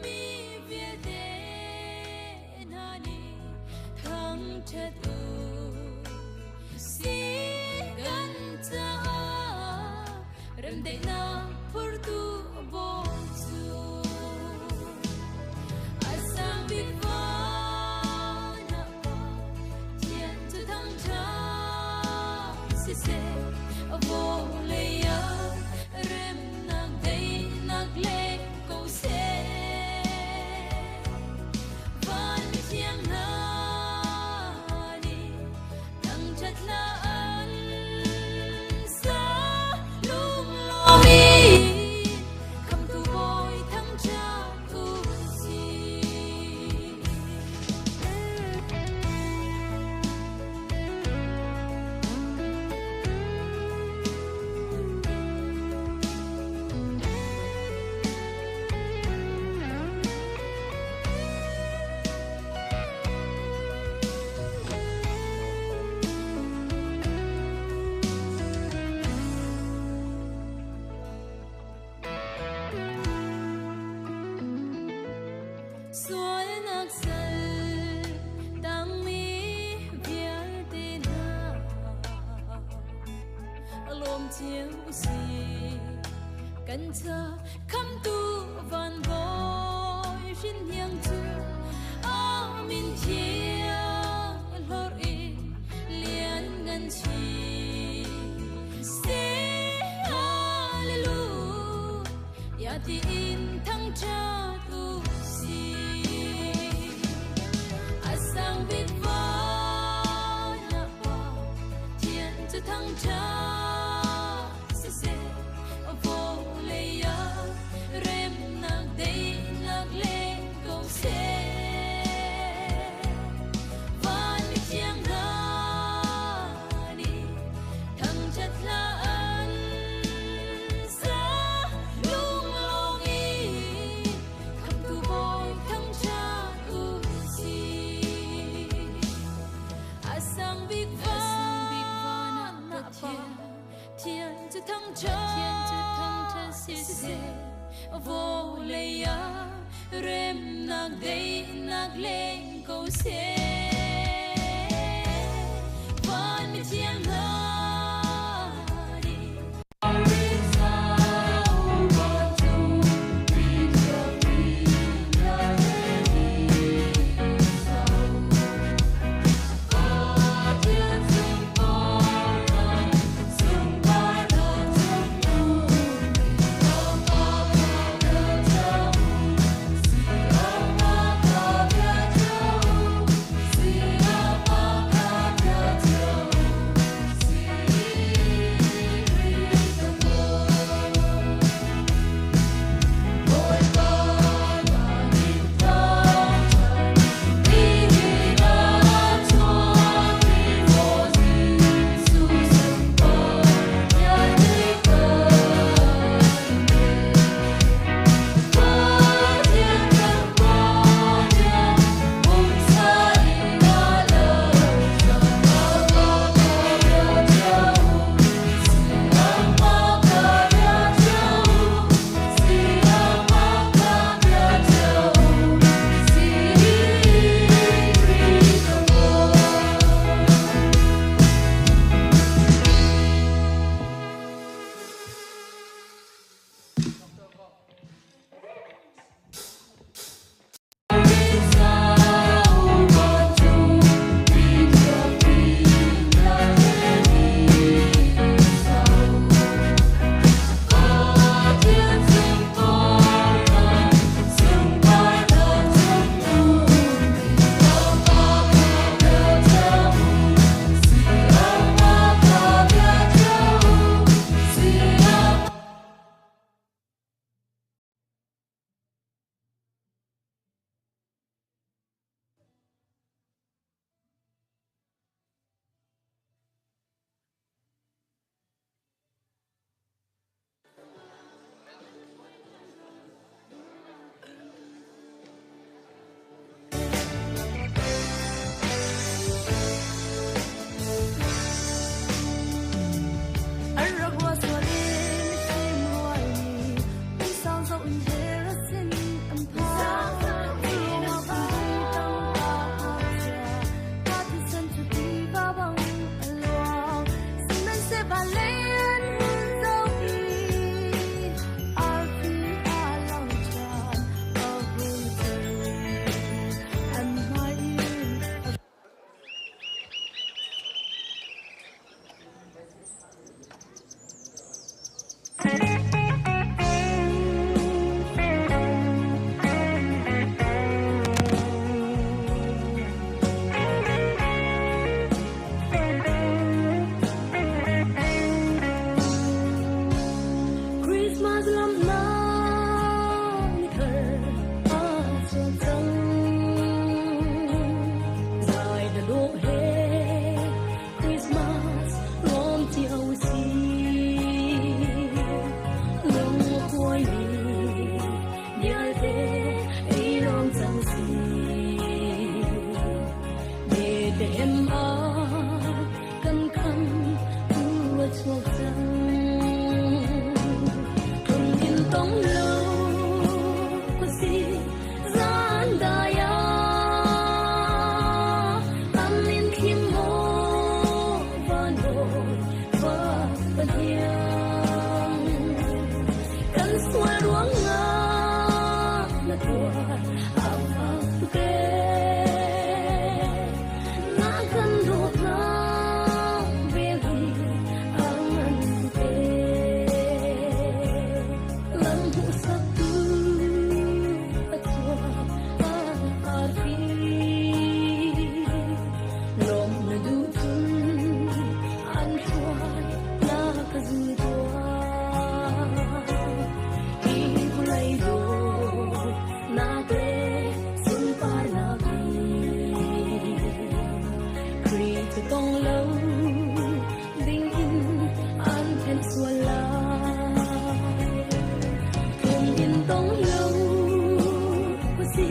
Mi vialte hna nih thangṭhat u. siseh, vawlei ah remnak daihnak leng ko seh. Van mithiang hna nih thangṭhat hla an sa, lunglawm in Khamhtu Bawi thangṭhat u sih. Sualnak sal tangmi vialte hna lawm cio usih. Kan ca khamtu van bawi hrinhniang cu amin thiang hlorh in lianngan chin seh. Hallelujah tiin thangṭhat u sih. A sang bik van ah Pa Thian cu thangṭhat siseh, vawlei ah remnak daihnak leng ko seh. Van mithiang hna nih thangṭhat hla an sa, lunglawm in Khamhtu Bawi thangṭhat u sih. A sang bik van ah Pathian Thian cu thangṭhat siseh, vawlei ah remnak daihnak leng ko seh. Van mithiang hna nih Bethlehem ah kan khamhtu a chuak cang. Tlung in tong lo khuasi zan dai ah an in thim maw van bawi fa Pathian. Kan sual ruangah na tuar a fak tuk ee. Na kan dawtnak vel hi a ngan tuk ee. Lam hmuhsaktu a chuak a arfi. Lawm na duh cun an hruai na ka zul tuah. Hi vawlei dawtnak le sunparnak hi Khrih cu tong lo ding in an then sual lai. Tlung in tong lo si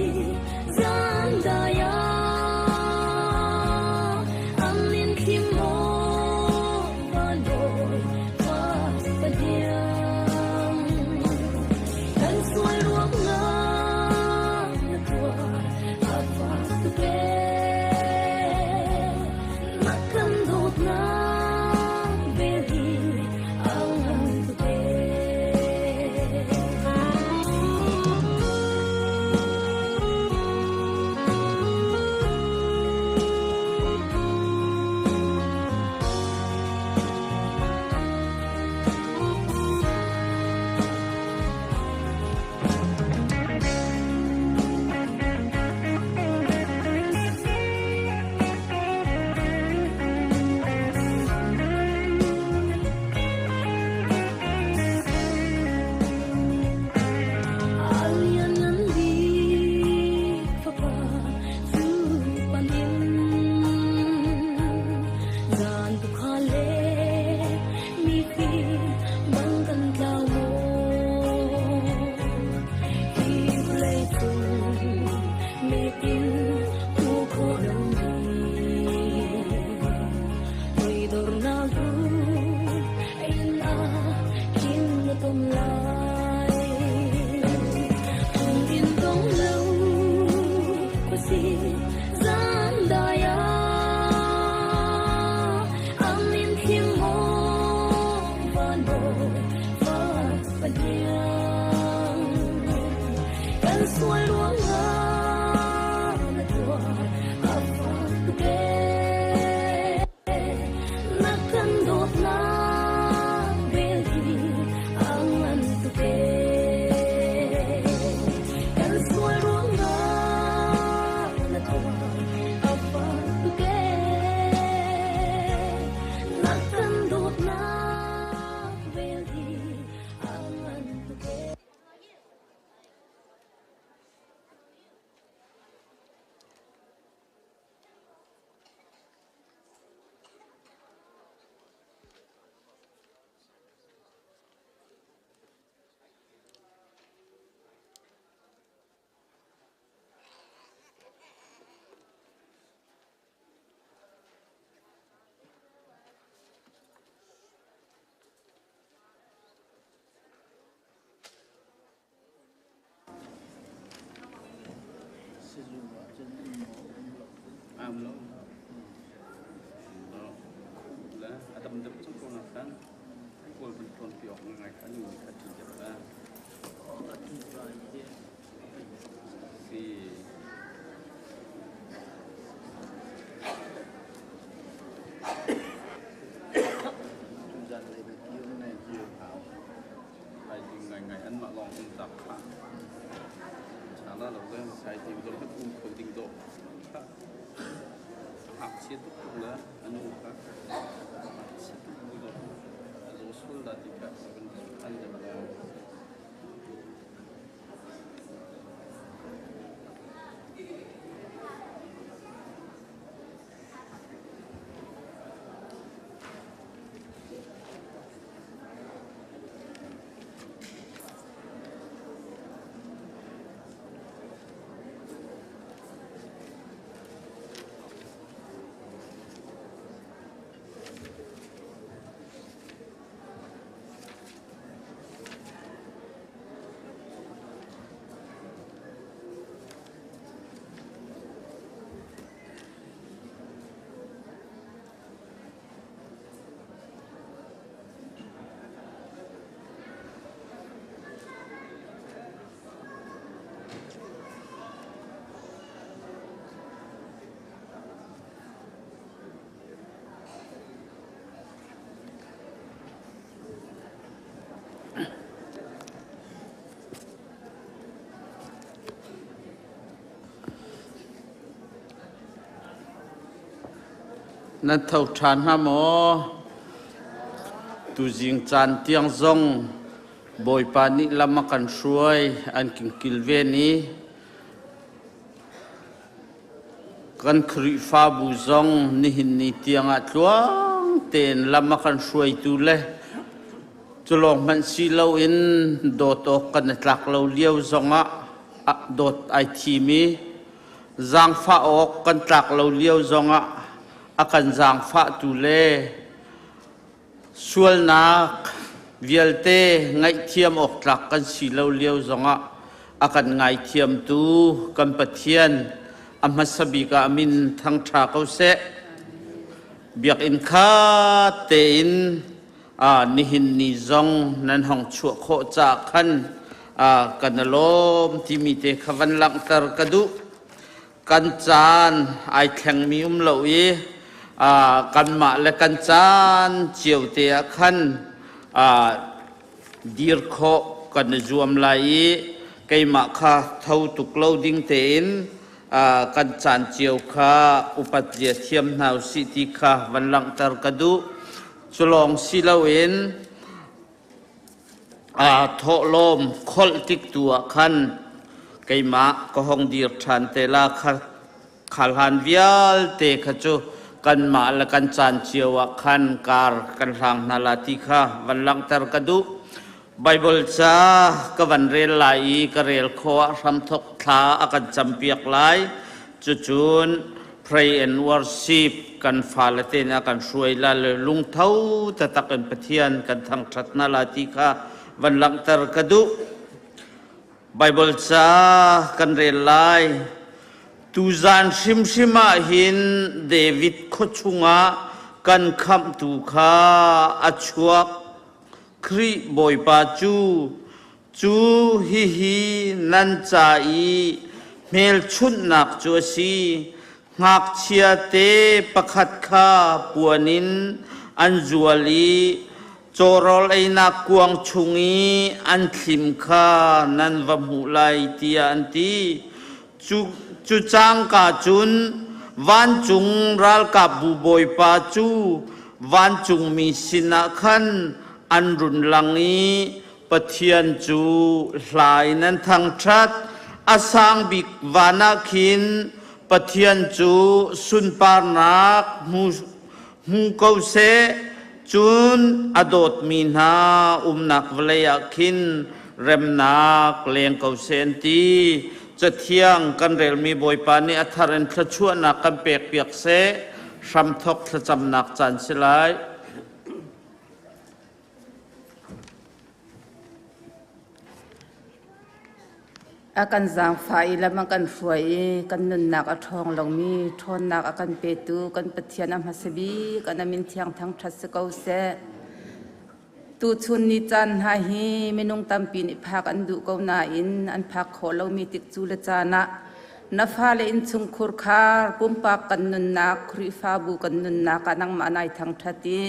zan dai ah an in thim maw van bawi fa Pathian. Kan sual ruangah na tuar a fak tuk ee. Na kan dawtnak vel hi a ngan tuk ee. A lianngan bik Fapa cu pan in zan tukha le mifim bang kan tlau maw? Hi vawlei cung metin hmuh khawh lomi toidornak in ah khin na ton lai. Tung in tong lo khuasi zan dai ah an in thim maw van bawi fa Pathian. Kan sual ruangah na tuar a fak tuk ee. Na kan dawtnak vel hi a ngan tuk ee. Kan sual ruangah na tuar a fak tuk ee. Na kan dawtnak vel hi a ngan tuk ee. Sizung ahcun um maw um lo. Am lo. Khuh le a dam deuh cang ko na khan. Kawl van tlawn pi awk ngai kha nu nih kha ṭih deuh la. Atu rai hi Si. Tuzan lei na kir ne Kir hau. Ai ding ngai ngai anmah lawng um tak kha. Chana lo le sai ding dor kha um kho ding dawh. Kha. Ngakchia tuk tuk le a nu kha ngakchia tuk bu dawh. A zaw sual dah ti kha van an deuh la. Nan tho ṭhan hnga maw? Tuzing caan tiang zong Bawipa nih lam a kan hruai, an kan kilven i kan Khrihfabu zong nihin ni tiangah tluang tein lam a kan hruaitu le cu lawng hmanh si loin dawt awk kan i tlak lo lio zongah dawt ai thim i Zaangfah awk kan tlak lo lio zongah a kan zaangfahtu le sualnak vialte ngaihthiam awk tlak kan si lo lio zongah a kan ngaithiamtu kan Pathian a hmasa bik ah a min thangṭha ko seh. Biakinn khat tein nihin ni zong nan hong chuah khawh caah khan kan i lawm timi te kha van langhter ka duh. Kan caan ai thlengmi um lo i kanmah le kan caan cio te ah khan dir khawh kan i zuam lai i keimah kha tho tuk lo ding tein kan caan cio kha upat zia thiam hna usih ti kha van langhter ka duh. Cu lawng si loin aa thawhlawm kholh tik tu ah khan keimah ka hong dir ṭhan te la kha khalhan vialte kha cu kanmah le kan caan cio ah khan kar kan hlang hna la ti kha van langhter ka duh. Baibal ca ka van rel lai i ka rel khawh ah hramthok thla a kan campiak lai. Cucun pray and worship kan fale te nih a kan hruai la le lungtho taktak in Pathian kan thangṭhat hna la ti kha van langhter ka duh. Baibal ca kan rel lai. Tuzan hrimhrim ah hin David khuachung ah kan khamhtu kha a chuak. Khrih Bawipa cu Cu hihi nan ca i hmelchunhnak cu a si: ngakchiate pakhat kha puan in an zual i cawrawl einak kuang chung i an thlim kha nan va hmuh lai, tiah an ti. Cu cangka cun vancung ralkapbu bawipa cu vancungmi sinah khan an run lang i Pathian cu hla in an thangṭhat. A sang bik van ah khin Pathian cu sunparnak hmu ko seh. Cun a dawtmi hna umnak vawlei ah khin remnak leng ko seh an ti. Cathiang kan relmi Bawipa nih a thar in thluachuahnak kan pekpiak seh. Hramthok thlacamnak caan si lai. A kan zaangfah i lam a kan hruai i kan nunnak a ṭhawng lomi ṭhawnnak a kan petu kan Pathian a hmasa bik a min thiang thangṭhat si ko seh. Tuchun ni caan hna hi minung tampi nih phak an duh ko nain an phak khawh lomi tikcu le caan ah na fale innchungkhur khar pumpak kan nunnak Khrihfabu kan nunnak ah nangmah nai thangṭhat i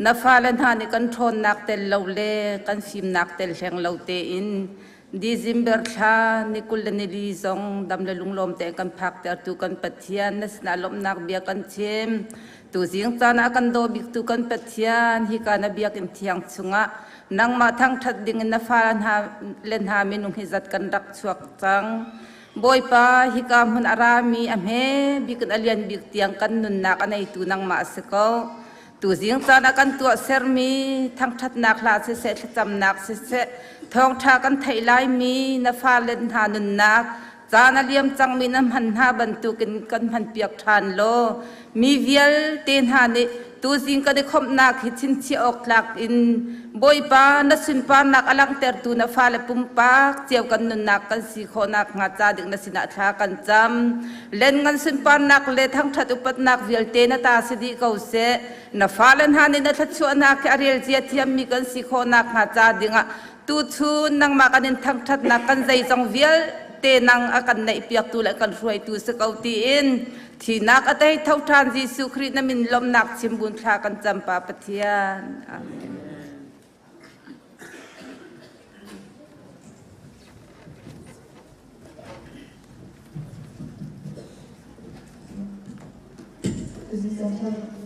Na fale hna nih kan ṭhawnnak tel lo le kan fimnak tel hleng lo tein December thla ni 20 le nili zong dam le lunglawm tein kan phaktertu kan Pathian na sinah lawmhnak bia kan chim. Tuzing caan ah kan daw biktu kan Pathian hika na biakinn thiang chungah nangmah thangṭhat dingin na fale hna le hna minung hi zat kan rak chuak cang. Bawipa, hika hmun a rami a hme bik in a lian bik tiang kan nunnak a neitu nangmah a si ko. Tuzing caan ah kan tuahsermi thangṭhatnak hla siseh, thlacamnak siseh, thawngṭha kan theih laimi na fale hna nunnak caan a liam cangmi na hman hna bantukin kan hmanpiak ṭhan law mi vialte hna nih tuzing kan i khawmhnak hi chinchiah awk tlak in Bawipa na sunparnak a langhtertu na fale pumpak cio kan nunnak kan si khawhnak hnga ca ding na sinah thla kan cam. Len ngan sunparnak le thangṭhat upatnak vialte na ta si dih ko seh. Na fale hna nih na thluachuahnak hi a rel zia thiammi kan si khawhnak hnga ca dingah tuchun nangmah kan in thangṭhatnak kan zeizong vialte nang a kan neihpiaktu le kan hruaitu si ko tiin thihnak a tei tho ṭhan Jesuh Khrih na min lawmhnak chimbun thla kan cam pa Pathian. Amen. Thank you.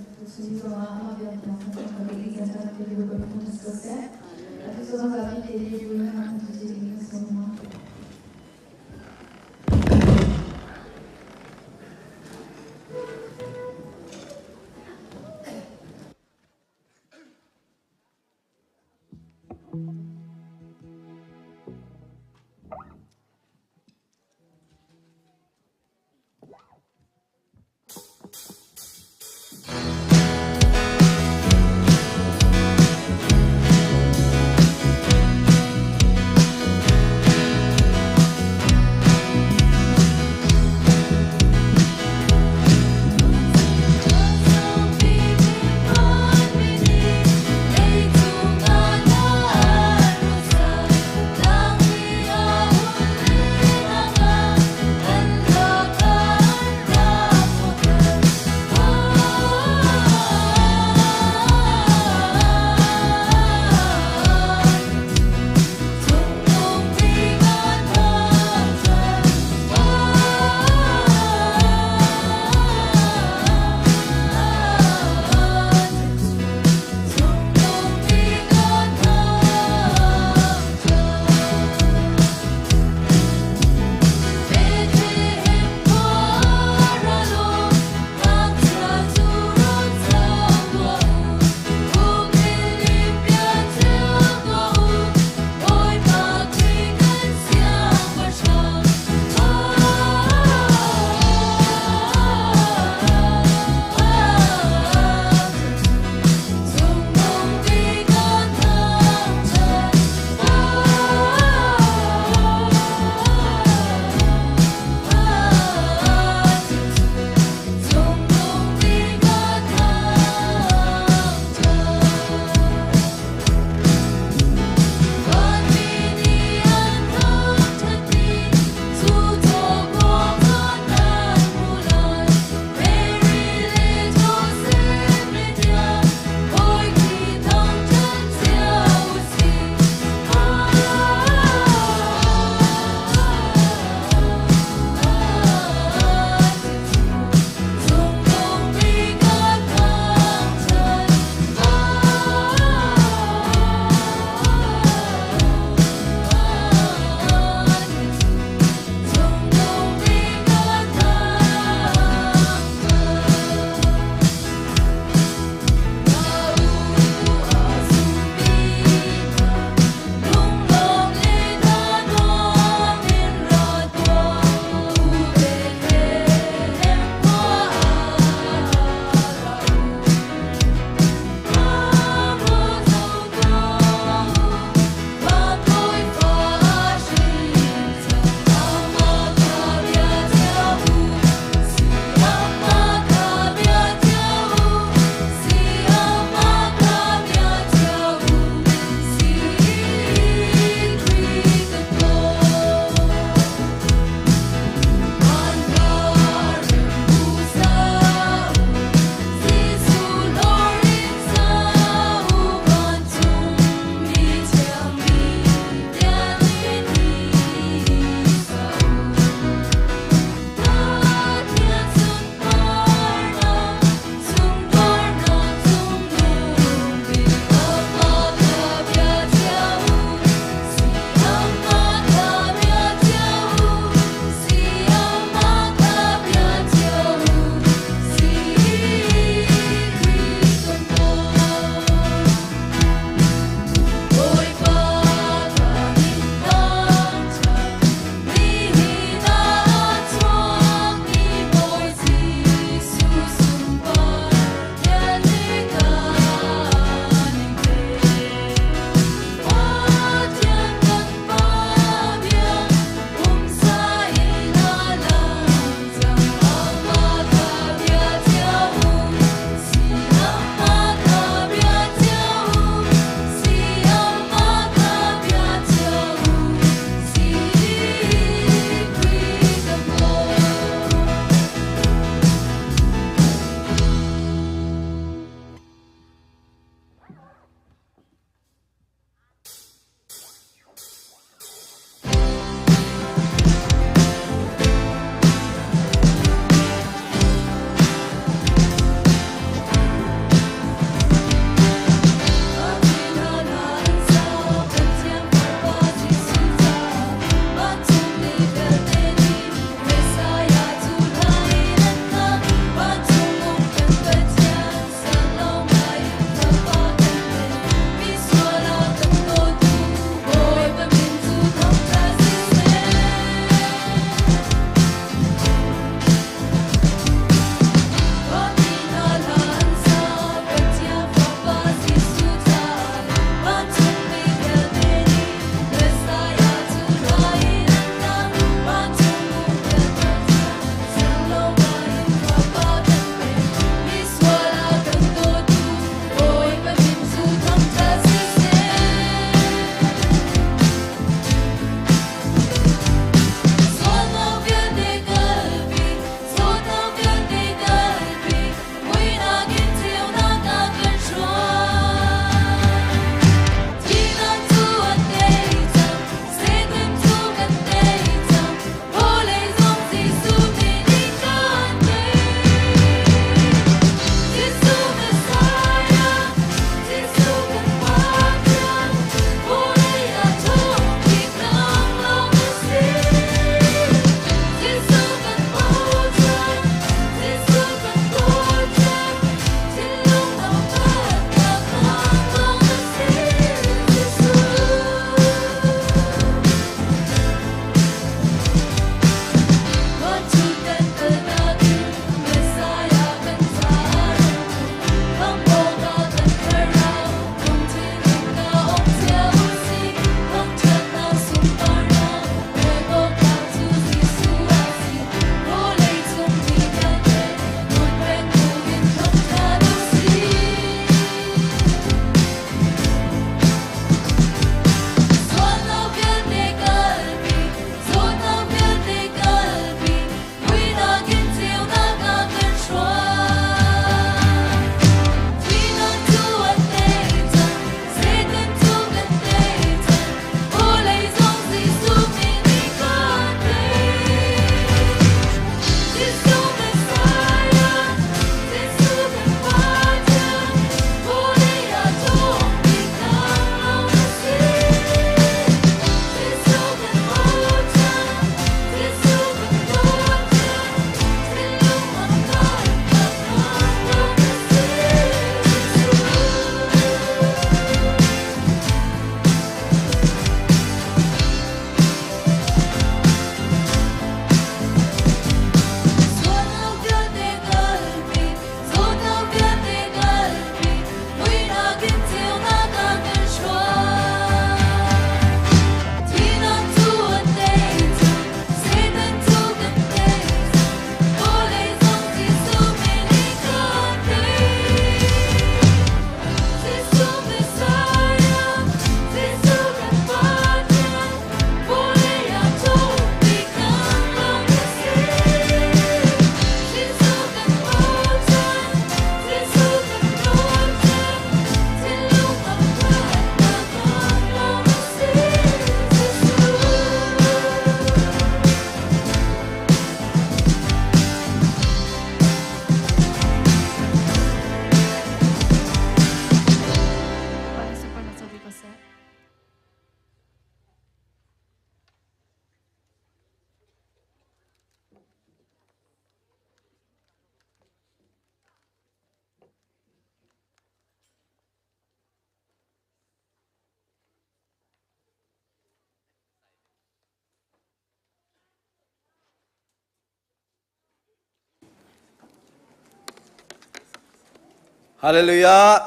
Hallelujah.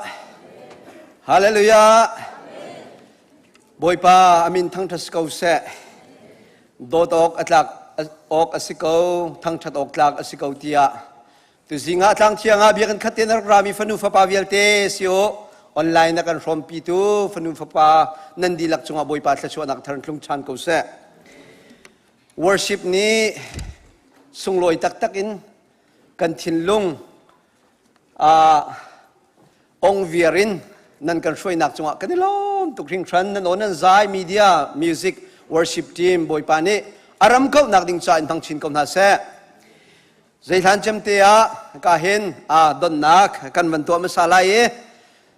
Hallelujah. Bawipa amin thangṭhat si ko seh. Dawt awk a tlak awk a si ko, thangṭhat awk tlak a si ko tiah tuzing ah tlang thiang ah biakinn khat tein a rak rami fanu fapa vialte si u online na kan hrawmpitu fanu fapa nan dihlak cungah Bawipa thluachuahnak thar tlung ṭhan ko seh. Worship nih sunglawi taktak in kan thinlung ong viar in nan kan hruainak cungah kan i lawm tuk hringhran. Nan aw nan zai, media, music, worship team, Bawipa nih a ram kauhnak ding ca in hmang chin ko hna seh. Zeihlan cem te ah ka hin a donnak kan van tuah hmasa lai i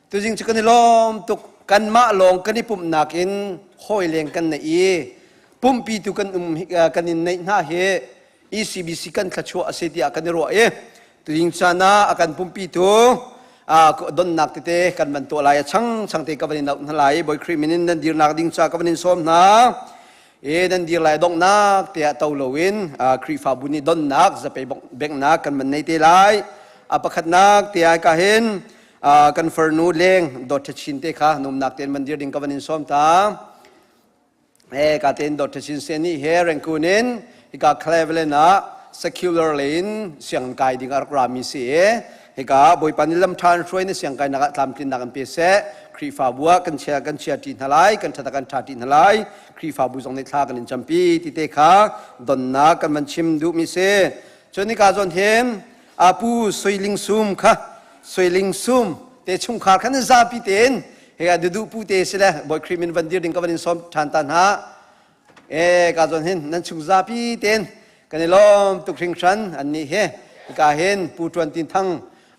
tuzing cu kan i lawm tuk. Kanmah lawng kan i pumhnak in hawi leng kan neih i pumpi tu kan um kan in neih hna hi ECBC kan thluachuah a si tiah kan i ruah i tuzing caan ah a kan pumpitu donnak tete kan van tuah lai. A chang chang te ka van in auh hna lai. Bawi Khrih min in nan dirnak ding ca ka van in sawm hna e. Nan dir lai donghnak tiah to loin Khrihfabu nih donnak zapei benghnak kan van nei te lai. A pakhatnak tiah ka hin kan farnu leng dot chin te kha numnak ten van dir ding ka van in sawm ta e. Ka ten Dr. Chin Sen nih he Rangoon in hika Cleveland ah secular lane sianginn kai ding a rak rami si e. Hika Bawipa nih lam ṭha hruai na siang kai nak ah tlamtlinnak an pe seh. Khrihfabu ah kan chia ṭi hna lai, kan ṭhat kan ṭha ṭi hna lai. Khrihfabu zong nih thla kan in campi ti te kha donnak kan van chim duhmi si. Cun hika zawn hin apu Suiling Sum kha, Suiling Sum te chungkhar khan zapi tein hika dudu pu te si le Bawi Khrih min van dir ding ka van in sawm ṭhan ta hna e. Ka zawn hin nan chung zapi tein kan i lawm tuk hringhran. An nih he hika hin Pu Ṭuan Tin Thang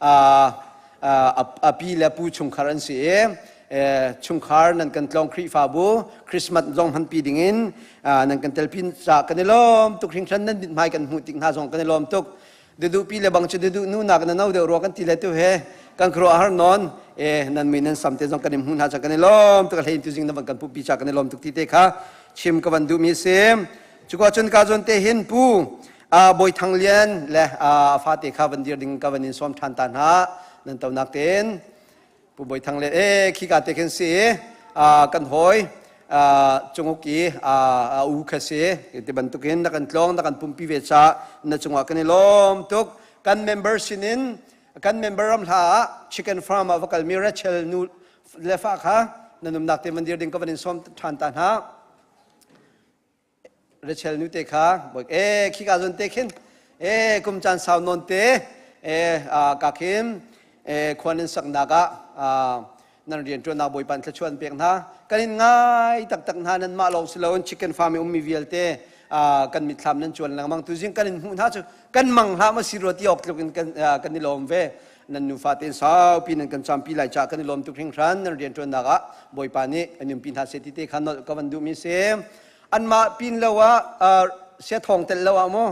a pi le pu chungkhar an si i chungkhar nan kan tlawng, Khrihfabu Christmas zong hmanpi dingin nan kan telpi ca kan i lawm tuk hringhran. Nan mithmai kan hmuh tik hna zong kan i lawm tuk. Dudu pi le bang cu dudu nu nak na no deuh rua kan ti le tu he kan khuaruah har non e. Nan mi nan sam te zong kan in hmu hna ca kan i lawm tuk. Hlein tu zing na van kan pupi ca kan i lawm tuk ti te kha chim ka van duh mi si. Cuka cun ka zawn te hin pu Bawi Thang Lian le a fate kha van dir ding ka van in sawm ṭhan ta hna. Nan tonak tein Pu Bawi Thang Lian e, khika te khin si kan hawi cunguk i a u kha si ti bantukin na kan tlawng, na kan pumpi ve ca na cungah kan i lawm tuk. Kan member sinin kan member ram hla ah chicken farm ah va kalmi Rachel nu le fa kha na numnak te mandir ding ka van in sawm ṭhan ta hna. Rachel nu te kha boi e, khika zon te khin e kum caan sau non te e ka khin e khuan in saknak ah nan rian ṭuannak Bawipa in thluachuah an pek hna. Kan in ngai taktak hna. Nan mah lawng si loin chicken farm i ummi vialte kan mitthlam nan cuan lengmang. Tuzing kan in hmuh hna cu kan mang hlah ma si rua ti awk tluk in kan i lawm ve. Nan nufa tein saupi nan kan campi lai caah kan i lawm tuk hringhran. Nan rian ṭuannak ah Bawipa nih an umpi hna seh ti te kha nolh ka van duhmi si. Anmah pin lo ah sia thawng tel lo ah maw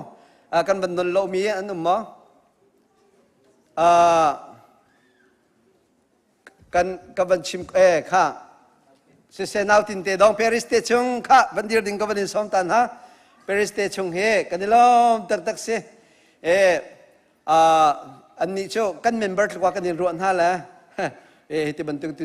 kan van non lomi an um maw? Kan ka van chim e kha sise nau tin te dong Paris te chung kha van dir ding ka van in som tan ha. Paris te chung he kan i lawm taktak si e. Annih cu kan member tluk ah kan in ruah hna le e ti bantuk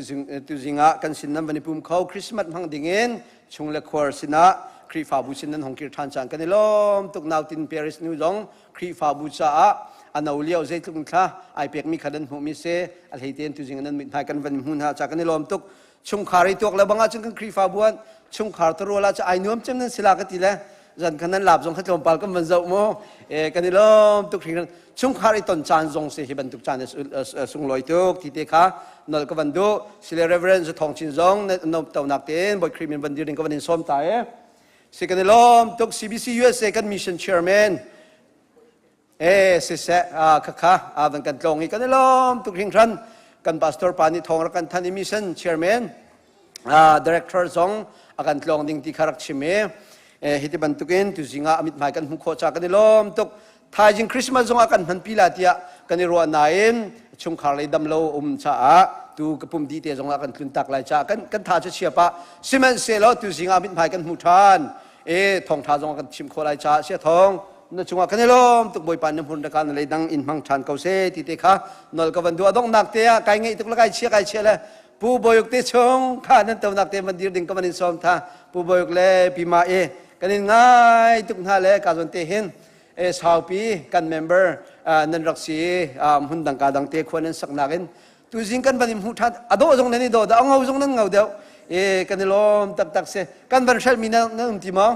tuzing ah kan sin nan van i pum kho, Christmas hmang ding in chung le khuar sinah Khrihfabu sin nan hong kir ṭhan caan kan i lawm tuk. Nautin Paris nu zong Khrihfabu caah a no lio zeitluk thla ai pekmi kha nan hmuhmi si. A hlei tein tuzing nan mithmai kan van hmu hna ca kan i lawm tuk. Chungkhar i tuak le bang ahcun kan Khrihfabu an chungkhar tarual ah ai nuam cem nan sila ka ti le zan khan nan lap zong kha tlawmpal kan van zoh mu e. Kan i lawm tuk hringhran. Chungkhar i ton caan zong si hi bantuk caan sunglawi tuk ti te kha nol ka van duh sile. Reverend Zu Thong Chin zong no tonak tein Bawi Khrih min van dir ding ka van in sawm ta e. Si kan i lawm tuk. CBC USA kan mission chairman e siseh khakha van kan tlawng i kan i lawm tuk hringhran. Kan pastor pa nih thawng rak kan than i mission chairman, director zong a kan tlawng ding ti kha rak chim i hiti bantukin tuzing ah a mithmai kan hmuh khawh ca kan i lawm tuk. Thaizing Christmas zong ah kan hmanpi la tiah kan i ruah nain chungkhar lei dam lo um caah tu ka pum di te zong ah kan tlun tak lai caah kan tha cu chia pah. Sihmanhsehlaw tuzing ah mithmai kan hmu ṭhan e, thawngṭha zong kan chim khawh lai caah sia thawng. Na cungah kan i lawm tuk Bawipa na hmun raka na leidang in hmang ṭhan ko seh ti te kha nol ka van duh. A donghnak te ah kai ngeih tuk le kai chia kai chia le Pu Bawiuk te chung kha nan tonak te man dir ding ka van in sawm tha. Pu Bawiuk le Pi Ma e kan in ngai tuk hna le ka zawn te hin e saupi kan member nan rak si hmun dang ka dang te khua nan saknak in tuzing kan van in hmuh ṭhan a dawh zong nan i dawh dah a ngo zong nan ngo deuh e kan i lawm taktak si kan van hrelhmi nan um ti maw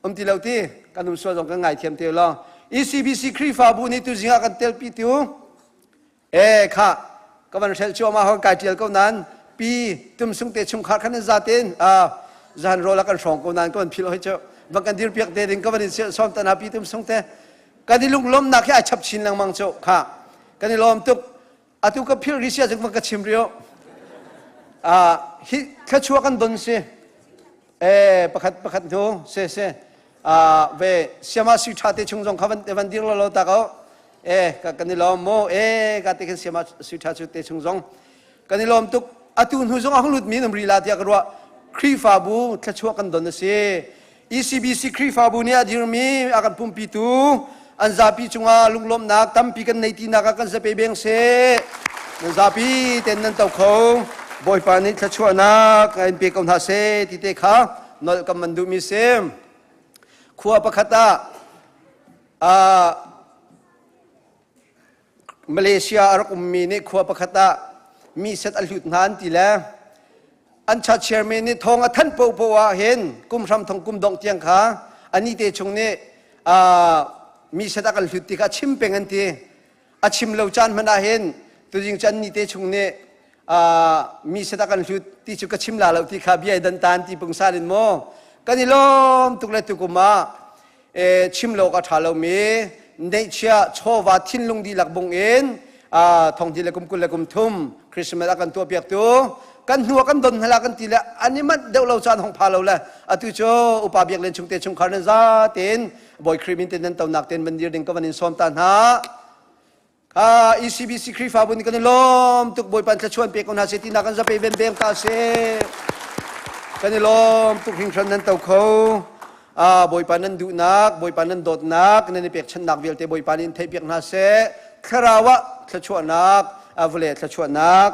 um ti lo ti kan um sual zong kan ngaithiam te lo ECBC Khrihfabu nih tuzing ah kan telpi tu e kha ka van hrelh cuahmah hon kai ṭial ko nan pi tumsung te chungkhar khan in zaten zan rawl a kan hrawng ko nan ka van philh hoi cu van kan dirpiak te ding ka van in sawm ta na pi tumsung te kan i lunglawmnak hi ai chap chin lengmang cu kha kan i lawm tuk atu ka philh rih sia cu ka chim rio hi thluachuah kan don si e pakhat pakhat hnu se se ve siama sui tha te chung zong kha van van dir lo lo ta ko e kan i lawm mo e ka te khin siama sui tha chu te chung zong kan i lawm tuk atu hnu zong a hung lut mi nam ri la tiah ka ruah Khrihfabu thluachuah kan don a si ECBC Khrihfabu nih a dirmi a kan pumpitu an zapi cungah lunglawmhnak tampi kan nei tinak ah kan zape beng seh. Nan zapi ten nan to kho. Bawipa nih thluachuahnak in pe ko hna seh ti te kha nolh kan man duhmi si. Khua pakhat ah Malaysia a rak ummi nih khua pakhat ah mi set a hlut hna an ti le an cha chairman nih thawng a thanh popo ah hin kum hram thong kum dongh tiang kha ani te chung nih mi set a kan hlut ti kha chim peng an ti a chim lo caan hmanh ah hin tuzing cu an ni te chung nih mi set a kan hlut ti cu ka chim la lo ti kha bia dan tan ti pungsan in maw kan i lawm tuk le tukum ah chim lo ka ṭha lomi neihchiah chawva thinlung dihlak bung in thong le kum 20 le kum thum Christmas a kan tuahpiaktu kan hnu ah kan don hna kan ti le an i manh deuh lo caan hong pha lo le atu cu upa biak len chung te chungkhar nan za tein Bawi Khrih min ten nan tonak ten van dir ding ka van in sawm ta hna. Kha ECBC Khrihfabu nih kan i lawm tuk Bawipa thluachuan pe ko hna seh ti nak kan zape ven veng ta seh. Kan i lawm tuk hringhran nan to kho. Ah Bawipa nan duhnak, Bawipa nan dawtnak, nan i pekchanhnak vialte Bawipa nih in theihpiak hna seh. Thlarau ah thluachuahnak, vawlei ah thluachuahnak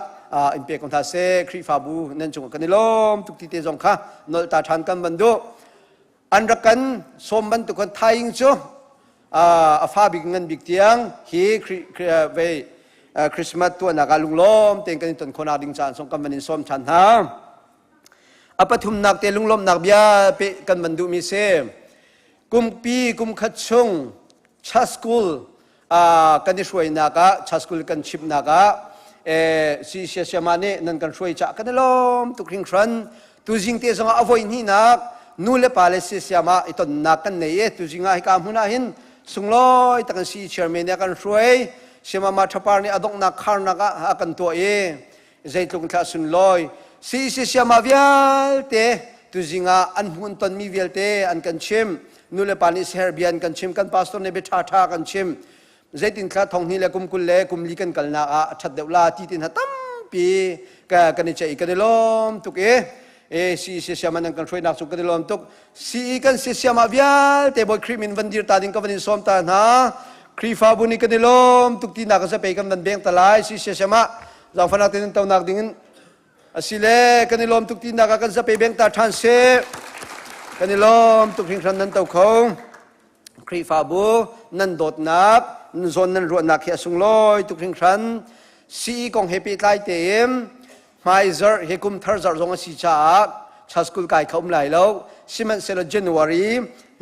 in pe ko hna seh. Khrihfabu nan cungah kan i lawm tuk ti te zong kha nolh ta ṭhan kan van duh. An rak kan sawm bantuk khan thaing cu a fa bik ngan bik tiang hi vei Christmas tuahnak ah lunglawm tein kan i ton khawhnak ding caan song kan van in sawm ṭhan hna. A pathumnak te lunglawmhnak bia pe kan van duhmi si. Kumpi kum khat chung church school kan i hruainak ah church school kan chimnak ah si siasiama nih nan kan hruai cah kan i lawm tuk hringhran tuzing te zongah a voi hnihnak nu le pa le siasiama i tonnak kan nei i tuzing ah hika hmun ah hin sunglawi tak in si chairman nih a kan hruai siamama thapar nih a donghnak kharnak ah a kan tuah i zeitluk thla sunlawi si siasiama vialte tuzing ah an hmun tonmi vialte an kan chim nu le pa nih seher bia an kan chim kan pastor nih bia ṭha ṭha kan chim zeitin thla thong hnih le kum 20 le kum li kan kalnak ah a ṭhat deuh la ti tin ha tampi kan i ceih kan i lawm tuk i e si si siam an kan hruainak cu kan i lawm tuk si kan si siam ah vialte Bawi Khrih min van dir ta ding ka van in sawm ta hna Khrihfabu nih kan i lawm tuk ti nak ka pe kan van beng ta lai si si siam ah zaangfahnak tein tonak ding in Asile kan i lawm tuk tinak ah kan zape beng ta ṭhan seh. Kan i lawm tuk hringhran nan to kho. Khrihfabu nan dawtnak, nan zawn nan ruahnak hi a sunglawi tuk hringhran. CE kong he pehtlai tein hmaizarh he kum thar zarh zong a si caah church school kai kha um lai lo. Sihmanhsehlaw January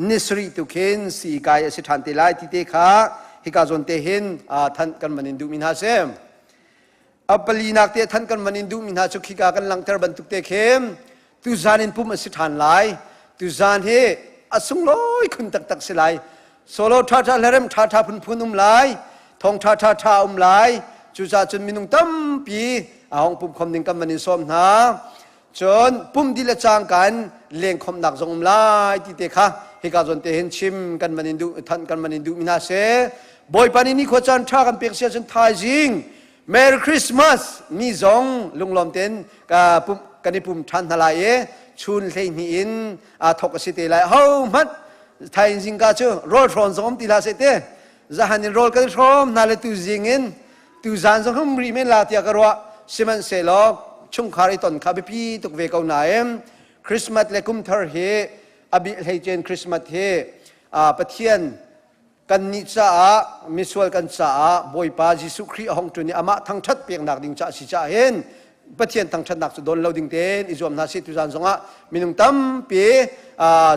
ni sarih tu khin CE kai a si ṭhan te lai ti te kha hika zawn te hin thanh kan van in duhmi hna si. A palinak te than kan van in duhmi hna cu khika kan langhter bantuk te khin tuzan in pum a si ṭhan lai. Tuzan hi a sunglawi khun taktak si lai. Solo ṭhaṭha hlarem ṭhaṭha phunphun um lai. Thong ṭhaṭha ṭha um lai. Cucaah cun minung tampi a hong pum khom ding kan van in sawm hna. Cun pum dih le cangka in lengkhomhnak zong um lai ti te kha hika zawn te hin chim kan van in duh than kan van in duhmi hna si. Bawipa nih nikhua caan ṭha kan pek si ahcun thaizing Merry Christmas mi zong lunglawm tein ka pum kan i pum ṭhan hna lai i chun 12 in aa thawk a si te lai. Ho hmanh Thain zingka cu rawl hrawn zong um ti hlah seh te. Zahan in rawl kan hrawm hna le tu zing in tu zan zong hum rih men la tiah ka ruah. Sihmanhsehlaw chungkhar i ton kha biapi tuk ve ko nain Christmas le kumthar hi a bi hleicen Christmas hi Pathian kannih caah misual kan caah Bawipa Jesuh Khrih a hong ṭun i amah thangṭhat peknak ding caah si caah hin Pathian thangṭhatnak cu dawn lo ding tein i zuam hna sih tuzan zongah minung tampi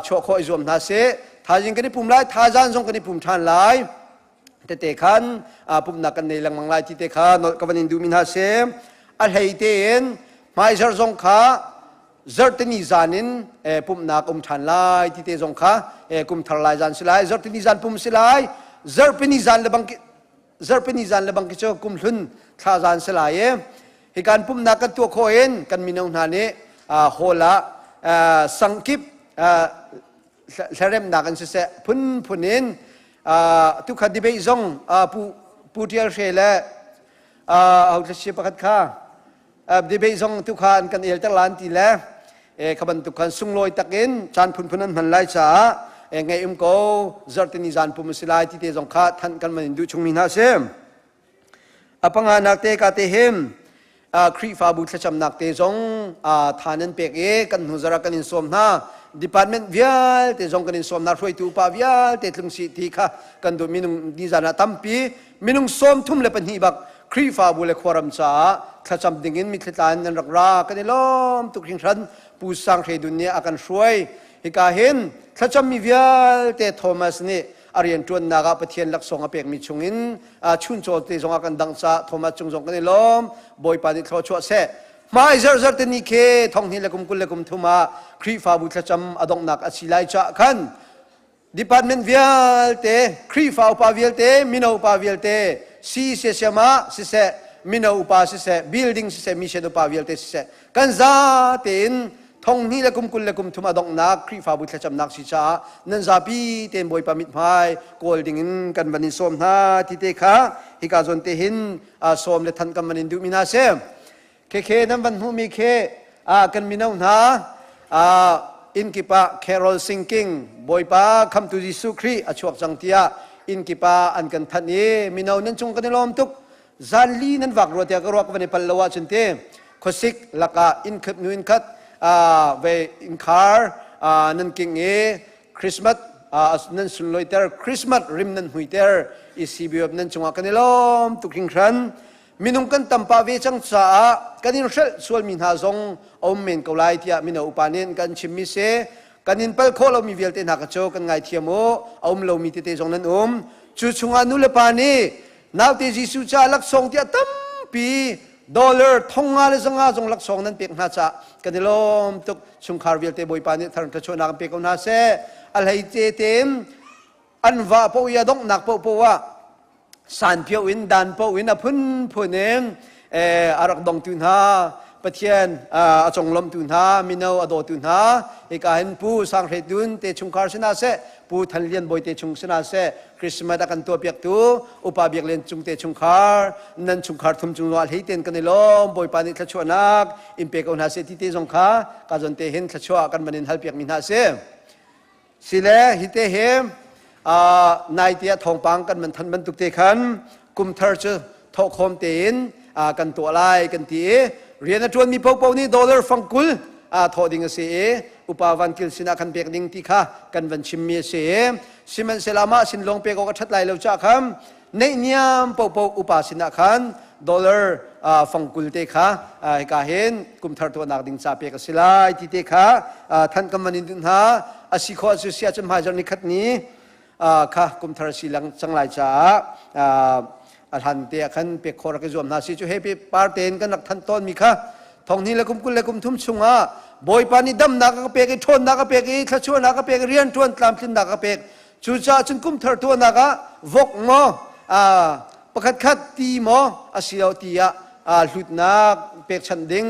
chuah khawh i zuam hna sih. Thaizing kan i pum lai, thaizan zong kan i pum ṭhan lai. Tete khan pumhnak kan nei lengmang lai ti te kha nolh ka van in duhmi hna si. A hlei tein hmaizarh zong kha zarhtini zan in pumhnak um ṭhan lai ti te zong kha kum thar lai zan si lai, zarhtini zan pum si lai, zarhpini zan le bang zarhpini zan le bang khi cu kum hlun thla zan si lai i hi kan pumhnak kan tuah khawh in kan mino hna nih hall ah sangkip hlaremnak in siseh phunphun in tukhat debate zong pu pu Tial Hre le ho pakhat kha debate zong tukha an kan elter lan ti le kha bantuk khan sunglawi takin caan phunphun an hman lai caah ngei um ko zarhtini zan pum a si lai ti te zong kha thanh kan man in duh chungmi hna si. A panganak te ka te him Khrihfabu thlacamnak te zong tha nan pek i kan hnu zara kan in sawm hna. Department vialte zong kan in sawm hna, hruaitu upa vialte tlung si ti kha kan duh minung nizan ah tampi minung 32 bak Khrihfabu le khuaram caah thlacam dingin mitthli tla in nan rak ra kan i lawm tuk hringhran Pu Sang Hre Dun nih a kan hruai. Hika hin thlacammi vialte Thomas nih a rianṭuannak ah Pathian laksawng a pekmi chungin chuncaw te zongah kan dangh caah Thomas cung zong kan i lawm. Bawipa nih thluachuah seh. Hmai zarhzarh te ni khe thonghnih le kum 20 le kum thum ah Khrihfabu thlacam a donghnak a si lai caah khan department vialte, Khrihfa upa vialte, mino upa vialte, si siasiam ah siseh, mino upa siseh, building siseh, mission upa vialte siseh, kan za tein thonghnih le kum 20 le kum thum a donghnak Khrihfabu thlacamnak si caah nan zapi tein Bawipa mithmai kawl dingin kan van in sawm hna ti te kha hika zawn te hin sawm le thanh kan van in duhmi hna si. Khekhe nan van hmuhmi khi kan mino hna inn kip ah carol singing Bawipa khamtu Jesuh Khrih a chuak cang tiah inn kip ah an kan thanh i mino nan cung kan i lawm tuk zanli nan vak rua tiah ka ruak van i pal lo ahcun te khuasik lakah inn khat hnu inn khat ve innkhar nan king i Christmas nan sunlawiter Christmas rim nan hmuiter i CBF nan cungah kan i lawm tuk hringhran minung kan tam pah ve cang caah kan in hrelh sualmi hna zong a um men ko lai tiah mino upa nih kan chimmi si kan in pal khawh lomi vialte hna kha cu kan ngaithiam u a um lomi tete zong nan um cu chungah nu le pa nih Naute Jesuh caah laksawng tiah tampi dollar 500 le 100 zong laksawng nan pek hna caah kan i lawm tuk. Chungkhar vialte Bawipa nih thar thluachuahnak an pe ko hna seh. A hleice tein an va paoh i a donghnak paohpaoh ah sanpio in dan paoh in a phunphun in a rak dongtu hna Pathian a conglawmtu hna mino a dawtu hna hika hin Pu Sang Hre Dun te chungkhar sinah seh Pu Than Lian Bawi te chung sinah seh Christmas a kan tuahpiaktu upa Biak Lian Cung te chungkhar nan chungkhar thum cung zongah hlei ten kan i lawm Bawipa nih thluachuahnak in pe ko hna seh ti te zong kha ka zawn te hin thluachuah kan van in halpiak mi hna si sile hi te hi nai te ah thawngpang kan man than bantuk te khan kumthar cu thawhkhawm tein kan tuah lai kan ti i rian a ṭuanmi paohpaoh nih dollar fang 20 thawh ding a si i upa Van Kil sinah kan pek ding ti kha kan van chimmi a si i sihmanhsehlaw mah sin lawng pek awk a ṭhat lai lo caah khan neihniam paohpaoh upa sinah khan dollar fang 20 te kha hika hin kumthar tuahnak ding ca pek a si lai ti te kha thanh kan van in duh hna a si khawh cu si ahcun hmaizarh ni khat ni kha kumthar si lang cang lai caah a hlan te ah khan pek khawh rak i zuam hna si cu he par tein kan rak thanh tawn mi kha thonghnih le kum 20 le kum thum chungah Bawipa nih damnak a ka pek i ṭhawnnak a pek i thluachuahnak a pek i rianṭuan tlamtlinnak a pek cucaah cun kum thar tuahnak ah vok maw pakhat khat ti maw asilo ti ah hlutnak pekchanh ding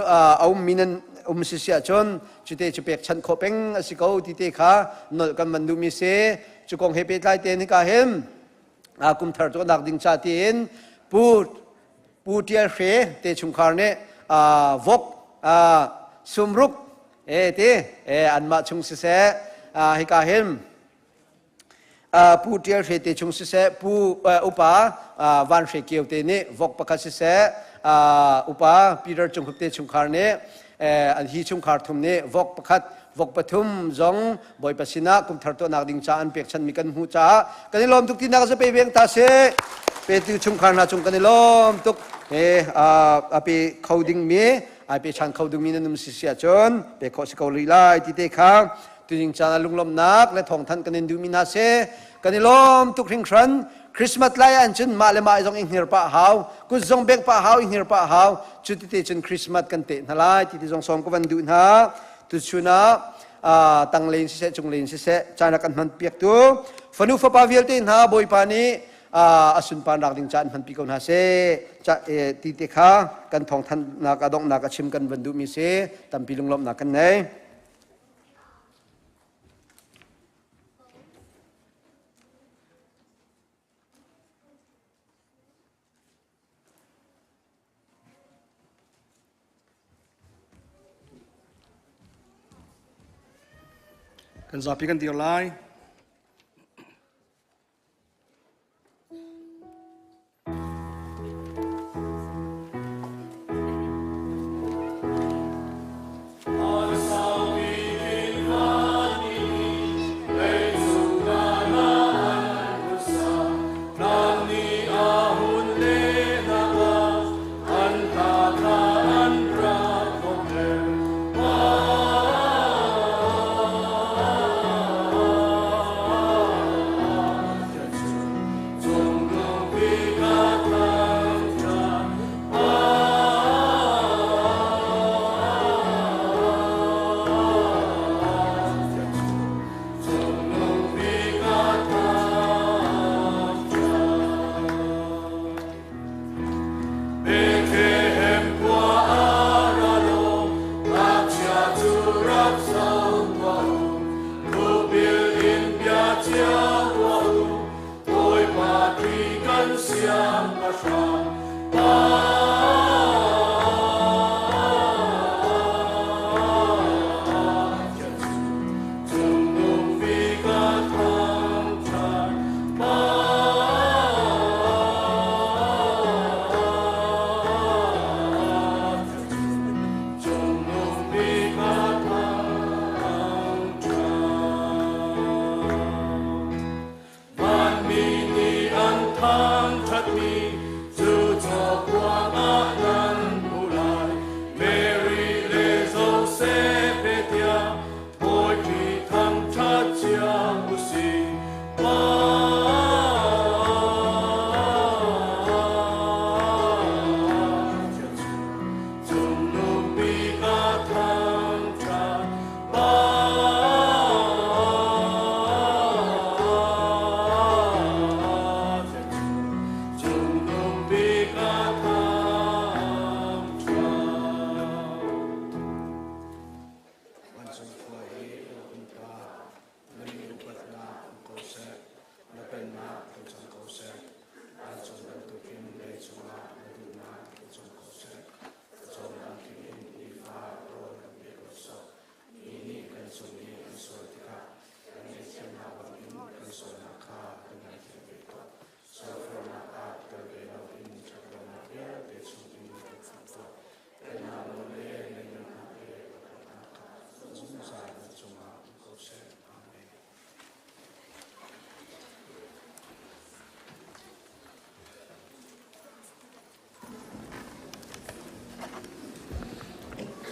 a ummi nan um si si ahcun cute cu pekchanh khawh peng a si ko ti te kha nolh kan van duhmi si cu kong he pehtlai tein hika hin kum thar tuahnak ding ca tiin pu pu Tial Hre te chungkhar nih vok sumruk e ti anmah chung siseh hika hin. Pu Ṭial Hre te chung siseh, Pu upa Van Hre Kio te nih vok pakhat siseh, upa Peter Cung Hup te chungkhar nih an hi chungkhar thum nih vok pakhat, vok pathum zong Bawipa sinah kumthar tuahnak ding ca an pekchanmi kan hmuh caah kan i lawm tuk tinak cu pe veng ta sih. Petu chungkhar hna cung kan i lawm tuk. He a pe kho dingmi, ai pe ṭhan kho dingmi nan um si si ahcun pe khawh si ko rih lai ti te kha Tuzing caan ah lunglawmhnak le thawngthanh kan in duhmi hna si. Kan i lawm tuk hringhran. Christmas lai ah cun mah le mah zong i hngir pah hau, kut zong bengh pah hau, i hngir pah hau. Cu tete cun Christmas kan teh hna lai ti ti zong sawm ka van duh hna. Tuchun ah tanglei in siseh, cunglei in siseh, caan a kan hman piaktu fanu fapa vialte hna Bawipa nih a sunparnak ding ca an hmanpi ko hna seh ti te kha kan thawngthanhnak a donghnak a chim kan van duhmi si tampi lunglawmhnak kan nei. Kan zapi kan dir lai.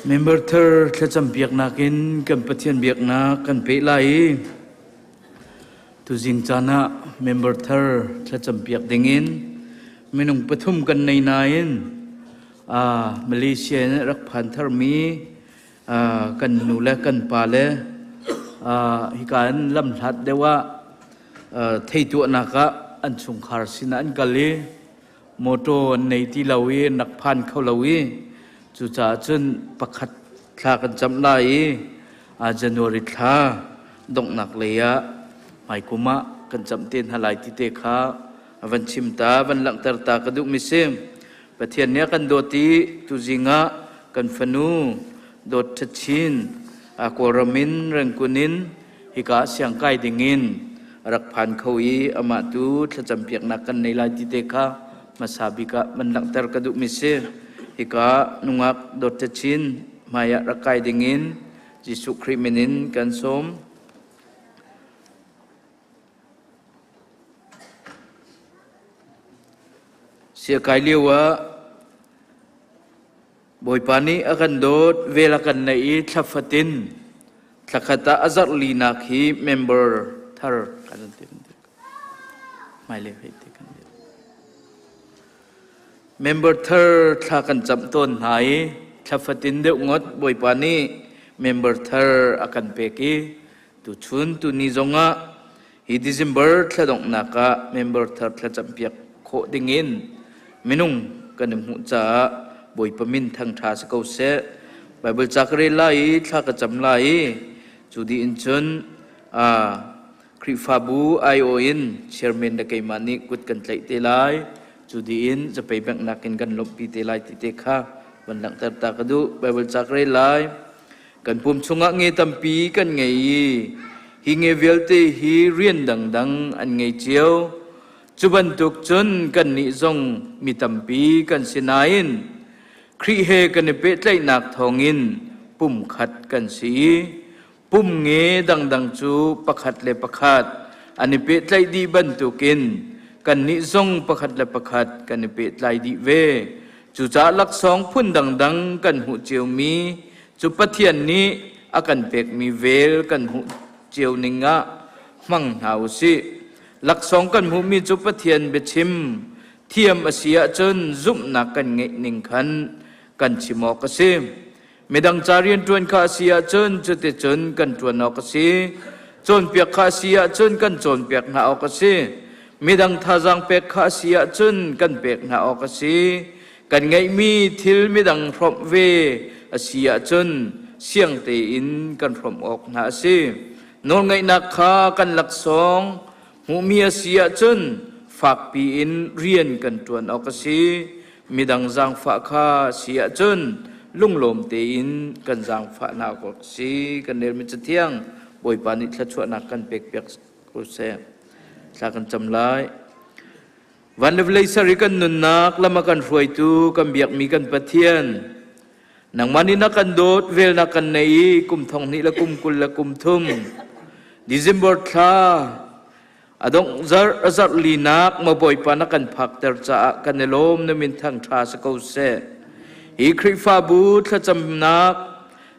Member thar thlacam biaknak in kan Pathian biaknak kan peh lai i tuzing caan ah member thar thlacam piak dingin minung pathum kan nei nain Malaysia in rak phan tharmi kan nu le kan pa le hika in lamhlat deuh ah theituahnak ah an chungkhar sinah an kal i motor an nei ti lo i an rak phan kho lo i cucaah cun pakhat thla kan camh lai i January thla donghnak lei ah hmaikum ah kan camh te hna lai ti te kha van chim ta van langhter ta ka duhmi si. Pathian nih a kan dawt i tuzing ah kan fanu dawt ṭhachin Kawlram in Rangoon in hika siangkai dingin a rak phan kho i amah tu thlacam piaknak kan nei lai ti te kha hmasa bik ah van langhter ka duhmi si. Hika nungak Dawt Chin hmaiah rak kai dingin Jesuh Khrih min in kan sawm. Siakai lio ah Bawipa nih a kan dawt, vel a kan neih i thla fatin thla khat ah a zarh linak hi member thar kan tim. Hmailei hei te kan Member thar thla kan camh tawn hna i thla fatin deuh ngawt Bawipa nih member thar a kan pek i tuchun tuni zongah hi December thla donghnak ah member thar thlacampiak khawh dingin minung kan i hmuh caah Bawipa min thangṭha si ko seh. Bible ca ka rel lai i thla ka cam lai i cu dih in cun Khrihfabu aiawh in chairman le keimah nih kut kan tlaih te lai. Cu dih in zapei benghnak in kan lawmhpi te lai ti te kha van langhter ta ka duh. Bible ca ka rel lai. Kan pum chungah nge tampi kan ngei i hi nge vialte hi rian dangdang an ngei cio. Cu bantuk cun kannih zong mi tampi kan si nain Khrih he kan i pehtlaihnak thawngin pumkhat kan si i pum nge dangdang cu pakhat le pakhat an i pehtlaih dih bantukin kannih zong pakhat le pakhat kan i pehtlai dih ve. Cucaah laksawng phun dangdang kan hmuh ciomi cu Pathian nih a kan pekmi vel kan hmuh cio ning ah hmang hna u sih. Laksawng kan hmuhmi cu Pathian biachim thiam a si ahcun zumhnak kan ngeih ning khan kan chim awk a si. Midang ca rianṭuan kha a si ahcun cuticun kan ṭuan awk a si. Cawnpiak kha a si ahcun kan cawnpiak hna awk a si. Midang thazaang pek kha a si ahcun kan pek hna awk a si. Kan ngeihmi thil midang hrawmh ve a si ahcun siang tein kan hrawmh awk hna a si. Nawlngaihnak kha kan laksawng hmuhmi a si ahcun fakpi in rian kan ṭuan awk a si. Midang zaangfah kha si ahcun lunglawm tein kan zaangfahnak awk si. Kan relmi Cathiang Bawipa nih thluachuahnak kan pekpiak ko seh. Thla kan cam lai. Van le vawlei ser i kan nunnak lam a kan hruaitu kan biakmi kan Pathian nangmah nih na kan dawt velnak kan nei i kum thong hnih le kum 20 le kum thum December thla A dongh zarh a zarh linak maw Bawipa na kan phakter caah kan i lawm na min thangṭha si ko seh. Hi Khrihfabu thlacamnak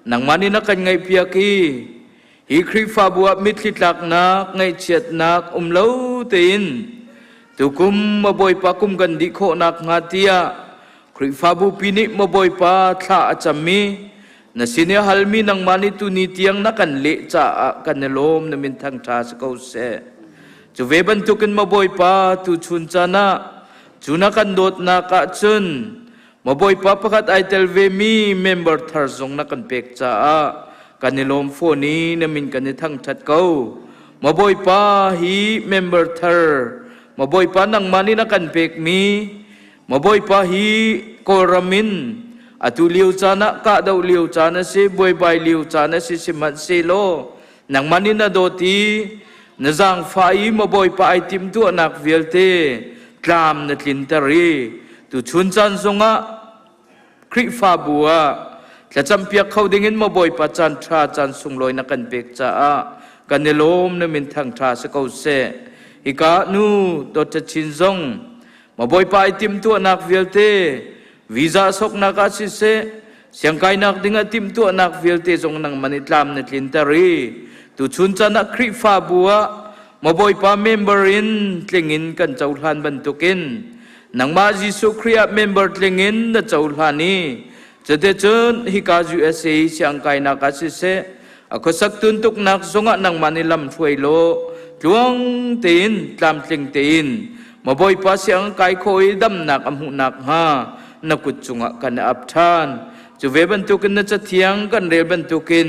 nangmah nih na kan ngaihpiak i hi Khrihfabu ah mitthli tlaknak ngaihchiatnak um lo tein tukum maw Bawipa kum kan dih khawhnak hnga tiah Khrihfabu pi nih maw Bawipa thla a cammi Na sin i halmi nangmah nih tuni tiang na kan leh caah kan i lawm na min thangṭha si ko seh. Cu ve bantukin maw Bawipa tuchun caan ah cu na kan dawtnak ah cun maw Bawipa pakhat ai tel vemi member thar zong na kan pek caah kan i lawm fawn i na min kan i thangṭhat ko. Maw Bawipa hi member thar maw Bawipa nangmah nih na kan pekmi Maw Bawipa hi Kawlram in atu lio caan ah kahdoh lio caan a si, buaibai lio caan a si sihmanhsehlaw nangmah nih na dawt i na zaangfah i maw Bawipa ai timhtuahnak vialte tlam na tlinter i tuchun caan zongah Khrihfabu ah thlacampiak kho dingin maw Bawipa caan ṭha caan sunglawi na kan pek caah kan i lawm na min thangṭha si ko seh. Hika nu Dawt Chin zong Ma Bawipa i timhtuahnak vialte visa soknak ah siseh siangkainak ding ah timhtuahnak vialte zong nangman i tlam na tlinter i tuchun caan ah Khrihfabu ah ma Bawipa member in tling in kan cohlan bantukin nangmah Jesuh Khrih ah member tling in na cohlan i cuticun hika USA siangkainak ah siseh a khuasak tuntuknak zongah nangmah nih lam hruai law tluang tein tlamtling tein ma Bawipa siang kai khawh i damnak a hmuh nakhnga na kut cungah kan i ap ṭhan. Cu ve bantukin na cathiang kan rel bantukin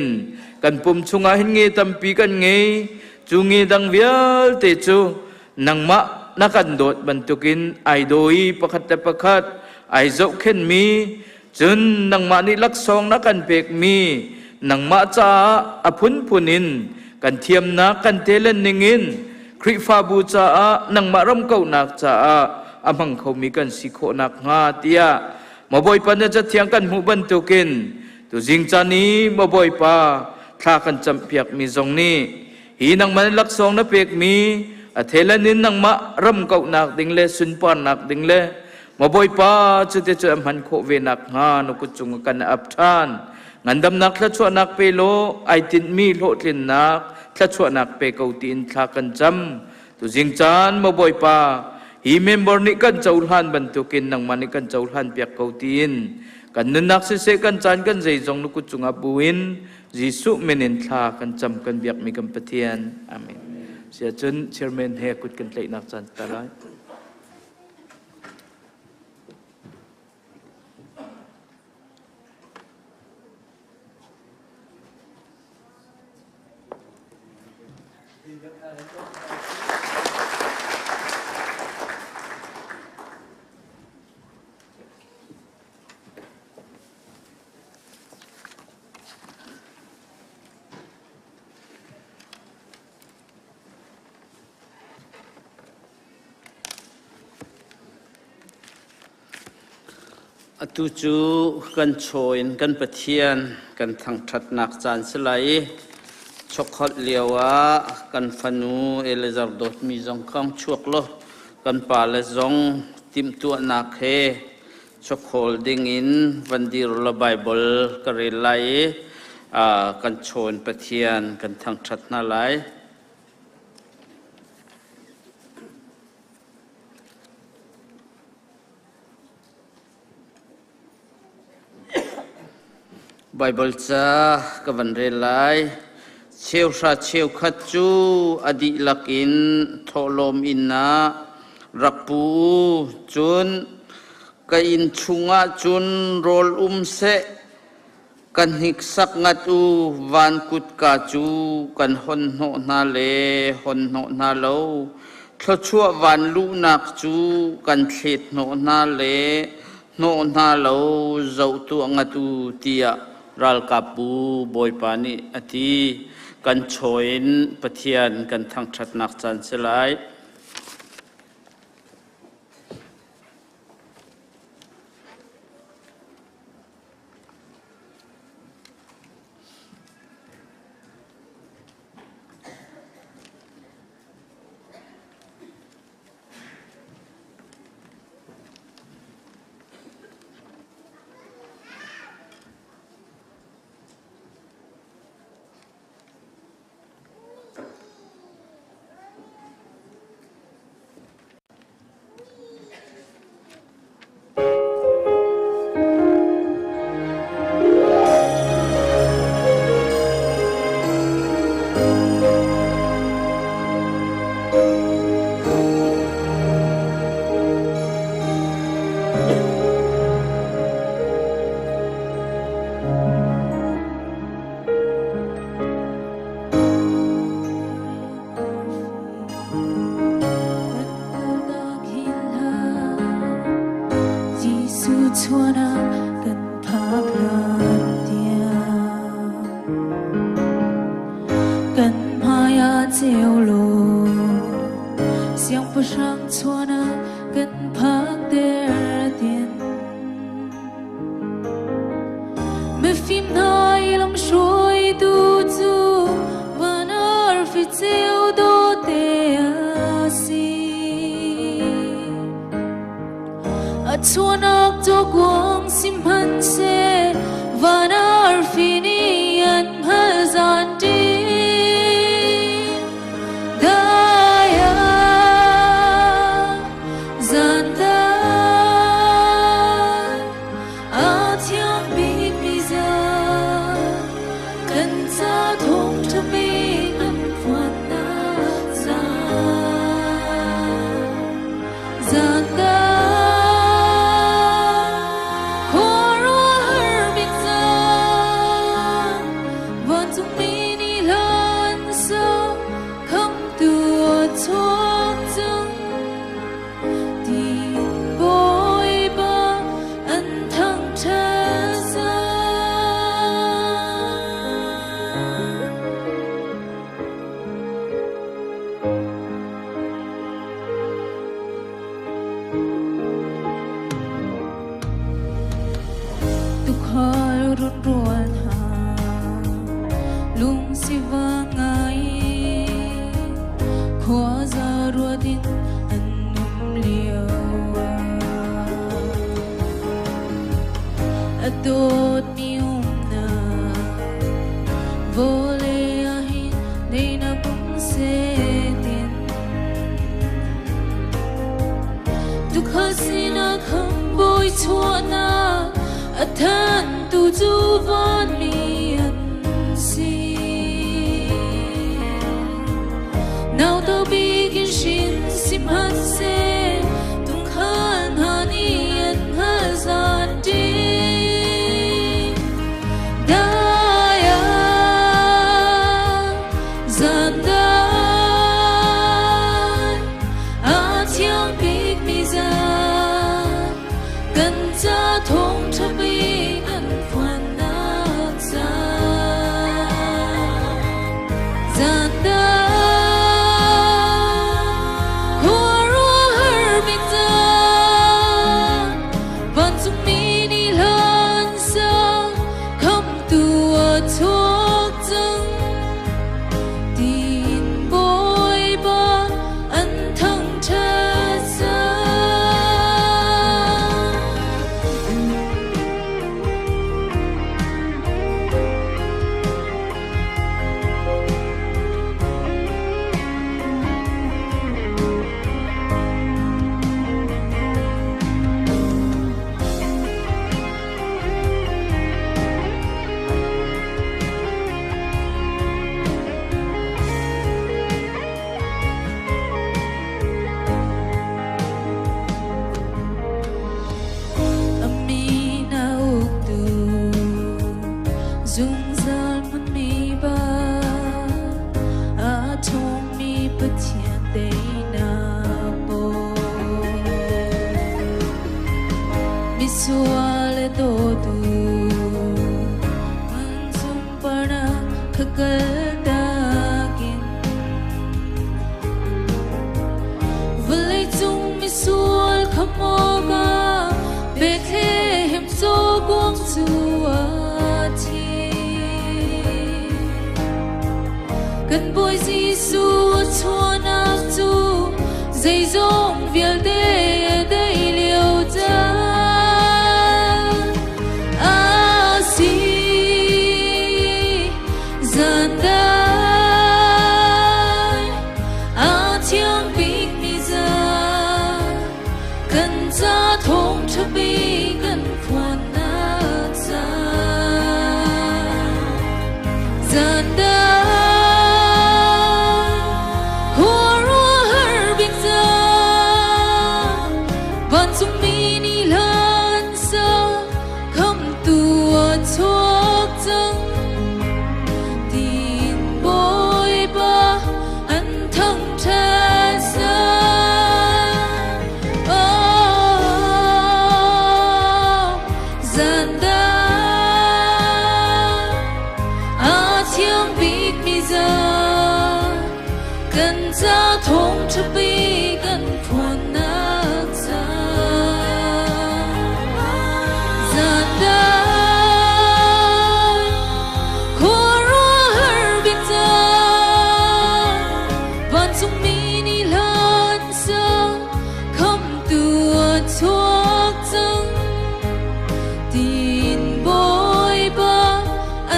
kan pum chungah hin nge tampi kan ngei. Cu nge dang vialte cu nangmah na kan dawt bantukin ai daw i pakhat le pakhat ai zohkhenhmi Cun nangmah nih laksawng na kan pekmi nangmah caah a phunphun in kan thiamnak kan talent ningin. Khrihfabu caah nangmah ram kauhnak caah a hmang khomi kan si khawh nakhnga tiah maw Bawipa na cathiang kan hmuh bantukin tuzing caan i maw Bawipa thla kan campiakmi zong nih hi nangmah laksawng na pekmi a thelan in nangmah ram kauhnak ding le sunparnak ding le maw Bawipa cuti cu a hman khawh ve nakhnga na kut cung kan ap ṭhan. Ngandamnak thluachuahnak pe law ai tinhmi hlawhtlinnak thluachuahnak pe ko tiin thla kan cam. Tuzing caan maw Bawipa, hi member nih kan cohlan bantukin nangmah nih kan cohlan piak ko tiin kan nunnak siseh kan caan kan zeizong na kut cungah buin Jesuh min in thla kan cam kan biakmi kan Pathian. Amen. Siacun chairman he kut kan tlaihnak caan ta lai. Atu cu kan chaw in kan Pathian kan thangṭhatnak caan si lai i chokholh lio ah kan fanu Elizar dawtmi zong kha chuak law kan pale zong timhtuahnak he chokhawl ding in van dir law Baibal ka rel lai i kan chaw in Pathian kan thangṭhat hna lai. Baibal ca ka van rel lai. Cheuhra cheukhat cu a dihlak in thawhlawm inn ah rak pu u. Cun ka inn chungah cun rawl um seh. Kan hniksak ngat u, van kutka cu kan hon hnawh hna le hon hnawh hna lo. Thluachuah van luhnak cu kan thlet hnawh hna le hnawh hna lo, zoh tuah ngat u, tiah ralkapbu Bawipa nih a ti. Kan chaw in Pathian kan thangṭhatnak caan si lai. Zan Tukhal runrual hna lungsiva ngai khuaza ruat in an um lio ah a dawtmi umnak vawlei ah hin neinak um setin Tukhal sinah khambawi chuahnak a thantu cu vanmi an si. Nauto bik in hrin sihmanhseh tukhal hna nih an hngalh zan ṭih. Dai ah zan dai a thiang bikmi zan kan ca thawngṭha bik an phuannak caan zan dai khuaruahhar bik caan vancungmi nih hlan sang khamtu a chuak cang tiin Bawipa an thangṭhat cang. A min a uktu zungzal hmunmi pa a ṭhawngmi Pathian teinak bawi misual a dawtu an sunparnak kha kaltak in vawleicung misual khamh awkah Bethlehem cawkuang cu a thi. Kan Bawi Jesuh a chuahnak cu zeizong vialte a dei lio caan a si. Zan dai a thiang bikmi zan kan ca thawngṭha bik kan phuannak caan. Zan dai khuaruahhar bik caan vancungmi nih hlan sa khamtu a chuak cang tiin Bawipa an thangṭhat cang. Oh, zan dai a thiang bikmi zan kan ca thawngṭha bik kan phuannak caan. Zan dai khuaruahhar bik caan vancungmi nih hlan sa khamtu a chuak cang tiin Bawipa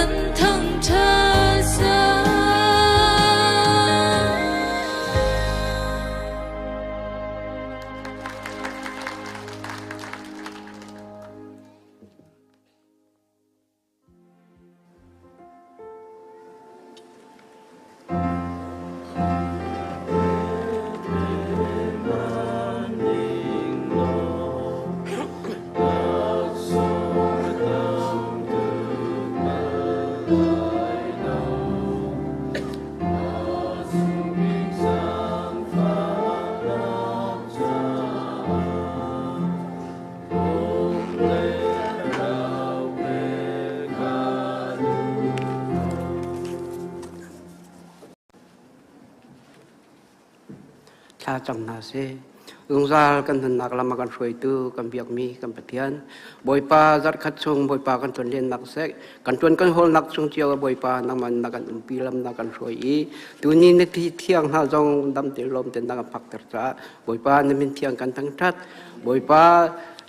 an thangṭhat cang. Thla cam hna sih. Zungzal kan nunnak lam a kan hruaitu kan biakmi kan Pathian. Bawipa zarhkhat chung Bawipa kan tonlennak seh kan tuan kan hawlnak chung cio ah Bawipa nangmah na kan umpi lam na kan hruai i tuni na thi thiang hna zong dam te lawm ten na kan phakter caah Bawipa na min thiang kan thangthat. Bawipa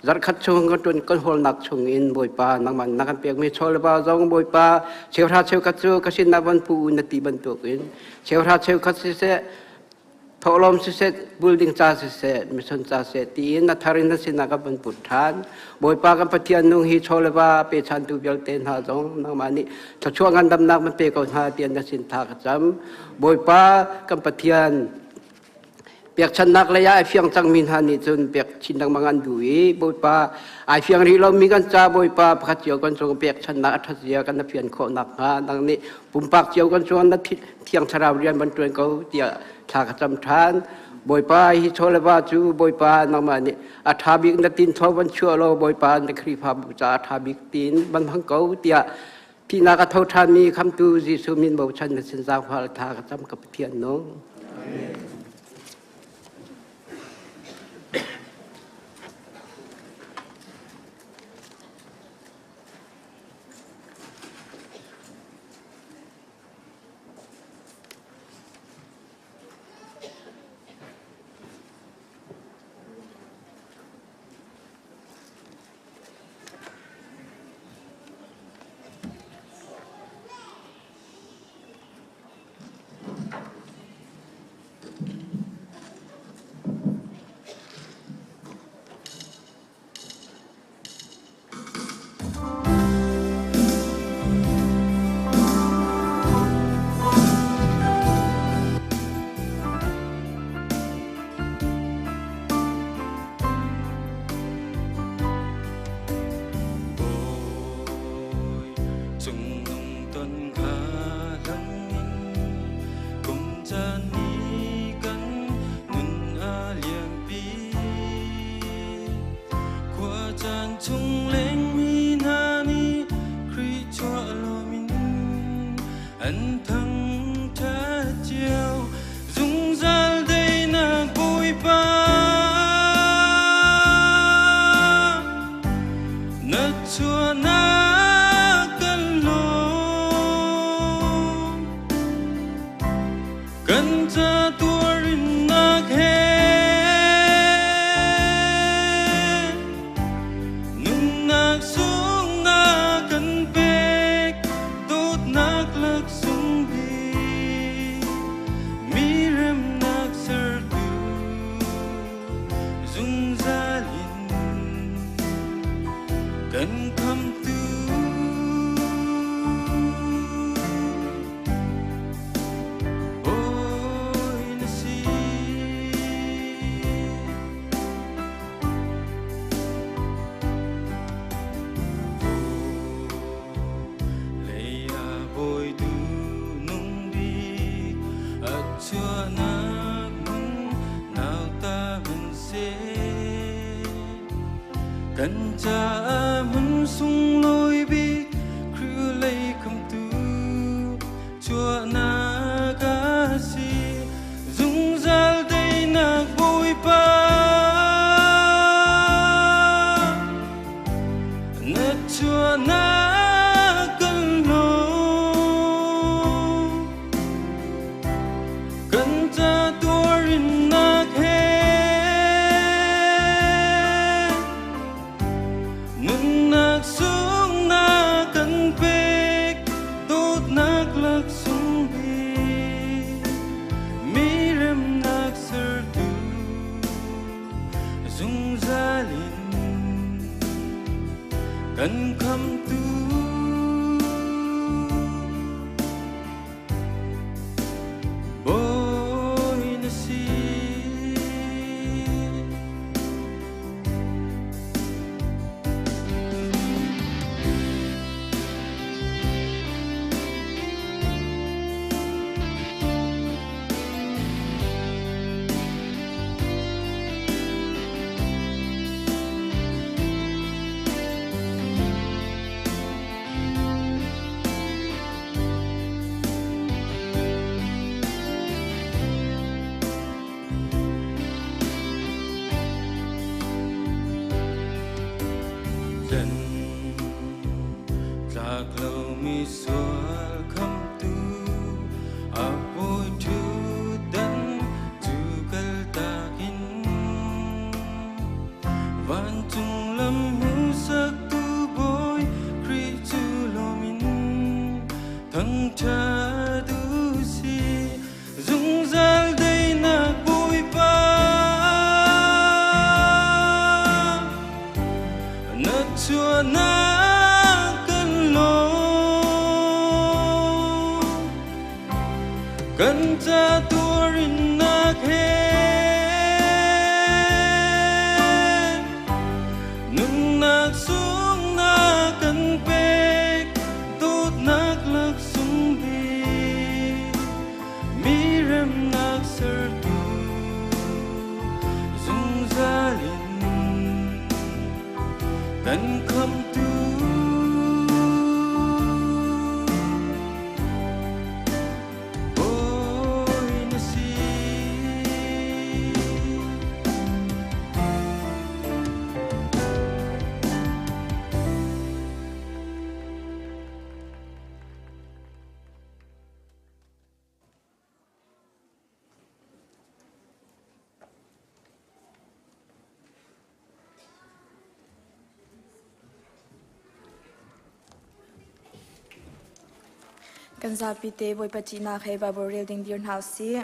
zarhkhat chung kan tuan kan hawlnak chung in Bawipa nangmah na kan pekmi chaw le va zong Bawipa cheuhra cheukhat cu ka sin na van pu na ti bantukin cheuhra cheukhat siseh thawhlawm siseh building ca siseh mission ca siseh tiin a thar in na sinah ka van put ṭhan Bawipa kan Pathian nung hi chaw le va pechantu vialte hna zong nangmah nih thluachuah ngandamnak man pe ko hna tiah na sin tha ka cam Bawipa kan Pathian pekchannak lei ah ai fiang cangmi hna nih cun pek chin lengmang an duh i Bawipa ai fiang rih lomi kan ca Bawipa pakhat cio kan cung pekchannak a ṭhat zia kan na fian khawh nakhnga nang nih pumpak cio kan cung na Thiang Thlarau rian van ṭuan ko tiah thla ka cam ṭhan. Bawipa hi chaw le va cu Bawipa nangmah nih a ṭha bik na tin tho van chuah law Bawipa na Khrihfabu caah a ṭha bik tiin van hmang ko tiah thihnak a tho ṭhanmi khamtu Jesuh min bochan na sin zaangfah thla ka cam ka Pathian nung. Amen. Cungnung ton kha langin kum caan ni kan nun a liampi. Khua caan chung lengmi hna nih Khrih chuah lomin an thangṭhat cio zungzal daihnak Bawipa. Na chuahnak kan lawm. Kan ca tuarinnak he nunnak sung na kan pek dawtnak laksung bik mi remnak sertu zungzal in kan khamtu. Bawi na si. Lei ah bawi du nung bik a chuahnak hmun nauta hmanhseh kan caah hmun sunglawi bik Khrih lei khamtu chuahnak a si zungzal teinak Bawipa na chuahnak kan lawm kan ca tuarinnak he. Tlak lomi sual khamtu a bawi ṭhutdan cu kaltak in vancung lam hmuhsaktu Bawi Khrih cu lawm in thangṭhat u sih. Zungzal daihnak Bawipa na chuahnak kan lawm kan ca tuarinnak he nunnak sung na kan pek dawtnak laksung bik mi remnak sertu zungzal in kan khamtu. Bawi na si. Kan zapi te Bawipa ṭihnak he Bible rel ding dir hna usih.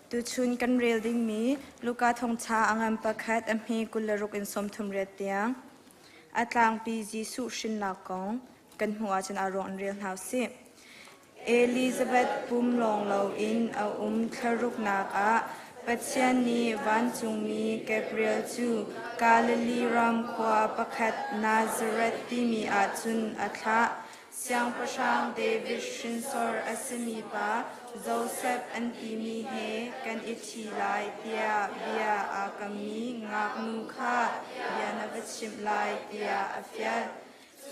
Tuchun kan rel dingmi Luka thawngṭha a ngan pakhat a hme 26 in 38 tiang. A tlangpi Jesuh hrinnak kong kan hmuh ahcun aa ruang in rel hna usih. Elizabeth pum lawng loin a um thlaruknak ah Pathian nih vancungmi Gabriel cu Galilee ram khua pakhat Nazareth timi ah cun a thlah. Siangpahrang David hrinsor a simi pa Josef an timi he kan i ṭhi lai tiah bia aa kammi ngaknu kha bia na va chimh lai tiah a fial.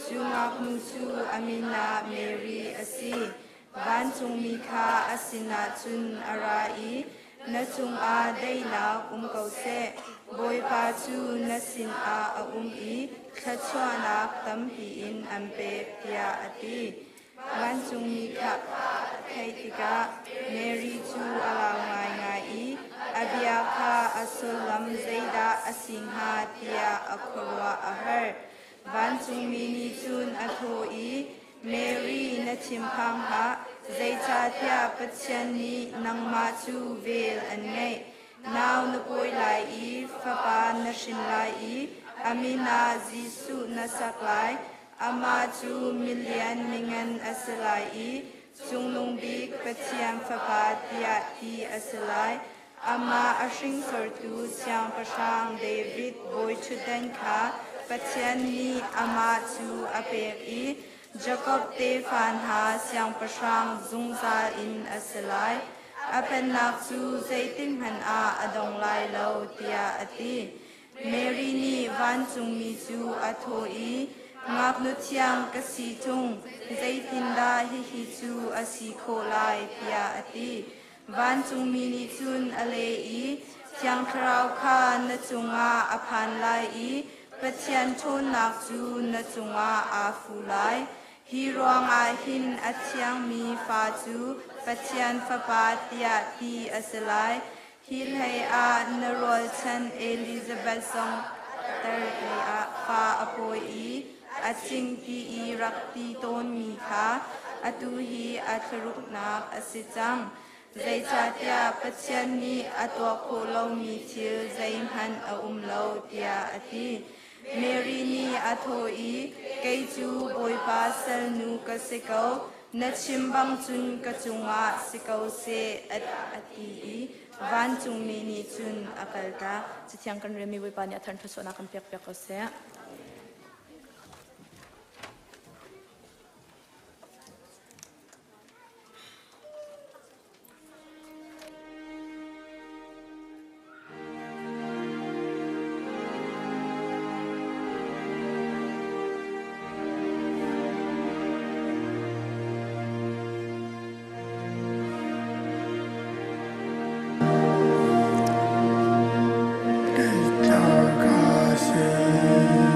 Cu ngaknu cu a min ah Mary a si. Vancungmi kha a sinah cun a ra i, Na cungah daihnak um ko seh. Bawipa cu na sinah a um i thluachuahnak tampi in an pek, tiah a ti. Vancungmi kha a theih tikah Mary cu a lau ngaingai i a bia kha a sullam zeidah a si hnga tiah a khuaruah a har. Vancungmi nih cun a thawh i, Mary, na thinphang hlah, zeicahtiah Pathian nih nangmah cu vel an ngeih. Nau na pawi lai i fapa na hrin lai i a min ah Jesuh na sak lai. Amah cu milian mingan a si lai i Cungnung Bik Pathian Fapa tiah ti a si lai. Amah a hringsortu Siangpahrang David bawiṭhutdan kha Pathian nih amah cu a pek i Jakob tefa hna siangpahrang zungzal in a si lai. A pennak cu zeitikhmanh ah a dong lai lo, tiah a ti. Mary nih vancungmi cu a thawh i, Ngaknu thiang ka si ṭung, zeitindah hihi cu a si khawh lai, tiah a ti. Vancungmi nih cun a leh i, Thiang Thlarau kha na cungah a phan lai i Pathian ṭhawnnak cu na cungah aa fu lai. Hi ruangah hin a thiangmi fa cu Pathian Fapa tiah ti a si lai. Hi hleiah na rualchan Elizabeth zong tar leiah fa a pawi i a cingpi i rak ti tawnmi kha atu hi a thlaruknak a si cang. Zeicahtiah Pathian nih a tuah khawh lomi thil zeihmanh a um lo, tiah a ti. Mary nih a thawh i, Kei cu Bawipa salnu ka si ko, na chim bang cun ka cungah si ko seh, a ti i vancungmi nih cun a kaltak. Cathiang kan relmi Bawipa nih a thar thluachuahnak kan pekpiak ko seh. Ka si.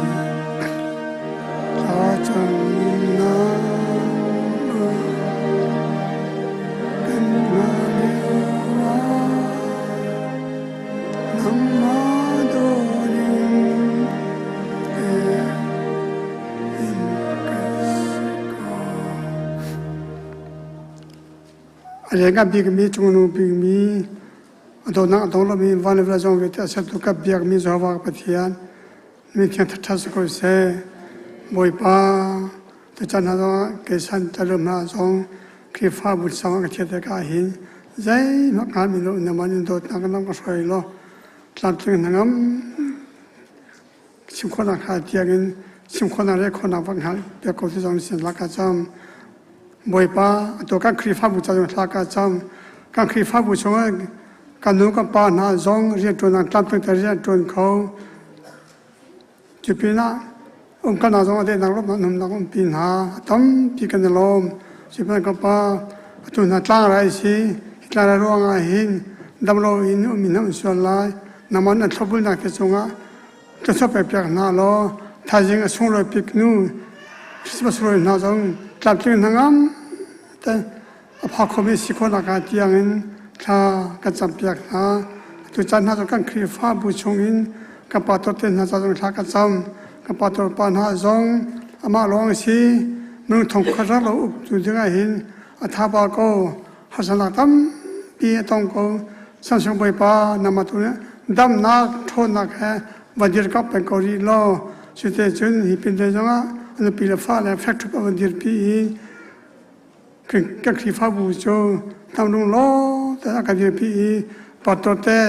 A lianngan bikmi, cungnung bikmi, a dawtnak a dong lomi van le vawlei zong vialte a sertu ka biakmi Jehovah ka Pathian, min thiang ṭhaṭha si ko seh. Bawipa, tuchan hna zongah kei san talum hna zong Khrihfabu sangah ka thiat tikah hin zeihmanh hngalmi lo in nangmah nih dawtnak in lam ka hruai law tlamtling hnangam chim khawhnak hnga tiangin chim khawhnak le khawhnak va hngalh piak ko ti zong sin lak ah cam. Bawipa, atu kan Khrihfabu ca zong thla ka cam. Kan Khrihfabu chungah kan nu kan pa hna zong rianṭuannak tlamtling te rianṭuan kho. Cu pinah umkalnak zong a dehnak lawmhnak numnak umpi hna a tampi kan i lawm. Cu pinah kan pa atu hna tlangrai si hi tlangrai ruangah hin damlo in um in um sual lai. Nangmah nan thlopbulnak te cungah Tluachuah pekpiak hna law thaizing a sunglawi bik nu Christmas rawl hna zong tlamtling hnangam te a pha khomi si khawhnak ah tiangin thla kan campiak hna. Atu caan hna zong kan Khrihfabu chungin kan pastor te hna ca zong thla kan cam. Kan pastor pa hna zong amah lawng a si. Minung thong khat rak lo uktu dingah hin a tha ba ko. Harsatnak tampi a tong ko. Samsung Bawipa nangmah tu nih damnak ṭhawnnak he va dirkamh peng ko rih law cute cun hi pin te zongah a nupi le fale fek ṭhup a van dirpi i kan Khrihfabu cu hnamrung law te a kan dirpi i pastor te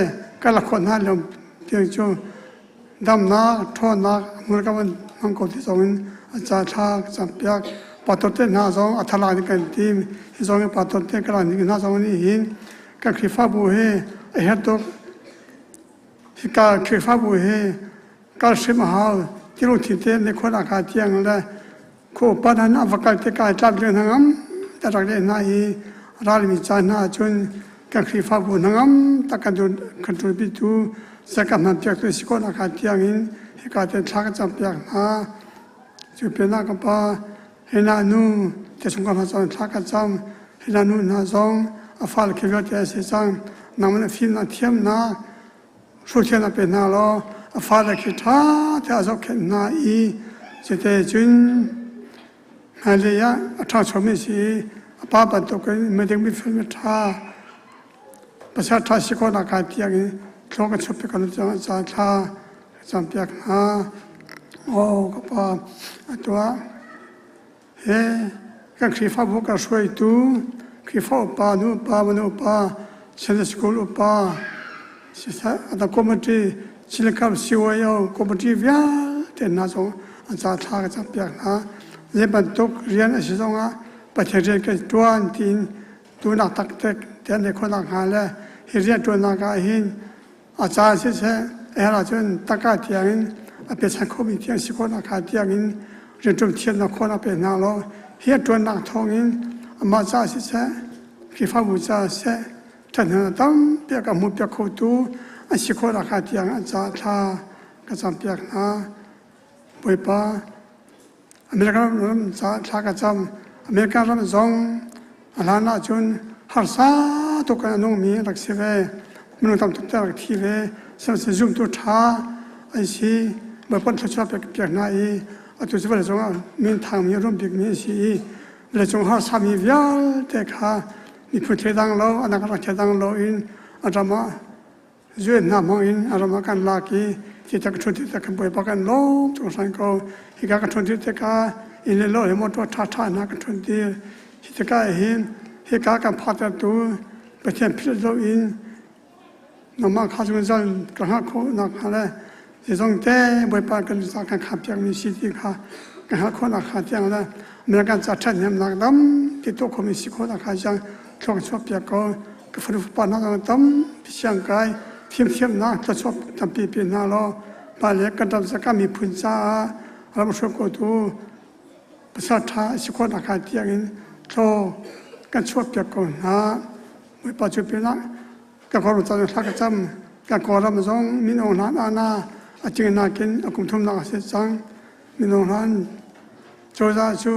kan la khawh hna lo tiang cu damnak ṭhawnnak hmurka van hmang ko ti zong in a ca thla campiak pastor te hna zong a thala nih kan tim hi zong in pastor te ka nih hna zong nih hin kan Khrihfabu hi a herh tuk hika Khrihfabu hi kal hrim a hau ti lungthin te ne khon aka tiang le khu pan han a va kal te kai tlap le hnangam ta rak le hna i ralmi ca hna cun kan Khrihfabu hnangam tak kan kan ṭulpi tu saka hman piak tu si ko nak ah tiang in hika te thla kan cam piak hna cu pinah ka pa hina nu te chung ka hna zong thla kan cam hina nu hna zong a fal khi vialte a si cang nangman a fim na thiam na Hruhthian a pe hna law a fale khi ṭha te a zohkhenh hna i cuti cun hmailei ah a ṭhangchomi si i a pa bantukin miding mifel miṭha pasal ṭha si khawhnak hnga tiangin thlua kan chuahpi ko tiang ca thla ka campiak hna. Aw ka pa a tuah. He kan Khrihfabu kan hruaitu Khrihfa upa, nu upa, manu upa, Sunday School upa, the committee, Chilikam CYO committee vialte hna zong an ca thla ka campiak hna. Zei bantuk rian a si zongah Pathian rian kan ṭuan tiin duhnak taktak te an neih khawhnak hnga le hi rian ṭuannak ah hin A caan siseh, a herh ahcun tangka tiangin a pechan khomi tiang si khawhnak kha tiangin rianṭuan thiamnak khawhnak pe hna law hi a ṭuannak thawngin amah caah siseh, Khrihfabu caah siseh, ṭhathnemnak tampi a kan hmuhpiak khotu an si khawhnak kha tiang an caah thla ka campiak hna. Bawipa, America ram caah thla ka cam. America ram zong a hlan ahcun harsa tuk in a nungmi an rak si ve. Minung tam tuk te rak thi ve. Sihmanhsehlaw zumtu ṭha an si. Bawipa thluachuah pek piak hna i atu cu vawleicung ah min thangmi a rum bikmi an si i vawleicung harsami vialte kha miphun thleidang lo, anak rak thleidang lo in a ram ah Zuen hna hmang in a ram ah kan lak i ti tak ṭhut ti kan bawipa kan lawm tuk hran ko. Hika ka ṭhun ti tikah inn le lo he motor ṭhaṭha hna kan ṭhun ti. Hi tikah hin hika kan phaktertu Pathian philh lo in nangmah kha zungzal ka hngah khawh nakhnga le zeizong te Bawipa kan ca kan khampiakmi si ti kha kan hngalh khawh nakhnga tiang le American ca ṭhathnemnak tampi tuah khomi si khawh nakhnga tiang thluak chuahpiak ko. Ka fanu fapa hna zong tampi siangkai fimthiamnak thluachuah tampi pe hna law mah le kan ram ca kan miphun caah ram hruai khotu pasal ṭha si khawh nakhnga tiangin thlaw kan chuahpiak ko hna. Bawipa cu pinah ka kawlram ca thla ka cam. Kan Kawlram zong min Aung Hlaing ana a cing nakin a kum thumnak a si cang. Min Aung Hlaing cozah cu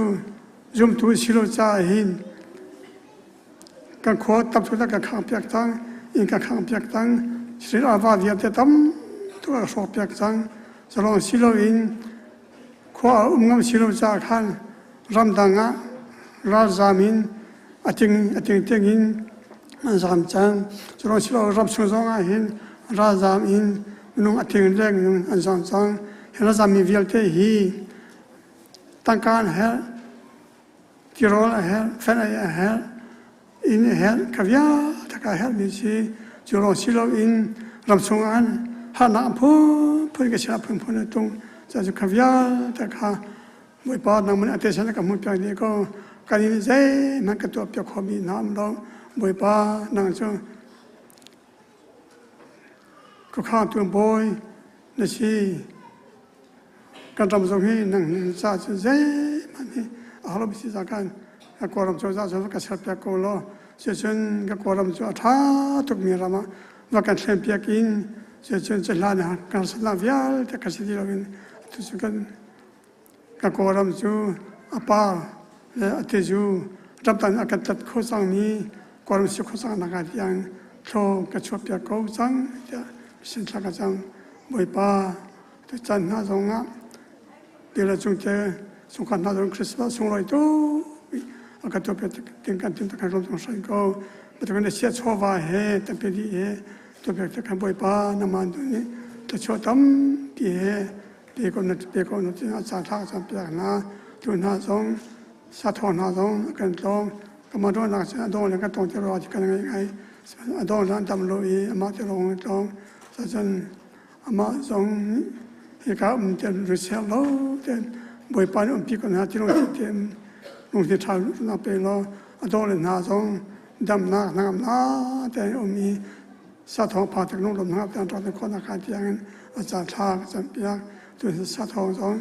zumtu si lo caah hin kan khua tam tuk kan khang piak cang inn kan khang piak cang sri ava vialte tam tuk a hrawk piak cang zalong si loin khua a um ngam si lo caah khan ramdang ah ralzam in a ting a ting ting in. an zaam cang. Cu silo ram chung zong ah hin ralzaam in minung a thing leng in an zaam cang. Hi ralzaam mi vialte hi tangka an herh, tirawl a herh, fen ei a herh, inn a herh, ka vialte ka herhmi si. Cu lawng si loin ram chung ah harnak a phunphun ka chiah phunphun a tung. Cu ka vialte kha Bawipa nangmah nih a tesan a ka hmuhpiak dih ko. Kan in zeihmanh ka tuahpiak khawhmi hna um lo. Bawipa nang cu khuakhangtu bawi na si. Kan ram zong hi nang nih ca cu zeihmanh hi a har lomi si ca kan ka Kawlram cozah cu va ka serpiak ko law cucun ka Kawlram cu a ṭha tukmi ram ah va kan thlenpiak in cucun cu hlan ah kan harsatnak vialte ka si ti loin atu cu kan Ka Kawlram cu a par le a tizu ramtang a kan tat kho cangmi Kawlram si kho cang nak ah tiang thlaw ka chuahpiak ko cang tiah sin thla ka cang. Bawipa tuchan hna zong ah tila cung te chungkhar hna zong Christmas sunglawi tu a ka tuahpiak ding kan tim kan rom zong hran ko. Batukan na sia chawva he tampi dih he tuahpiak te kan Bawipa na man tu nih thluachuah tampi he pe ko na pe ko na a ca thla cam piak hna tu hna zong satho hna zong a kan tlawng kama do nak cun a dong le kan tong te ro kan ngai ngai a dong le an dam lo i amah te rong tlawng cun amah zong hika um ten rusel lo ten bawipa nih umpi ko hna ti lung ti te lung ti tha na pe lo a dong le hna zong damnak hnangamnak te um i Sathawng pa tik lunglawmhnak tiang ṭak khawhnak kha tiangin a ca thla ka campiak. Cun sathawng zong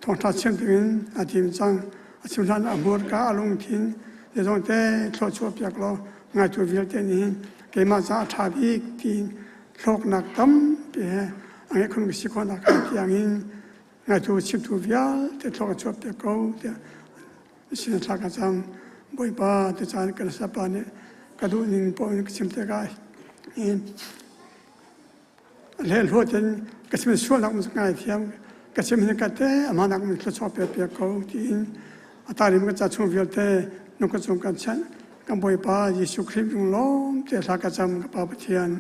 thawngṭha chim dingin a tim cang. A chim hlan a hmurka a lungthin zeizong te thluachuah piak law ngaitu vialte nih keimah caah a ṭha bik tiin hlawknak tampi he a ngeih khun si khawhnak kha tiangin ngaitu chimtu vialte thluak a chuah piak ko tiah sin thla ka cam. Bawipa tucaan kan sapa nih ka duh ning paoh in ka chim tikah hin a hleihluat in ka chim sualnak um ngai thiam ka chim hin ka te amah um thluachuah piak piak ko tiin a tarim ka ca chung vialte nung ka cung kan chanh kan Bawipa Jesuh Khrih lung te thla ka cam ka Pa Pathian.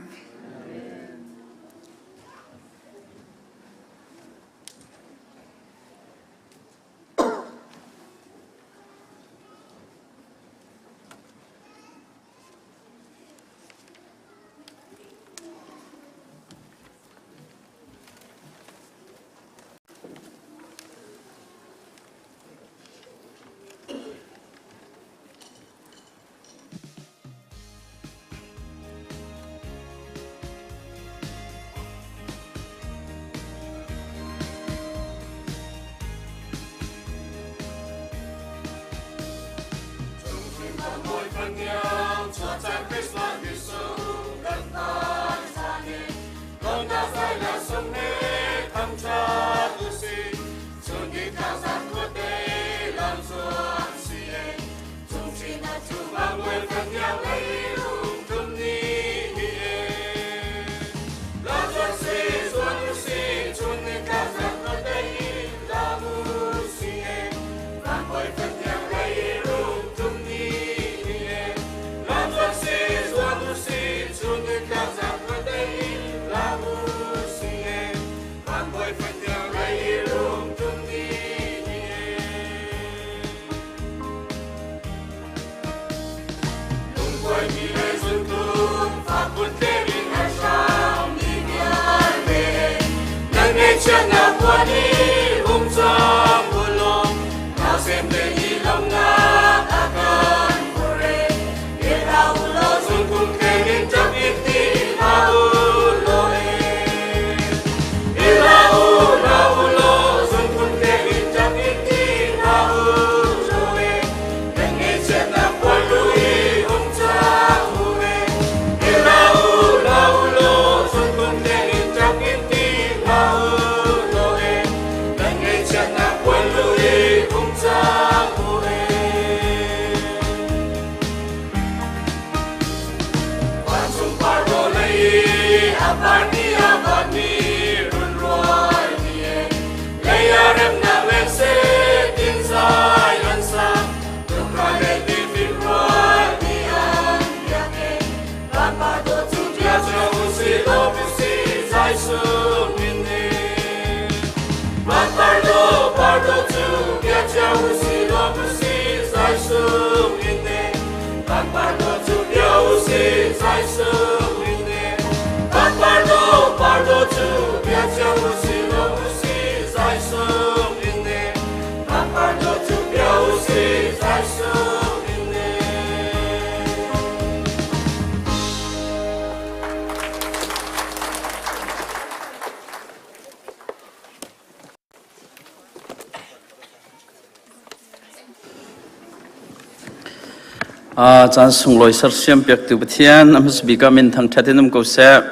Caan sunglawi sersiam piaktu Pathian a hmasa bik ah min thangṭhat in um ko seh.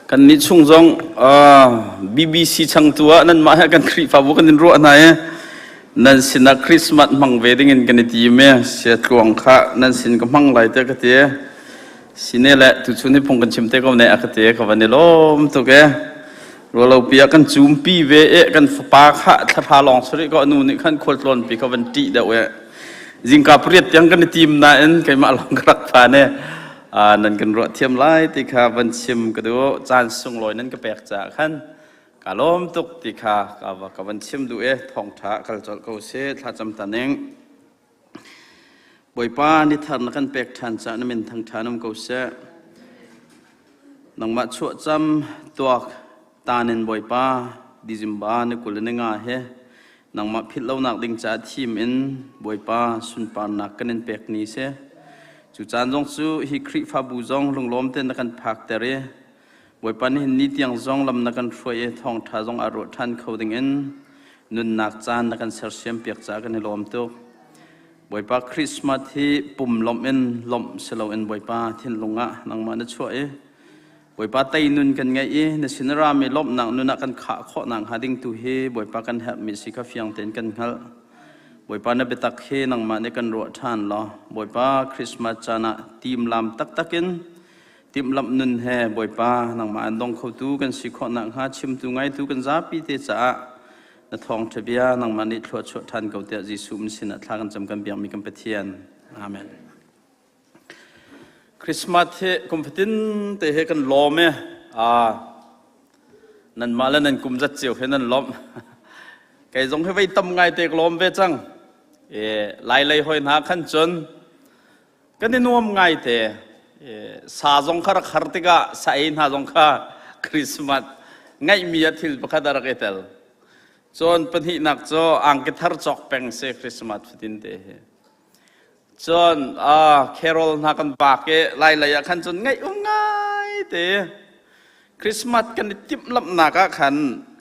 Kan nih chung zong BBC changtu ah nanmah he kan Khrihfabu kan in ruah hna i nan sinah Christmas hmang ve ding in kan i tim i sia tluang kha nan sin ka hmang lai te ka ti. Sine le tuchun hi phung kan chim te ko ne a ka ti ka van i lawm tuk e. Rualopi ah kan cumpi ve i kan fapa kha thlahra lawng sari ko nu nih khan khualtlawnpi kha van ṭih deuh e. Zingka pariat tiang kan i tim nain keimah lawng ka rak phan e. Nan kan ruah thiam lai ti kha van chim ka duh. Caan sunglawi nan ka pek caah khan ka lawm tuk ti kha ka van chim duh e. Thawngṭha kal colh ko sih thlacam ta ning. Bawipa ni thar na kan pek ṭhan caah na min thangṭhan um ko seh. Nangmah chuahcam tuak taan in Bawipa December ni 20 ni nga he nangmah philh lonak ding caah thim in Bawipa sunparnak kan in pek ni si. Cu caan zong cu hi Khrihfabu zong lunglawm tein na kan phakter i Bawipa nihin ni tiang zong lam na kan hruai i thawngṭha zong aa ruah ṭhan kho dingin nunnak caan na kan sersiam piak caah kan i lawm tuk. Bawipa Christmas hi pum lawmh in lawmh si loin Bawipa thinlung ah nangmah na chuah i Bawipa tei nun kan ngeih i na sin a rami lawmhnak nun ah kan khah khawh nakhnga ding tu hi Bawipa kan herhmi si kha fiang tein kan hngalh. Bawipa na biatak hi nangmah nih kan ruah ṭhan law Bawipa Christmas caan ah timlam taktak in Timhlamh nun he Bawipa nangmah an dong khotu kan si khawh nakhnga chimtu ngaitu kan zapi te caah na thawngṭha bia nangmah nih thlua chuah ṭhan ko tiah Jesuh min sinah thla kan cam kan biakmi kan Pathian. Amen. Christmas hi kum fatin te he kan lawm e. Ah, nanmah le nan kum zat cio he nan lawmh. Kei zong hi vei tam ngai te ka lawm ve cang. E, lai lei hoi hna khan cun Kan i nuam ngaite. Sa zong kha rak har tikah sa ei hna zong kha Christmas ngaihmi ah thil pakhat a rak i tel. Cun pahnihnak cu angki thar cawk peng si Christmas fatin te hi. Cun carol hna kan bak i lailei ah khan cun ngaih um ngai te. Christmas kan i timhlamhnak ah khan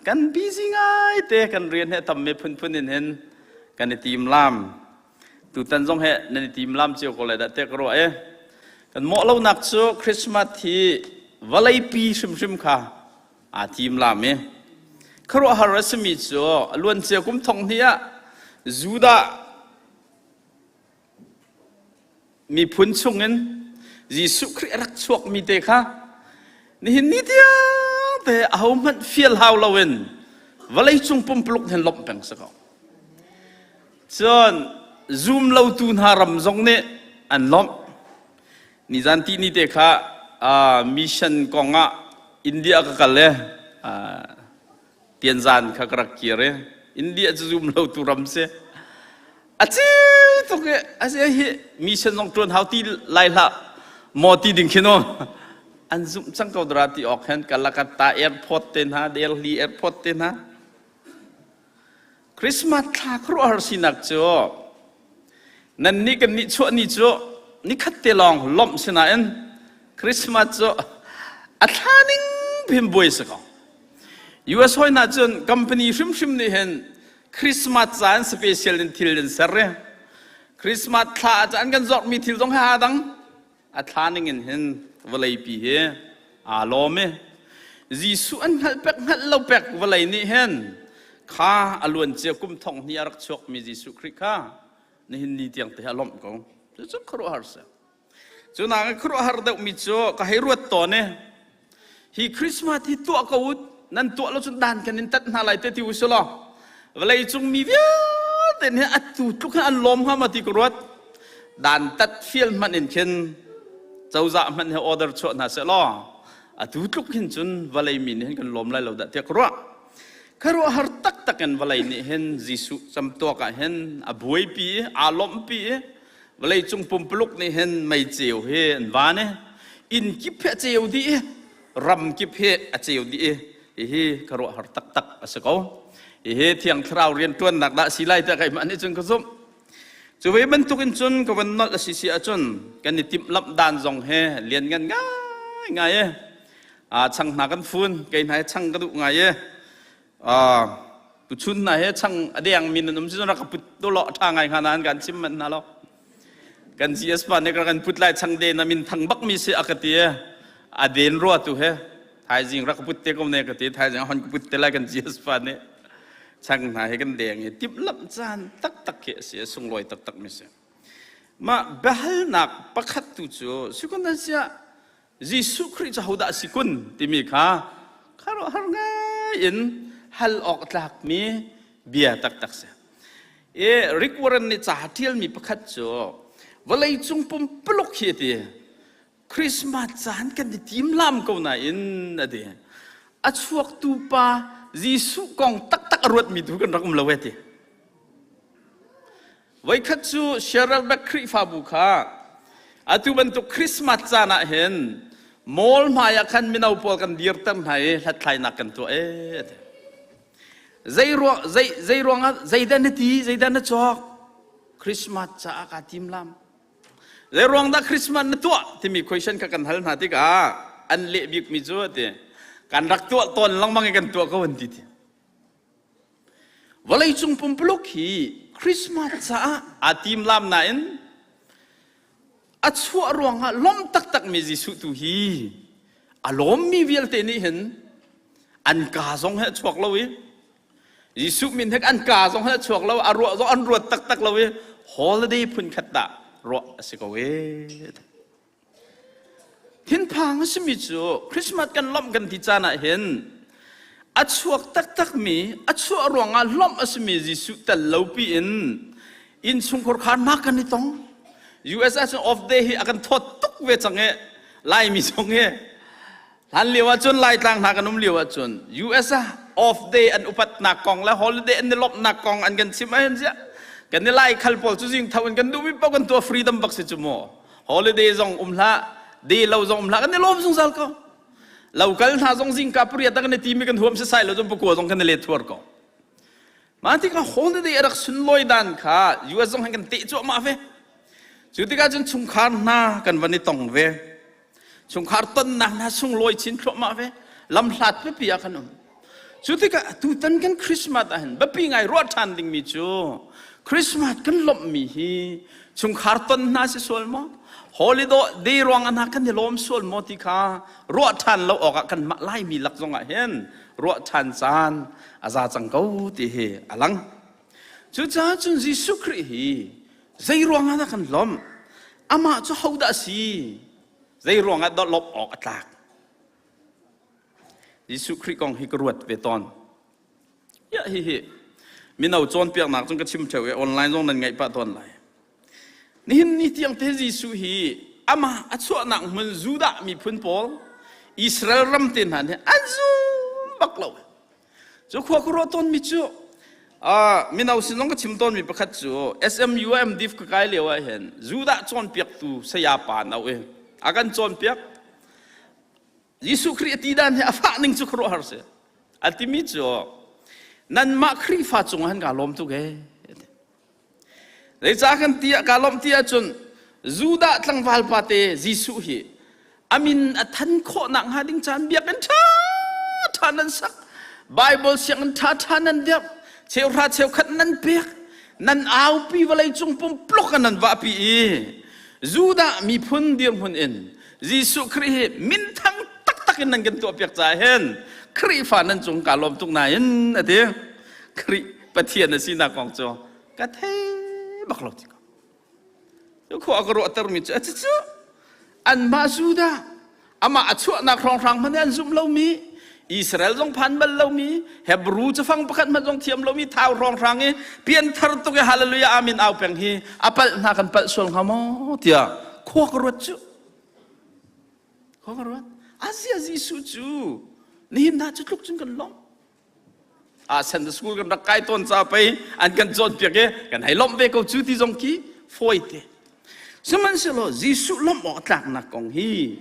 kan busy ngai te kan rian he tam mi phunphun in hin kan i tim lam. Tutan zong he nan i timlam cio ko lai dah tiah ka ruah i kan mawh lonak cu Christmas hi vawleipi hrimhrim kha aa timlam i khuaruahhar a simi cu a luancia kum thong hnih ah Judah miphun chungin Jesuh Khrih a rak chuakmi te kha nihin ni tiang te ahohmanh fial hau loin vawleicung pumpuluk hin lawmh peng si ko. Cun zum lotu hna ram zong nih an lawmh. Nizan tihni te kha mission kong ah India ka kal i tianzan kha ka rak kir i India cu zum lotu ram si. A ceu tuk i a si hi mission zong ṭuan hau ti lai hlah maw ti ding khin um. An zumh cang ko dara ti awk hen Calcutta airport te hna Delhi airport te hna Christmas thla khuaruahhar sinak cu nannih kan nih chuah ni cu nikhat te lawng lawmh si nain Christmas cu a thla ning phin buai si ko. US hoi hna cun company hrimhrim nih hin Christmas caan special in thil an ser i Christmas thla ah an kan zorhmi thil zong he aa dang. A thla ning in hin vawleipi hi aa lawm i Jesuh an hngalh pek hngalh lo pek vawlei nih hin kha a luancia kum thong hnih a rak chuakmi Jesuh Khrih kha nihin ni tiang te a lawmh ko. Cucu khuaruahhar si. Cu nak khuaruahhar deuhmi cu ka hei ruat tawn i Hi Christmas hi tuah ko u, nan tuah lo cun dan kan in tat hna lai te ti u si law vawlei cung mi vialte nih atu tluk hin an lawm hnga ma ti ka ruat. Dan tat fial hmanh in khin cozah hmanh he order chuah hna seh law atu tluk hin cun vawlei mi nih hin kan lawm lai lo dah tiah ka ruah. Khuaruahhar taktak in vawlei nih hin Jesuh camtuak ah hin a buaipi i aa lawmhpi i Vawleicung pumpuluk nih hin mei ceu hi an van i inn kip hi a ceu dih i ram kip hi a ceu dih i hihi khuaruahhar taktak a si ko. Hihi Thiang Thlarau rianṭuannak dah si lai tiah keimah nih cun ka zumh. Cu ve bantukin cun ka van nolh a si si ahcun kan i timhlamh dan zong hi lianngan ngaingai i chang hna kan fun kei hna hi chang ka duh ngai i Tuchun hna he chang a deng mi nan um si rak ka put tu lo tha ngai hnga nan kan chim man hna lo. Kan GS pa nih kan put lai chang de na min thang bak mi si a ka ti a den rua tu he thaizing rak put te ko ne ka ti thaizing hon ka put te lai kan GS pa nih chang hna he kan deng i timhlamh caan taktak khi a si a sunglawi taktak mi si. Mah biahalnak pakhat tu cu sikundan siah Jesuh Khrih cu hodah si kun timi kha khuaruahhar ngai in hal awk tlakmi bia taktak si. I Rick Warren nih ca ṭialmi pakhat cu vawleicung pumpuluk hi a ti. Christmas caan kan i timlam ko nain a ti. A chuaktu pa Jesuh kong taktak a ruatmi tu kan rak um lo e ti. Voikhat cu Sheralbeck Khrihfabu kha atu bantuk Christmas caan ah hin mall hmai ah khan mino pawl kan dirter hna i hlathlainak kan tuah ee a ti. Zei ruang zei zei ruangah zeidah na ti zeidah na cawk Christmas caah kaa tim lam. Zei ruang dah Christmas na tuah timi question kha kan hal hna tikah an leh bikmi cu a ti kan rak tuah tawn lengmang i kan tuah ko an ti ti. Vawleicung pumpuluk hi Christmas caah aa timlam nain a chuah ruangah lawm taktakmi Jesuh tu hi a lawmmi vialte nih hin an kaa zong he a chuak lo i Jesuh min he an kaa zong he a chuak lo a ruah zong an ruat taktak lo i holiday phun khat dah ruah a si ko ee. Thinphang a simi cu Christmas kan lawmh kan ti caan ah hin a chuak taktakmi, a chuah ruangah lawmh a simi Jesuh tel lo piin innchungkhar kha nak kan i tong. US ah cun off day hi a kan thawt tuk ve cang i Laimi zong hi hlan lio ahcun Laitlang hna kan um lio ahcun US ah off day an upatnak kong le holiday an i lawmhnak kong an kan chim ahhin ziah kan i Lai khal pawl cu zing tho in kan duhmi paoh kan tuah freedom bak si cu mu. Holiday zong um hlah, day lo zong um hlah, kan i lawm zungzal ko. Lo kal hna zong zingka pariat kan i timi kan huam sisai lo zong pakua zong kan i let thuar ko. Mah tikah holiday a rak sunlawi dan kha US zong han kan teh cuahmah ve. Cu tikah cun chungkhar hna kan van i tong ve. Chungkhar tonnak hna sunglawi chin thluahmah ve. Lam hlat pipi ah kan um. Cu tikah tutan kan Christmas ah hin biapi ngai ruah ṭhan dingmi cu Christmas kan lawmhmi hi chungkhar ton hna si sual maw? Holiday day ruang ah hna kan i lawm sual maw ti kha ruah ṭhan lo awkah kanmah Laimi lak zongah hin ruah ṭhan caan a za cang ko ti hi a lang. Cucaah cun Jesuh Khrih hi zei ruangah dah kan lawmh? Amah cu hodah a si? Zei ruangah dah lawmh awk a tlak? Jesuh Khrih kong hi ka ruat ve tawn. Ya hi hi mino cawnpiaknak cun ka chim theo i online zong nan ngaih pah tawn lai. Nihin ni tiang te Jesuh hi amah a chuahnak hmun Judah miphun pawl Israel ram te hna nih an zum bak lo. Cu khua ka ruah tawnmi cu mino sin zong ka chim tawnmi pakhat cu SMU MDiv ka kai lio ah hin Judah cawnpiaktu saya pa no i a kan cawnpiak Jesuh Khrih a ti dan hi a fah ning cu khuaruahhar si. A timi cu nanmah Khrihfa cungah han kaa lawm tuk ee. Zeicah kan ti ah kaa lawmh ti ahcun Judah tlangval pate Jesuh hi a min a than khawh nak hnga ding caan biakinn ṭha ṭha nan sak Bible sianginn ṭha ṭha nan dirh cheuhra cheukhat nan pek nan aupi vawlei cung pumpluk nan vahpi i Judah miphun dirhmun in Jesuh Khrih hi minthang taktak in nan kan tuahpiak caah hin Khrihfa nan cung kaa lawm tuk nain a ti. Khrih Pathian a sinak kong cu ka thei bak lo ti ko. Cu khua ka ruahtermi cu a cu anmah Judah amah a chuahnak hrawnghrang hmanh an zumh lomi Israel zong phan bal lomi Hebrew cafang pakhat hmanh zong thiam lomi thau hrawnghrang i pianthar tuk i hallelujah amen au peng hi a palh hna kan palh sual hnga maw tiah khua ka ruat cu khua ka ruat azia Jesuh cu nihin hna cu tluk cun kan lawmh a Sunday school kan rak kai tawn ca pei an kan cawnpiak i kan hei lawmh ve ko cu ti zong khi fawi te sihmanhsehlaw Jesuh lawmh awk tlaknak kong hi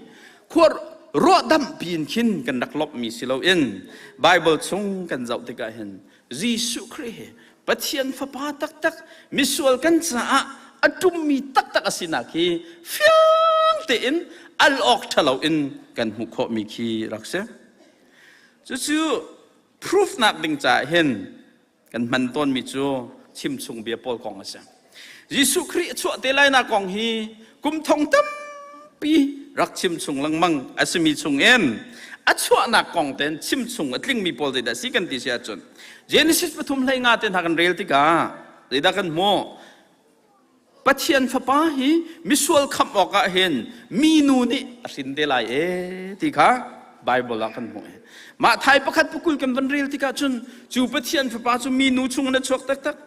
khua ruahdamh piin khin kan rak lawmhmi si loin Bible chung kan zoh tikah hin Jesuh Khrih hi Pathian fapa taktak misual kan caah a ṭummi taktak a sinak hi fiang tein al awk ṭhalo in kan hmuh khawhmi khi rak si. Cucu proof nak ding caah hin kan hman tawnmi cu chimchung bia pawl kong a si. Jesuh Khrih a chuah te lai nak kong hi kum thong tampi rak chim chung lengmang a simi chung in a chuahnak kong ten chim chung a tlingmi pawl zeidah si kan ti si ahcun Genesis pathum hlei nga te hna kan rel tikah zeidah kan hmuh? Pathian fapa hi misual khamh awkah hin minu nih a hrin te lai e ti kha Bible ah kan hmuh. Mah thai pakhat pakul kan van rel tikah cun cu Pathian fapa cu minu chung in a chuak taktak.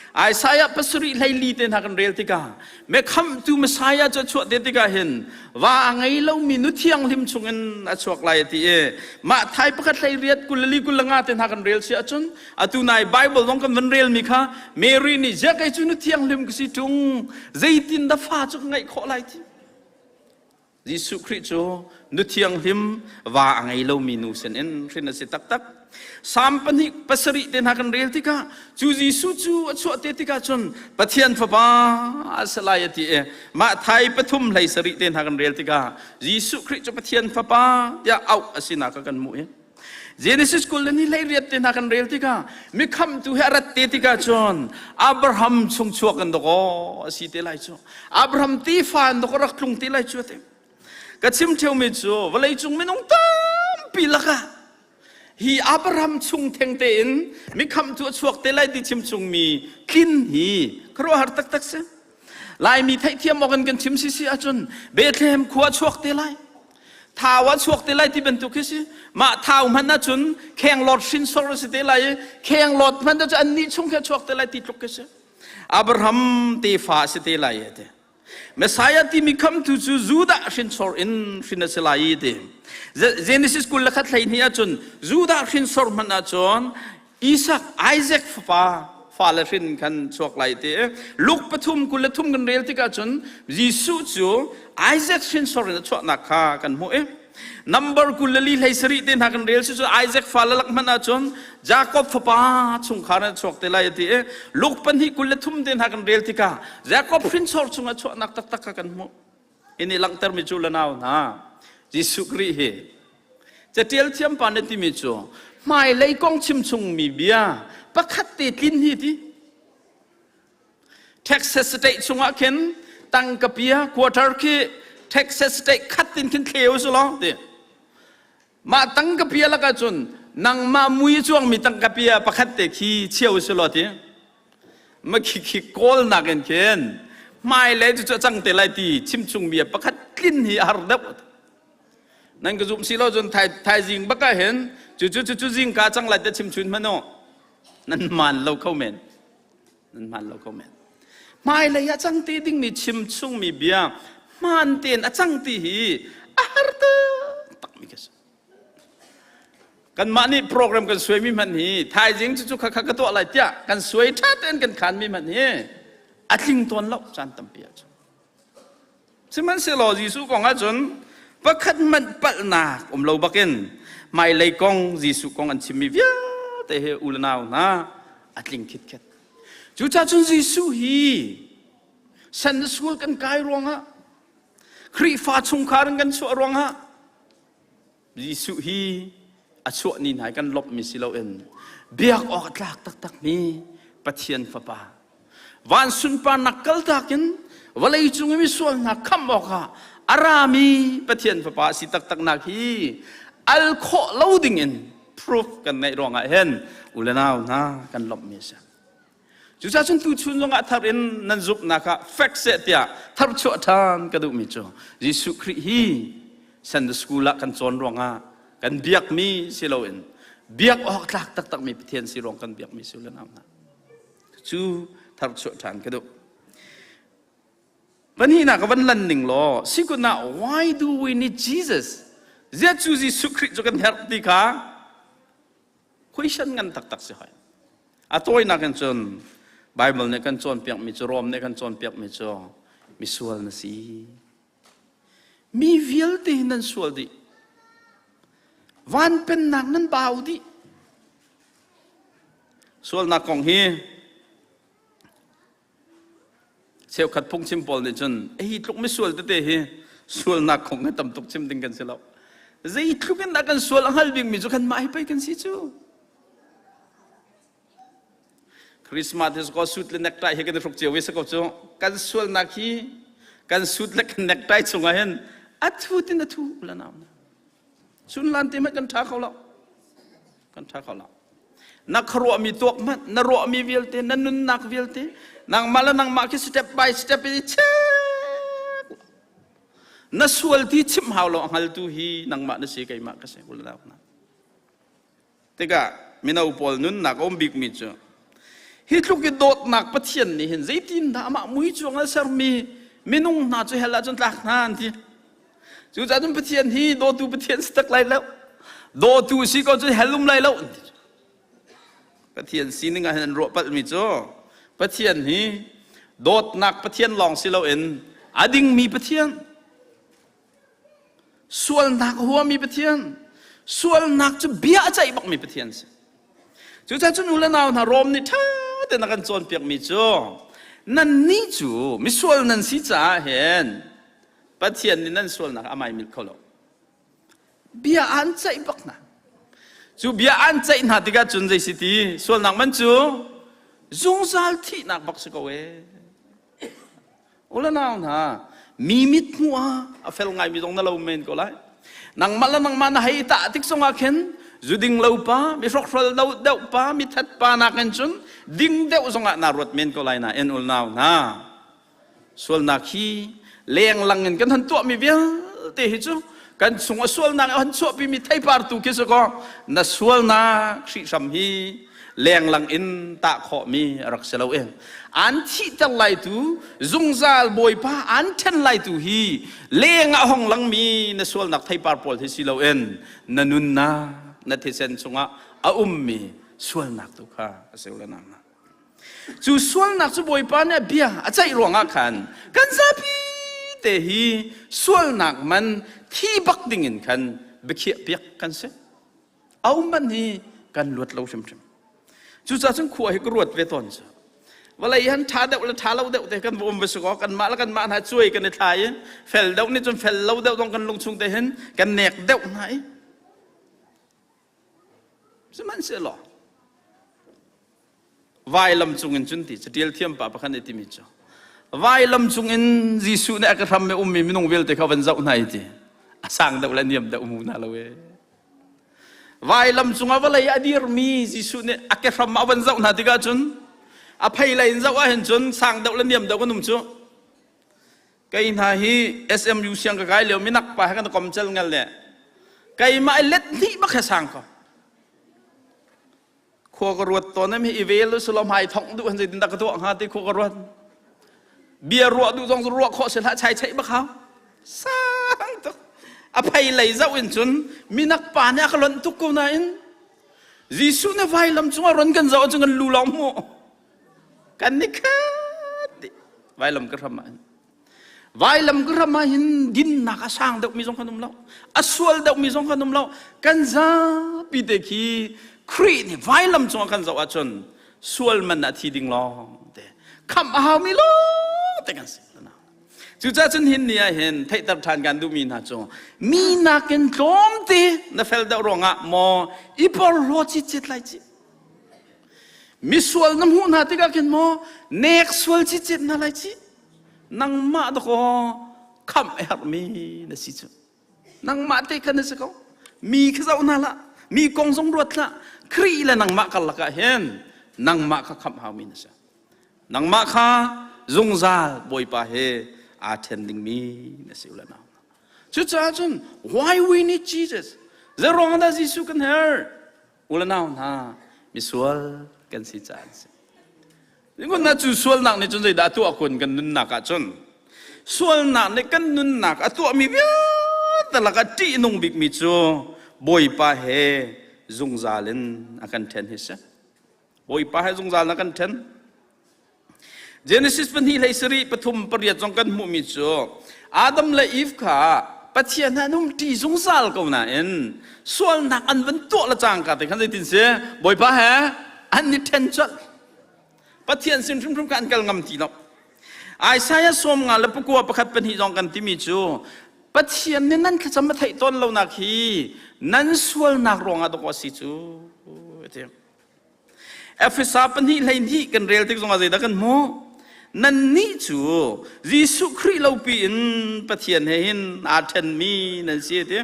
Isaiah pasarih hleili te hna kan rel tikah mekhamtu Messiah cu a chuah te tikah hin va a ngei lomi nu thianghlim chungin a chuak lai a ti i mah thai pakhat hlei riat 22 25 te hna kan rel si ahcun atu nai Bible zong kan van relmi kha Mary nih ziah kei cu nu thianghlim ka si ṭung zeitin dah fa cu ka ngeih khawh lai ti Jesuh Khrih cu nu thianghlim va a ngei lomi nu sinin hrin a si taktak. Salm pahnih pasarih te hna kan rel tikah cu Jesuh cu a chuah te tikah cun Pathian Fapa a si lai a ti i mah thai pathum hlei sarih te hna kan rel tikah Jesuh Khrih cu Pathian Fapa tiah auh a sinak kha kan hmuh i Genesis 20 le ni 18 te hna kan rel tikah mikhamtu he a rat te tikah cun Abraham chung chuak an dawk a si te lai cu Abraham tefa an dawk rak tlung te lai cu te ka chim theumi cu vawlei cung minung tampi lakah hi Abraham chung theng tein mikhamtu a chuak te lai ti chim chungmi tlin hi khuaruahhar taktak si Laimi theihthiam awk in kan chim sisi ahcun Bethlehem khua chuak te lai thau ah chuak te lai ti bantuk khi si mah thau hmanh ahcun khenglawt hrinsor a si te lai i khenglawt hmanh cu an nih chung khi chuak te lai ti tluk khi si Abraham tefa a si te lai ti Messiah timi khamtu cu Judah hrinsor in hrin a si lai i ti Genesis 21 hleihnih ahcun Judah hrinsor hmanh ahcun Isak Isaac fapa fale hrin khan chuak lai ti Luke pathum 23 kan rel tikah cun Jesuh cu Isaac hrinsor in a chuahnak kha kan hmuh i number 24 hlei sarih te hna kan rel si cu Isaac fale lak hmanh ahcun Jacob fapa chungkhar in a chuak te lai a ti i Luke pahnih 23 te hna kan rel tikah Jacob hrinsor chungah chuahnak taktak kha kan hmuh ini langhtermi cu le nau hna Jesuh Khrih hi catial thiam pa na timi cu hmailei kong chim chungmi bia pakhat te tlin hi ti Texas state chungah khin tangka pia quarter khi Texas state khat tin khin thleu su lo ti mah tangka pia lakah cun nangmah mui chuangmi tangka pia pakhat te khi cheu su lo ti ma khi khi kawl nak in khin hmailei cu cu a cang te lai ti chimchung bia pakhat tlin hi a har deuh nan ka zum si lo cun thaizing bak ah hin cu cu cu cu zing ka cang lai te chimchun hmanh u nan man lo kho men nan man lo kho men hmailei ah cang te dingmi chimchungmi bia hmaan tein a cang ti hi a har tak mi ka si Kanmah nih program kan suaimi hmanh hi thaizing cucu kha kha ka tuah lai tiah kan suai ṭha tein kan khanmi hmanh hi a tling tawn lo caan tampi ahcun. Sihmanhsehlaw Jesuh kong ahcun pakhat hmanh palhnak um lo bakin hmailei kong Jesuh kong an chimmi vialte hi u le nau hna a tling khitkhet. Cucaah cun Jesuh hi Sunday school kan kai ruangah Khrihfa chungkhar in kan chuah ruangah Jesuh hi a chuah ni hna kan lawmhmi si loin biak awk a tlak taktakmi Pathian Fapa van sunparnak kaltak in vawlei cung i misual hna khamh awkah a rami Pathian Fapa a si taktaknak hi al khawh lo dingin proof kan ngeih ruangah hin u le nau hna kan lawmhmi a si. Cucaah cun tuchun zongah thar in nan zumhnak ah fek seh tiah tharchuah ṭhan ka duhmi cu Jesuh Khrih hi Sunday school ah kan cawn ruangah kan biakmi si loin biak awk tlak taktakmi Pathian si ruang kan biakmi si le nau hna. Cu tharchuah ṭhan ka duh. Pahnihnak ka van lan ning law sikun ah why do we need Jesus? Ziah cu Jesuh Khrih cu kan herh ti kha question ngan taktak si hoi. A tawinak in cun Bible nih kan cawnpiakmi cu Rom nih kan cawnpiakmi cu misual na si. Mi vialte hi nan sual dih. Van pennak nan bau dih. Sualnak kong hi Cheukhat phungchim pawl nih cun hi tluk misual tete hi sualnak kong hi tam tuk chim ding kan si lo. Zeitluk in dah kan sual a hngal bikmi cu kanmah hi pei kan si cu. Christmas hi ko suit le necktie hi kan i hruk cio ve ko cu. Kan sualnak hi kan suit le kan necktie chungah hin a thu tin a thu la nau na. Sun lan te kan tha kho lo. Kan tha kho lo. Na khuaruahmi tuak hmanh, na ruahmi vialte, na nunnak vialte, nangmah le nangmah khi step by step in check. Na sual ti chimh hau lo a hngaltu hi nangmah na si keimah ka si. Ula na. Tikah mino pawl nunnak a um bikmi cu hi tluk i dawtnak Pathian nih hin zeitindah amah mui cuang a sermi minung hna cu hell ah cun tlak hna an ti. Cucaah cun Pathian hi dawtu Pathian si tak lai lo. Dawtu si ko cun hell um lai lo an ti. Pathian sining ah hin an ruah palhmi cu Pathian hi dawtnak Pathian lawng si loin a dingmi Pathian Sualnak a huami Pathian, sualnak cu bia a ceih bakmi Pathian si. Cucaah cu nu le nau hna Rom nih ṭha tein a kan cawnpiakmi cu nannih cu misual nan si caah hin Pathian nih nan sualnak a maimilh kho lo. Bia an ceih bak hna. Cu bia an ceih hna tikah cun zei si ti sualnak man cu zungzal thihnak bak si ko ee. Ule nau hna, mi mit hmuh ah a fel ngaimi zong na lo men ko lai. Nangmah le nangmah na hei tah tik zongah khin zuding lo pa, mi hrokhrol lo deuh pa, mi that pa nakin cun ding deuh zongah naa ruat men ko lai nain ul nau hna. Sualnak hi lenglang in kan han tuahmi vialte hi cu kan chung a sualnak a han chuahpimi theipar tu khi si kaw na sualnak hrihhram hi lenglang in tah khawhmi a rak si lo i an thihter lai tu zungzal bawipa an ṭhen lai tu hi leng ah hong langmi na sualnak theipar pawl hi si loin na nunnak na thisen chungah a ummi sualnak tu kha a si le nang cu sualnak cu bawipa nih bia a ceih ruangah khan kan zapi te hi sualnak man thi bak dingin khan biakhiah piak kan si A um man hi kan luat lo hrimhrim. Cucaah cun khua hi ka ruat ve tawn cu. Vawlei han ṭha deuh le ṭha lo deuh te kan va um va si kaw kanmah le kanmah hna cuai kan i thla i fel deuh nih cun fel lo deuh zong kan lungchung te hin kan nek deuh hna i sihmanhsehlaw vailam cungin cun ti catial thiam pa pakhat nih timi cu vailam cungin Jesuh nih a ka hram i ummi minung vialte kha van zoh hna i ti a sang deuh le niam deuh mu hna lo e vailam cungah vawlei a dirmi Jesuh nih a ke hram a van zoh hna tikah cun a phei lei in zoh ahhin cun sang deuh le niam deuh kan um cu kei hna hi SMU siang ka kai lio minak pa he kan kom cel ngal le keimah i let hnih bak he sang ko Khua ka ruat tawn em hi i vel usulaw hmai thongh duh han zeitin dah ka tuah hnga ti khua ka ruat. Bia ruah duh zong ruah khawh si hlah chai chaih bak hau. Sang tuk. A phei lei zoh in cun minak pa nih a ka lonh tuk ko nain Jesuh na vailam cungah ron kan zoh cun kan lu lawng mu. Kan ni khat dih. Vailam ka hram ah hin. Vailam ka ram ah hin dinnak a sang deuhmi zong kan um lo. A sual deuhmi zong kan um lo. Kan zapi te khi Khrih nih vailam cungah kan zoh ahcun sual man ah thi ding lawng te khamh a haumi lawng te kan si. Cucaah cun hin ni ah hin theihter ṭhan kan duhmi hna cu mi nakin tlawmte na fel deuh ruangah maw i porhlaw citcet lai ci. Misual na hmuh hna tikah khin maw nek sual citcet hna lai ci. Nangmah dakaw khamh a herhmi na si cu. Nangmah te kha na si ko. Mi kha zoh hna hlah. Mi kong zong ruat hlah. Khrih le nangmah karlak ah hin nangmah kha khamh haumi na si. Nangmah kha zungzal Bawipa he aa ṭhen dingmi na si ule nau. Cucaah cun why we need Jesus? Zeiruang dah Jesuh kan herh? Ule nau hna, misual kan si caah an si. Na cu sualnak nih cun zeidah a tuah kun kan nunnak ah cun sualnak nih kan nunnak a tuahmi vialte lakah ṭihnung bikmi cu Bawipa he zungzal in a kan ṭhen hi si. Bawipa he zungzal in a kan ṭhen. Genesis pahnih hlei sarih pathum pariat zong kan hmuhmi cu Adam le Eve kha Pathian he an um ṭi zungzal ko nain sualnak an van tuah le cangka te khan zeitin si Bawipa he an i ṭhen colh. Pathian sin hrimhrim kha an kal ngam ti lo. Isaiah sawm nga le pakua pakhat pahnih zong kan timi cu Pathian nih nan thlacam a theih tawn lonak hi nan sualnak ruangah dawk a si cu ti. Efesa pahnih 12 kan rel tik zongah zeidah kan hmuh? Nannih cu Jesuh Khrih lopi in Pathian he hin aa ṭhenmi nan si ti.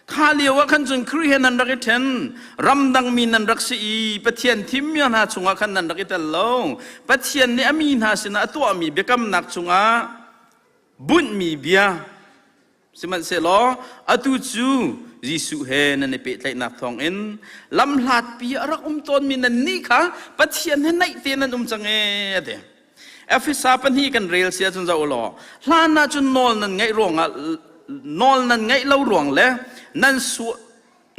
Kha lio ah khan cun Khrih he nan rak i ṭhen, ramdangmi nan rak si i Pathian thimmi hna chungah khan nan rak i tel lo. Pathian nih a mi hna sinah a tuahmi biakamnak chungah bunhmi bia sihmanhsehlaw atu cu Jesuh he nan i pehtlaihnak thawngin lamhlatpi a rak um tawnmi nannih kha Pathian he naih te nan um cang ee a ti. Efesa pahnih kan rel si ahcun zoh law hlan ah cun nawl nan ngaih ruangah nawl nan ngaih lo ruang le nan sual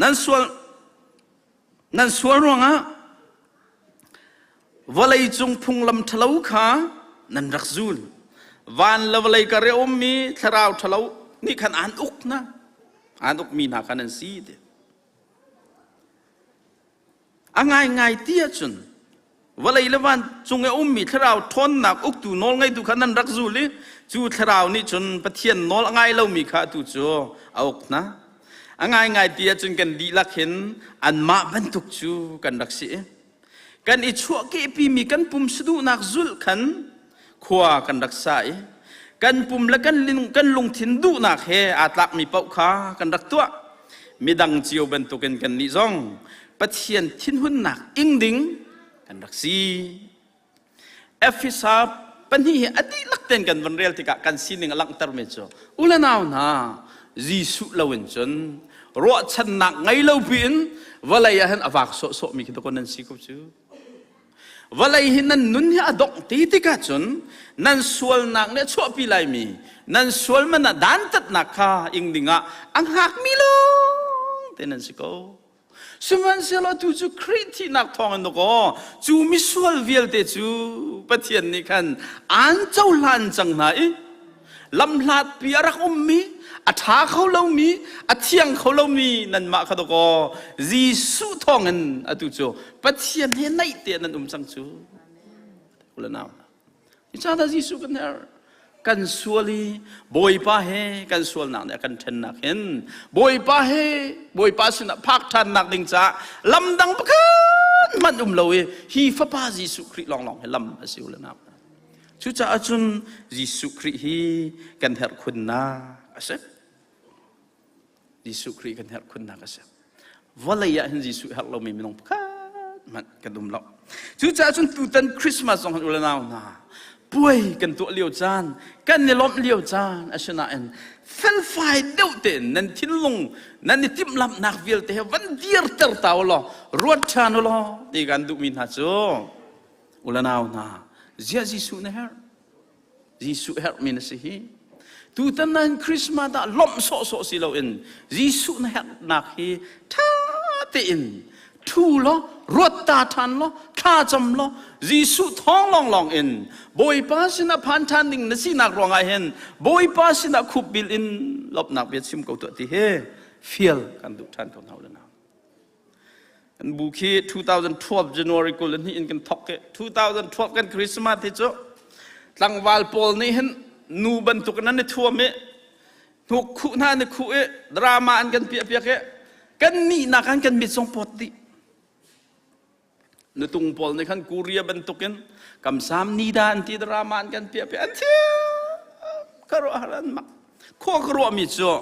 nan sual nan sual ruangah vawlei cung phunglam ṭhalo kha nan rak zul van le vawlei kar i a ummi thlarau ṭhalo nih khan aan uk hna aan ukmi hna kha nan si ti A ngaingai ti ahcun vawlei le van cung i a ummi thlarau ṭhawnnak uktu nawlngeitu kha nan rak zul i cu thlarau nih cun Pathian nawl a ngai lomi kha atu cu a uk hna. A ngaingai ti ahcun kan dihlak hin anmah bantuk cu kan rak si i kan i chuahkehpimi kan pum saduhnak zulh khan khua kan rak sa i kan pum le kan lungthin duhnak he aa tlakmi paoh kha kan rak tuah. Midang cio bantukin kannih zong Pathian thinhunnak ing ding kan rak si. Efesa pahnih hi a dihlak tein kan van rel tikah kan sining a langhtermi cu u le nau hna Jesuh loin cun ruahchannak ngei lo piin vawlei ah hin a vak sawhsawhmi khi dakaw nan si ko cu. Vawlei hi nan nun hi a dongh ti tikah cun nan sualnak nih a chuahpi laimi nan sual man ah dantatnak kha ing dingah a hngakmi lawng te nan si ko. Sihmanhsehlaw tu cu Khrih thihnak thawngin dawkaw cu misual vialte cu Pathian nih khan aan cohlan cang hna i lamhlatpi a rak ummi a ṭha kho lomi a thiang kho lomi nanmah kha dawkaw Jesuh thawngin atu cu Pathian he naih te nan um cang cu u le nau Cucaah Jesuh kan herh kan sual i Bawipa he kan sualnak nih a kan ṭhennak hin Bawipa he Bawipa sinah phak ṭhannak ding caah lam dang pakhat hmanh um lo i hi fapa Jesuh Khrih lawnglawng hi lam a si u le nau Cucaah cun Jesuh Khrih hi kan herh khunnak a si. Jesuh Khrih kan herh khunnak a si. Vawlei ah hin Jesuh herh lomi minung pakhat hmanh kan um lo. Cucaah cun tutan Christmas zong hin u le nau hna puai kan tuah lio caan, kan i lawmh lio caan asinain felfai deuh tein nan thinlung nan i timhlamhnak vialte he van dirter ta u law ruat ṭhan u law ti kan duhmi hna cu U le nau hna, ziah Jesuh na herh? Jesuh herhmi na si hi. Tutan nan Christmas ah lawmh sawhsawh si loin Jesuh na herhnak hi ṭha tein ṭhu law, ruat ta ṭhan law, thla cam law, Jesuh thawng lawnglawng in Bawipa sinah phan ṭhan ding na sinak ruangah hin Bawipa sinah khupbil in lawmhnak bia chim ko tuah ti hi fial kan duh ṭhan ko hna u le nau. Kan bu khi 2012 January 22 in kan thok i 2012 kan Christmas hi cu tlangval pawl nih hin nu bantuk in an i thuam i hnuk khuh hna an i khuh i drama an kan piah piak i kan nihnak an kan mit zong pawt dih. Nutung pawl nih khan Korea bantukin kamsam nida an ti drama an kan piah piah an thiam ka ruah har an mak khua ka ruah mi cu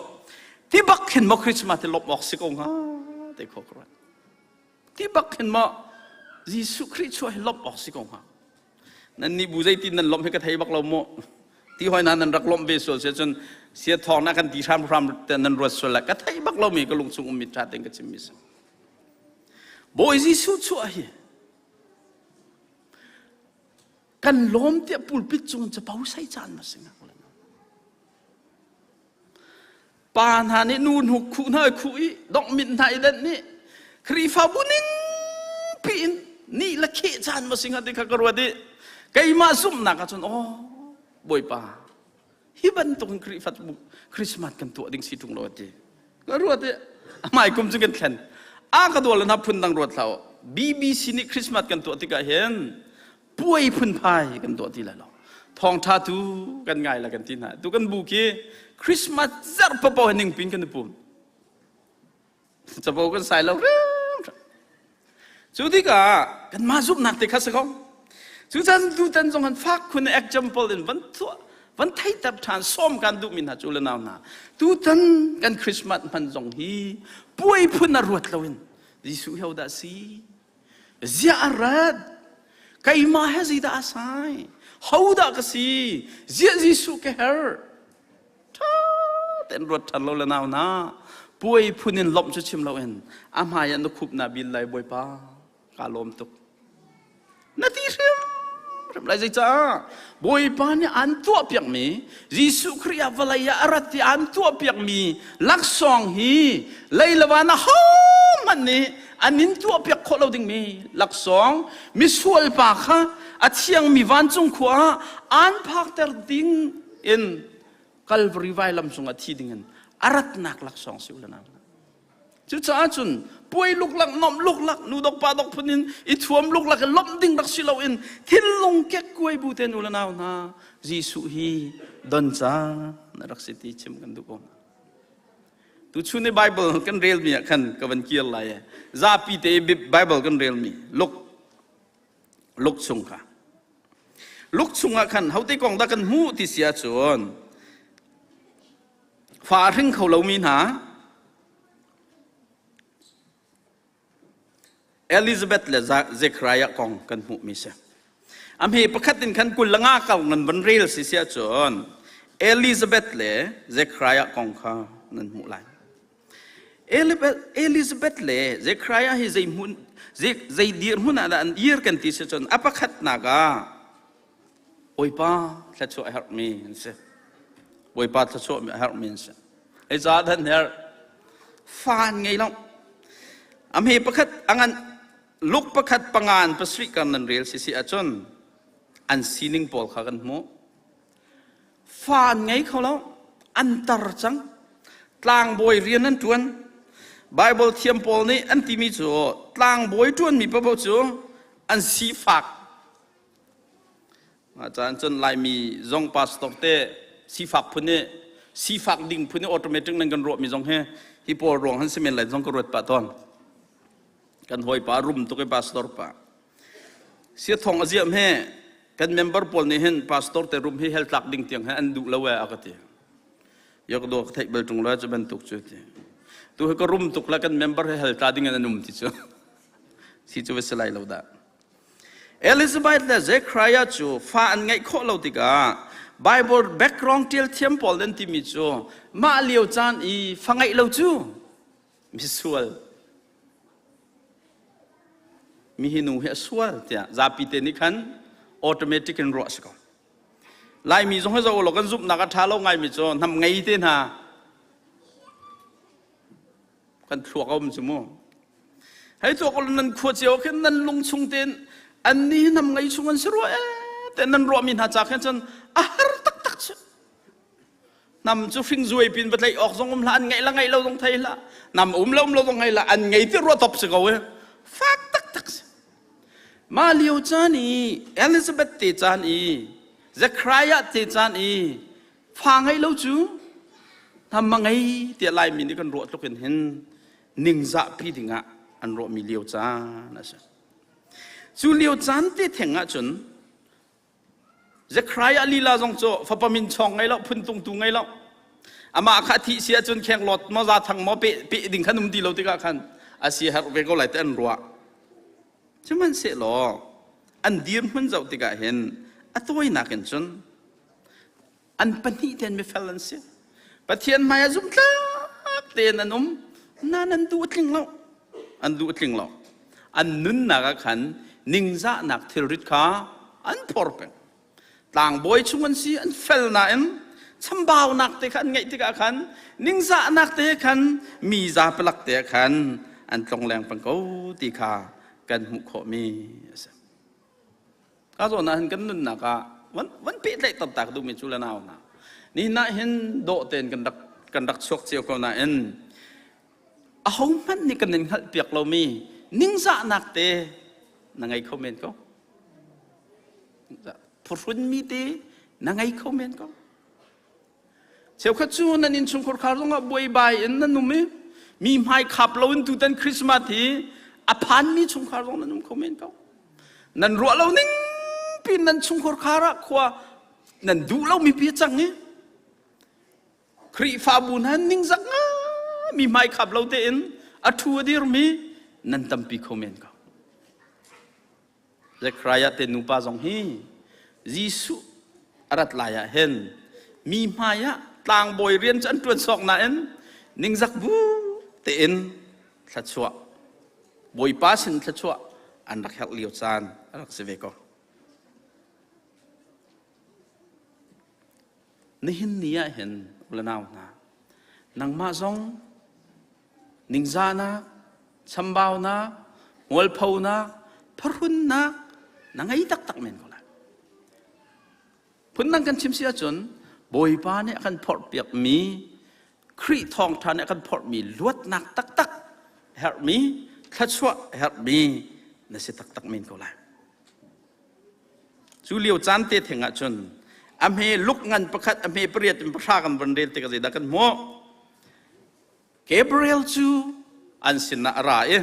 ti bak khin maw Christmas ti lawmh awk si ko hnga te khua ka ruat ti bak khin maw Jesuh Khrih chuah hi lawmh awk si ko hnga nan nih bu zeitin nan lawmh hi ka thei bak lo mu ti hoi na nan rak lawmh ve sual sia cun sia thawng na kan ti hram hram nan ruat sual la ka thei bak lo mi ka lung chung um mi tha ten ka chim mi si Bawi Jesuh chuah hi kan lawm tiah pulpit cung capo sai caan ma si pa hna nih nu hnuk khuh hna khuh i dongh mit hna i denh nih Khrihfabu ning piin ni le kheh caan ma si hnga ti kha ka ruat i keimah zumhnak ah cun aw Bawipa hi bantuk in Khrihfa Christmas kan tuah ding si ṭung lo ti ka ruat i hmai kum cu kan thlen a ka dual na phun dang ruat hlah BBC nih Christmas kan tuah tikah hin puai phunphai kan tuah ti lai lo thawngṭha tu kan ngai la kan ti hna tu kan bu khi Christmas zarh papo he ningpin kan i pum capo kan sai lo. Cu tikah kanmah zumhnak te kha si ko. Cucan tutan zong han fak khun example in van tuah van theiter ṭhan sawm kan duhmi hna cu le nau hna. Tutan kan Christmas hman zong hi puai phun a ruat loin Jesuh hi hodah si? Ziah a rat? Keimah he zeidah a sai? Hodah ka si? Ziah Jesuh ka herh? Ṭha tein ruat ṭhan lo le nau na puai phun in lawmh cu chim loin a hmai ah na khup na bil lai Bawipa kaa lawm tuk. Na ti hrim hrim lai zeicah Bawipa nih aan tuahpiakmi Jesuh Khrih ah vawlei ah a rat i aan tuahpiakmi laksawng hi lei le van ahohmanh nih an in tuahpiak khawh lo dingmi laksawng misual pa kha a thiangmi vancung khua ah aan phakter ding in Calvary vailam cungah thi dingin a ratnak laksawng si u le nau. Cucaah cun puai luklak nomh luklak nu dok pa dok phun in i thuam luklak in lawmh ding rak si loin thinlung kekkuai bu te nu le nau hna Jesuh hi don ca na rak si ti chim kan duh ko. Tuchun i Bible kan relmi ah khan ka van kir lai. Zapi te Bible kan relmi luk luk chung kha. Luk chungah khan hote kong dah kan hmuh ti si ahcun fa a hring kho lomi hna Elizabeth le Zechariah kong kan hmuhmi si. A hme pakhat in khan 20 le nga kau nan van rel si si ahcun Elizabeth le Zechariah kong kha nan hmuh lai. Elizabeth le Zechariah hi zei hmun zei dirhmun ah dah an dir kan ti si cun a pakhatnak ah Bawipa thluachuah a herhmi an si. Bawipa thluachuah a herhmi an si. Hei ca dan her fa an ngei lo. A hme pakhat a ngan luk pakhat pangan pasarih kar nan rel si si ahcun an sining pawl kha kan hmuh. Fa an ngei kho lo. An tar cang. Tlangbawi rian an ṭuan. Bible thiam pawl nih an timi cu tlangbawi ṭuanmi paoh cu an sifak. Mah caan cun Laimi zong pastor te sifak phun i sifak ding phun i automatic nan kan ruahmi zong hi hi pawl ruang han si men lai zong ka ruat pah tawn. Kan hawipa rum tuk i pastor pa. Sia thong a ziam he kan member pawl nih hin pastor te rum hi hel tlak ding tiang he an duh lo e a ka ti. Ya ka dua ka theih bal ṭung la cu bantuk cu ti. Tu hi ka rum tuk la kan member he hel tla ding in an um ti cu. Si cu va si lai lo dah. Elizabeth le Zechariah cu fa an ngeih khawh lo tikah Bible background ṭial thiam pawl an timi cu mah lio caan i fa ngeih lo cu misual mi hi nu hi a sual tiah zapi te nih khan automatic in ruah si ko. Laimi zong hi zoh law kan zumhnak a ṭha lo ngaimi cu hnam ngei te hna kan thluak a um cu mu. Hei tuak nan khua cio khin nan lung chung tein an ni hnam ngei chung an si rua ee te nan ruahmi hna ca khin cun a har taktak cu. Nam cu hring zuai pin va tlaih awk zong um hlah an ngeih la ngeih lo zong thei hlah nam um lo um lo zong ngei la an ngei ti rua top si ko e fak taktak si Mah lio caan i Elizabeth te caan i Zechariah te caan i fa ngei lo cu hnam a ngei tiah Laimi nih kan ruah tluk in hin ningzahpi dingah an ruahmi lio caan a si. Cu lio caan te theng ahcun Zechariah lila zong cu fapa min chawng ngei lo, phuntungtu ngei lo. Amah kha thih si ahcun khenglawt maw zathang maw peh, peh ding khan um ti lo tikah khan a si herh ve ko lai ti an ruah. Sihmanhsehlaw an dirhmun zoh tikah hin a tawinak in cun an pahnih tein mifel an si. Pathian hmai ah zumhtlak tein an um. Nain an duh a tling lo. An duh a tling lo. An nunnak ah khan ningzahnak thilrit kha an phor peng. Tlangbawi chung an si, an fel nain chambaunak te kha an ngeih tikah khan ningzahnak te khan mi zapalak te khan an tlongleng peng ko ti kha kan hmuh khawhmi a si. Ka zawn ah hin kan nunnak ah van van pehtlaih taktak duhmi cu le nau hna. Nihin ah hin dawh tein kan rak kan rak chuak cio ko nain ahohmanh nih kan in hngalhpiak lomi ningzahnak te na ngei kho men ko. Phuhrunmi te na ngei kho men ko. Cheukhat cu nan innchungkhar khar zongah buaibai in nan um i mi hmai khap loin tutan Christmas hi A phanmi chungkhar zong nan um kho men ko. Nan ruah lo ning pin nan chungkhar khar ah khua nan duh lomi pi cang i Khrihfabu hna ningzak nga mi hmai khap lo tein a thu a dirmi nan tampi kho men ko. Zechariah te nupa zong hi Jesuh a rat lai ah hin mi hmai ah tlangbawi rian cu an ṭuan sawk nain ningzak bu tein thluachuah Bawipa sin thluachuah an rak herh lio caan a rak si ve ko. Nihin ni ah hin ulanau hna nangmah zong ningzahnak, chambaunak, mualphonak, phahrunnak na ngei taktak men ko lai. Phundang kan chim si ahcun Bawipa nih a kan phorhpiakmi Khrih thawngṭha nih a kan phorhmi luatnak taktak herhmi thluachuah herhmi na si taktak men ko lai. Cu lio caan te theng ahcun a hme luk ngan pakhat a hme pariat in pahra kan von rel tikah zeidah kan hmuh? Gabriel cu an sinah a ra i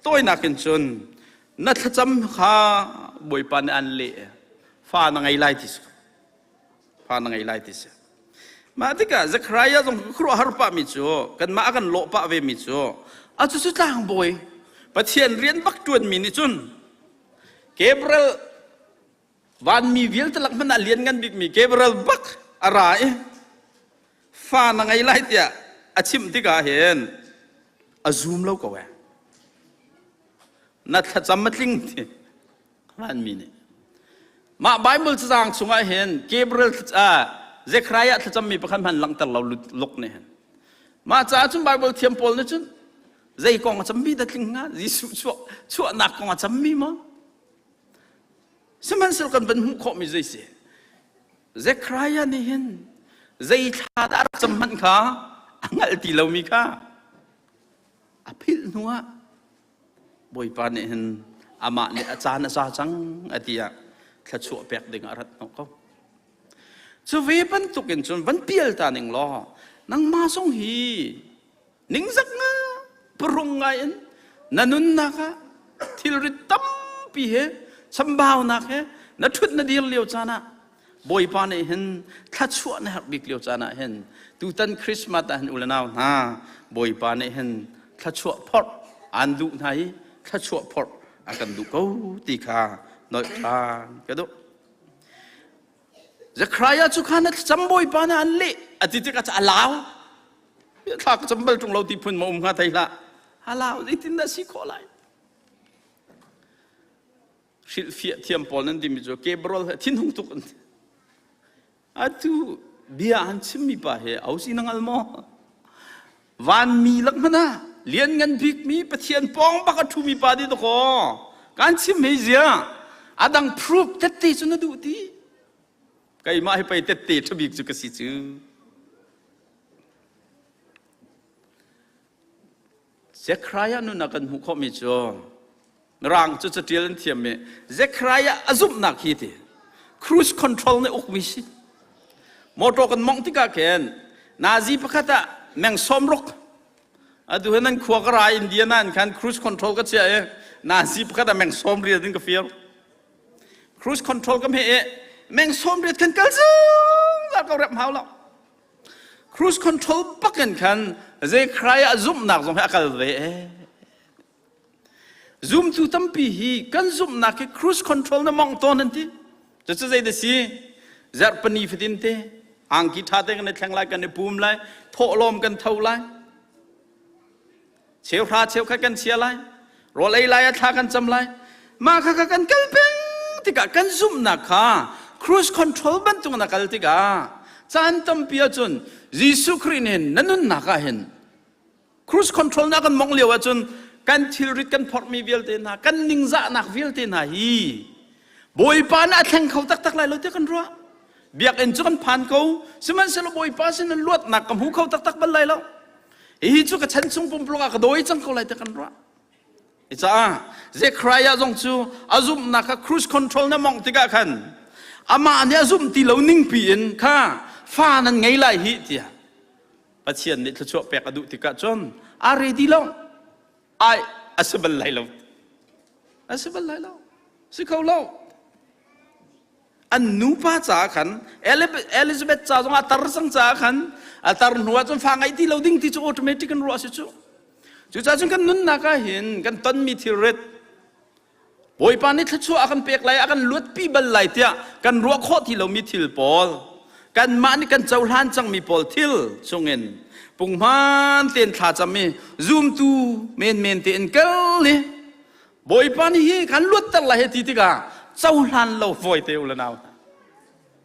tawinak in cun na thlacam kha Bawipa nih an leh fa na ngei lai ti si fa na ngei lai ti si mah tikah Zechariah zong khuaruahhar pah mi cu kanmah a kan lawh pah ve mi cu a cu cu tlangbawi Pathian rian bak ṭuan mi nih cun Gabriel vanmi vialte lak hmanh ah lian ngan bikmi Gabriel bak a ra i fa na ngei lai tiah a chimh tikah hin a zum lo ko eh na thlacam a tling ti vanmi nih mah Bible cazang chungah hin Gabriel Zechariah thlacammi pakhat hmanh langhter lo luk nih hin mah caah cun Bible thiam pawl nih cun zei kong a cammi dah tling hnga Jesuh chuah chuahnak kong a cammi maw Sihmanhsehlaw kan van hmuh khawhmi zei si? Zechariah nih hin zei thla dah a rak cam hmanh kha a hngalh ti lomi kha a philh hnuah Bawipa nih hin amah nih a caan a za cang a ti ah thluachuah pek ding ah a rat hnawh ko. Cu ve bantukin cun van pial ta ning law nangmah zong hi Ningzak nga parung ngai in na nunnak ah thilrit tampi he chambaunak he na ṭhut na dir lio caan ah Bawipa nih hin thluachuah na herh bik lio caan ah hin tutan Christmas ah hin u le nau hna Bawipa nih hin thluachuah phorh aan duh hna i thluachuah phorh a kan duh ko ti kha nolh ṭhan ka duh. Zechariah cu kha na thlacam Bawipa nih an leh a ti tikah a lau. Thla ka cam bal ṭung lo ti phun ma um hnga thei hlah. A lau zeitin dah si khawh lai? Hrilhfiah thiam pawl nan timi cu Gabriel he thinhung tuk an Atu bia an chimmi pa he au si na ngal maw? Vanmi lak hmanh ah lianngan bikmi Pathian pawng bak a ṭhumi pa di dakaw kan chim hei zia adang proof tette cu na duh ti keimah hi pei tette ṭhabik cu ka si cu Zechariah nun ah kan hmuh khawhmi cu Mirang cu caṭial an thiam i Zechariah a zumhnak hi ti cruise control nih ukmi si. Motor kan mongh tikah khin nazi pakhat ah meng 60 atu hin an khua ka ra Indiana in khan cruise control ka chiah i nazi pakhat ah meng 80 in ka fir. Cruise control ka hmeh i meng 80 khan kal zungzal ko rep hau lo. Cruise control bakin khan Zechariah zumhnak zong hi a kal ve ee. Zumtu tampi hi kan zumhnak hi cruise control na mong tawn an ti. Cucu zei da si? Zarhpini fatin te angki ṭha te kan i thleng lai, kan i pum lai, thawhlawm kan tho lai. Cheuhra cheukhat kan chia lai. Rawl ei lai ah thla kan cam lai. Mah kha kha kan kal peng tikah kan zumhnak kha cruise control bantuk na kal tikah caan tampi ahcun Jesuh Khrih nih na nunnak ah hin Cruise control na kan mong lio ahcun kan thilrit kan phorhmi vialte hna kan ningzahnak vialte hna hi Bawipa nih a thleng kho taktak lai lo tiah kan ruah. Biakinn cu kan phan ko, sihmanhsehlaw Bawipa sin in luatnak ka hmu kho taktak bal lai lo. Hihi cu ka chan chung pumpuluk ah ka dawi cang ko lai tiah kan ruah. Caah Zechariah zong cu a zumhnak kha cruise control na mongh tikah khan amah nih a zumh ti lo ningpi in kha fa nan ngei lai hi tiah Pathian nih thluachuah pek a duh tikah cun a ready lo. Ai. A si bal lai lo. A si bal lai lo. Si kho lo. An nupa caah khan Elizabeth ca zong a tar cang caah khan a tar hnu ah cun fa ngeih ti lo ding ti cu automatic in ruah si cu. Cucaah cun kan nunnak ah hin kan tonmi thilrit Bawipa nih thluachuah a kan pek lai, a kan luatpi bal lai tiah kan ruah khawh ti lomi thil pawl, kanmah nih kan cohlan cangmi pawl thil chungin punghman tein thlacam i zumtu menmen tein kal i Bawipa nih hi kan luatter lai he ti tikah cohlan lo fawi te u le nau.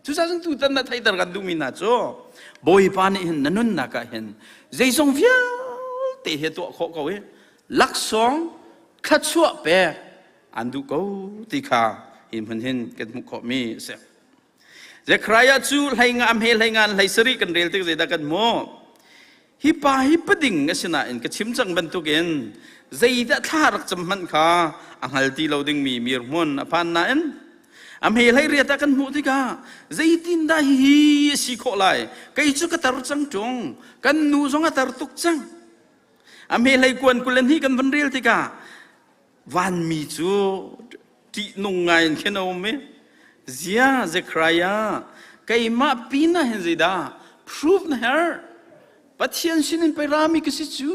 Cucaah cun tutan na theihter kan duhmi hna cu Bawipa nih hin na nunnak ah hin zeizong vialte hi tuah khawh ko i laksawng thluachuah pek an duh ko ti kha hi hmun hin kan hmuh khawhmi a si. Zekhariah cu hlei nga hme hlei nga hlei sarih kan rel tik zeidah kan hmuh? Hi pa hi pading a si nain ka chim cang bantukin zeidah thla rak cam hmanh kha a hngal ti lo dingmi mirhmun a phan nain a hme hlei riat ah kan hmuh tikah zeitindah hihi a si khawh lai? Kei cu ka tar cang ṭung, kan nu zong a tar tuk cang. A hme hlei kuan 22 kan van rel tikah vanmi cu ṭihnung ngai in khin a um i zia Zekhariah keimah pin ah hin zeidah proof na herh? Pathian sinin pei rami ka si cu.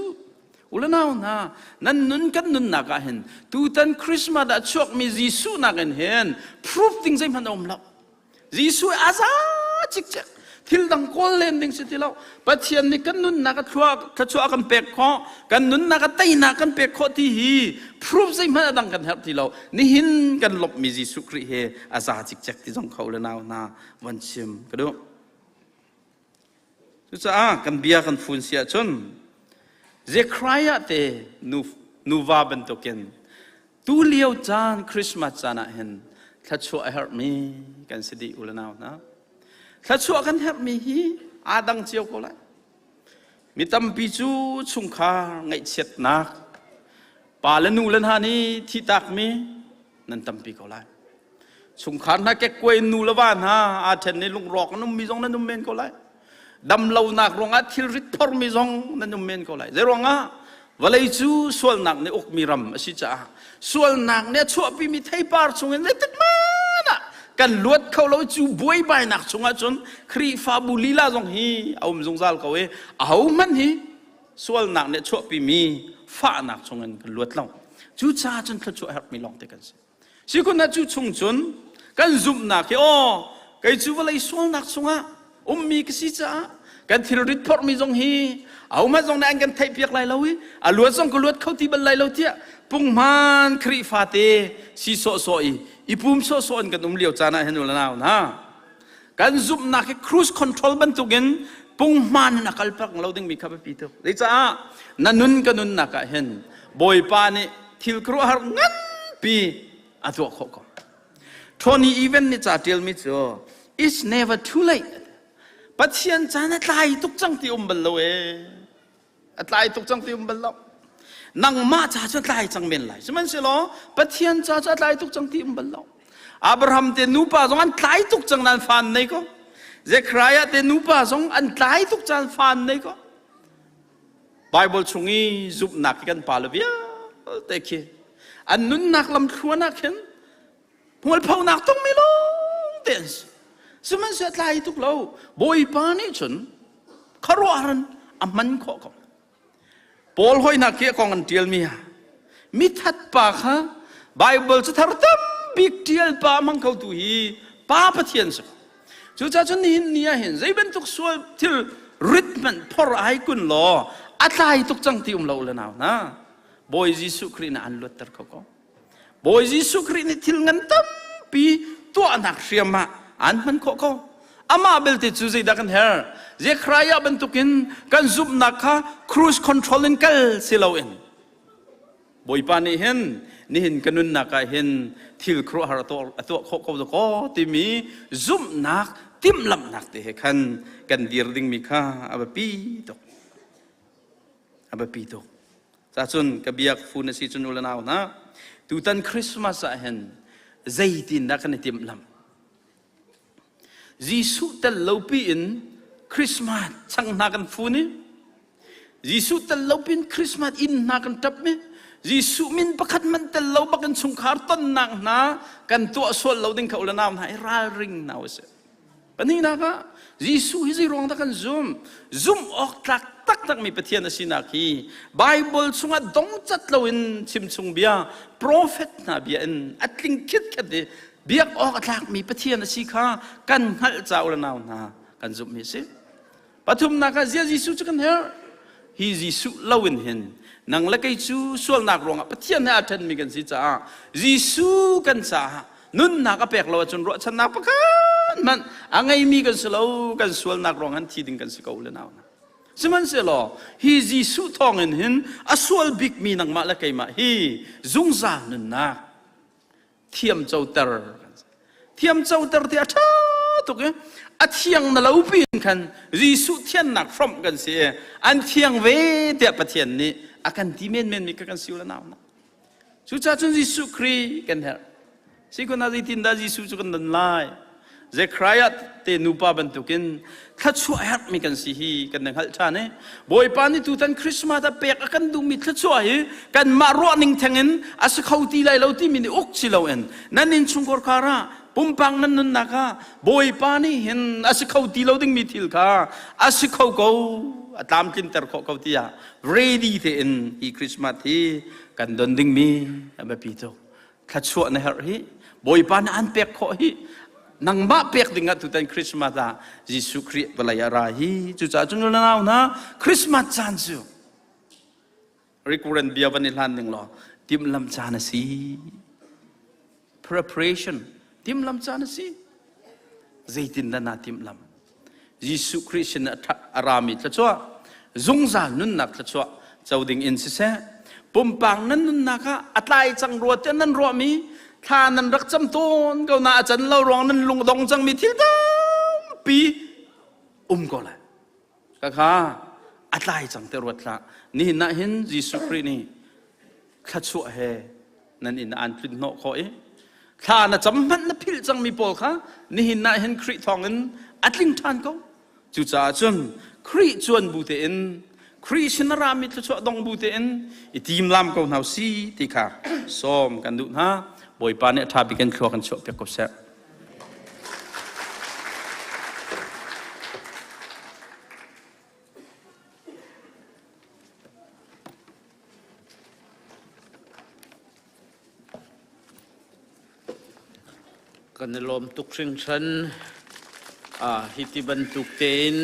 Ulanau hna, nan nun kan nunnak ah hin tutan Christmas ah chuakmi Jesuh nakin hin proof ding zeihmanh a um lo. Jesuh a za cikcek. Thil dang kawl len ding si ti lo. Pathian nih kan nunnak a thluachuah kan pek khawh, kan nunnak a teinak kan pek khawh ti hi proof zeihmanh a dang kan herh ti lo. Nihin kan lawmhmi Jesuh Khrih he a za cikcek ti zong kho le nau hna van chim ka duh. Cucaah kan bia kan fun si ahcun Zekhariah te nuva bantukin Tu lio caan Christmas caan ah hin thluachuah a herhmi kan si dih u le nau hna. Thluachuah kan herhmi hi aa dang cio ko lai. Mi tampi cu chungkhar ngaihchiatnak, pa le nu le hna nih thihtakmi nan tampi ko lai. Chungkhar hna kekkuai nu le va hna aa ṭhen i lungrawk an ummi zong nan um men ko lai. Damlonak ruangah thilrit phormi zong nan um men ko lai. Zeiruangah? Vawlei cu sualnak nih ukmi ram a si caah sualnak nih a chuahpimi theipar chungin zeitik hmanh ah kan luat kho lo. Cu buaibainak chungah cun Khrihfabu lila zong hi a um zungzal ko i ahohmanh hi sualnak nih a chuahpimi fahnak chungin kan luat lo. Cucaah cun thluachuah herhmi lawngte kan si. Sikhun ah cu chung cun kan zumhnak hi aw kei cu vawlei sualnak chungah ummi ka si caah kan thilrit phorhmi zong hi ahohmanh zong nih an kan theihpiak lai lo i a luat zong ka luat kho ti bal lai lo tiah punghman Khrihfa te si sawhsawh i i pum sawhsawh in kan um lio caan ah hin u le nau hna, kan zumhnak hi cruise control bantukin punghman in a kal peng lo dingmi kha biapi tuk. Zeicah na nun ka nunnak ah hin Bawipa nih thil khuaruahhar nganpi a tuah khawh ko. Tony Evans nih ca ṭialmi cu "It's never too late." Pathian caan a tlai tuk cang ti um bal lo ee. A tlai tuk cang ti um bal lo. Nangmah ca cu a tlai cang men lai, sihmanhsehlaw Pathian ca cu a tlai tuk cang ti um bal lo. Abraham te nupa zong an tlai tuk cang nan fan nei ko. Zekhariah te nupa zong an tlai tuk cang fan nei ko. Bible chung i zumhnak khi kan pa le vialte khi an nunnak lamthluan ah khin hmualphonak tongmi lawng te an si. Sihmanhsehlaw tlai tuk lo. Bawipa nih cun khuaruahhar in a hman khawh ko. Paul hoi hna khi a kong an ṭialmi ah mithat pa kha Bible cu thar tambik ṭial pa a hmang khotu hi Pa Pathian si ko. Cucaah cun nihin ni ah hin zei bantuk sual thil rit hmanh phor ai kun law a tlai tuk cang ti um lo le nau hna. Bawi Jesuh Khrih nih an luatter kho ko. Bawi Jesuh Khrih nih thil ngan tampi tuahnak hriam ah an hman khawh ko. Amah belte cu zeidah kan herh? Zekhariah bantukin kan zumhnak kha cruise control in kal si loin Bawipa nih hin nihin ka nunnak ah hin thil khuaruahhar a tuah khawh ko kaw timi zumhnak timhlamhnak te he khan kan dir dingmi kha a biapi tuk. A biapi tuk. Cacun ka biak fu na si cun u le nau hna, tutan Christmas ah hin zeitin dah kan i timhlamh? Jesuh tel lo piin Christmas chang hna kan fun i Jesuh tel lo piin Christmas inn hna kan ṭap i. Jesuh min pakhat man tel lo bakin chungkhar tonnak hna kan tuah sual lo ding kha u le nau hna i ralring hna usih. Pahnihnak ah Jesuh hi zei ruang dah kan zum? Zumh awk tlak taktakmi Pathian a sinak hi Bible chungah dongcat loin chimchung bia, prophet hna bia in a tling khitkhet i biak awk a tlakmi Pathian a si kha kan hngalh ca u le nau hna kan zumhmi a si. Pathumnak ah zia Jesuh cu kan herh. Hi Jesuh loin hin nang le kei cu sualnak ruangah Pathian he aa ṭhenmi kan si caah Jesuh kan caah nunnak a pek lo ahcun ruahchannak pakhat hmanh a ngeimi kan si lo, kan sualnak ruang han thi ding kan si ko le nau hna. Sihmanhsehlaw hi Jesuh thawngin hin a sual bikmi nangmah le keimah hi zungzal nunnak thiam coter thiam coter ti a ṭha tuk i a thiang na lo pin khan Jesuh thiannak hrawmh kan si i an thiang ve tiah Pathian nih a kan ti menmen mi kha kan si u le nau na. Cucaah cun Jesuh Khrih kan herh. Si kun ah zeitin dah Jesuh cu kan don lai? Zekhariah te nupa bantukin thluachuah herhmi kan si hi kan i hngalh ṭhan i Bawipa nih tutan Christmas ah pek a kan duhmi thluachuah hi kanmah ruahning thengin a si kho ti lai lo timi nih uk si loin nan innchungkhar khar ah pumpak nan nunnak ah Bawipa nih hin a si kho ti lo dingmi thil kha a si kho ko, a tlamtlinter khawh ko tiah ready tein hi Christmas hi kan don dingmi a biapi tuk. Thluachuah na herh hi Bawipa nih an pek khawh hi nangmah pek ding ah tutan Christmas ah Jesuh Khrih vawlei ah ra hi. Cucaah cun nau hna, Christmas caan cu recurrent bia van i hlan ning law timhlam caan a si, preparation timhlam caan a si. Zeitin dah naa timhlam? Jesuh Khrih sin a rami thluachuah, zungzal nunnak thluachuah co ding in siseh, pumpak nan nunnak ah a tlai cang rua tiah nan ruahmi, thla nan rak cam tawn ko na a can lo ruang nan lung dong cangmi thil tampi um ko lai. Kha a tlai cang te ruat hlah. Nihin ah hin Jesuh Khrih nih thluachuah he nan inn ah an tlun hnawh khawh i thla na cam hmanh na philh cangmi pawl kha nihin ah hin Khrih thawngin a tling ṭhan ko. Cucaah cun Khrih cuan bu tein, Khrih sin a rami thluachuah dong bu tein i timlam ko hna si ti kha sawm kan duh hna. Bawipa nih a ṭha bik in thlua kan chuah piak ko seh. Kan i lawm tuk hringhran. Hi ti bantuk tein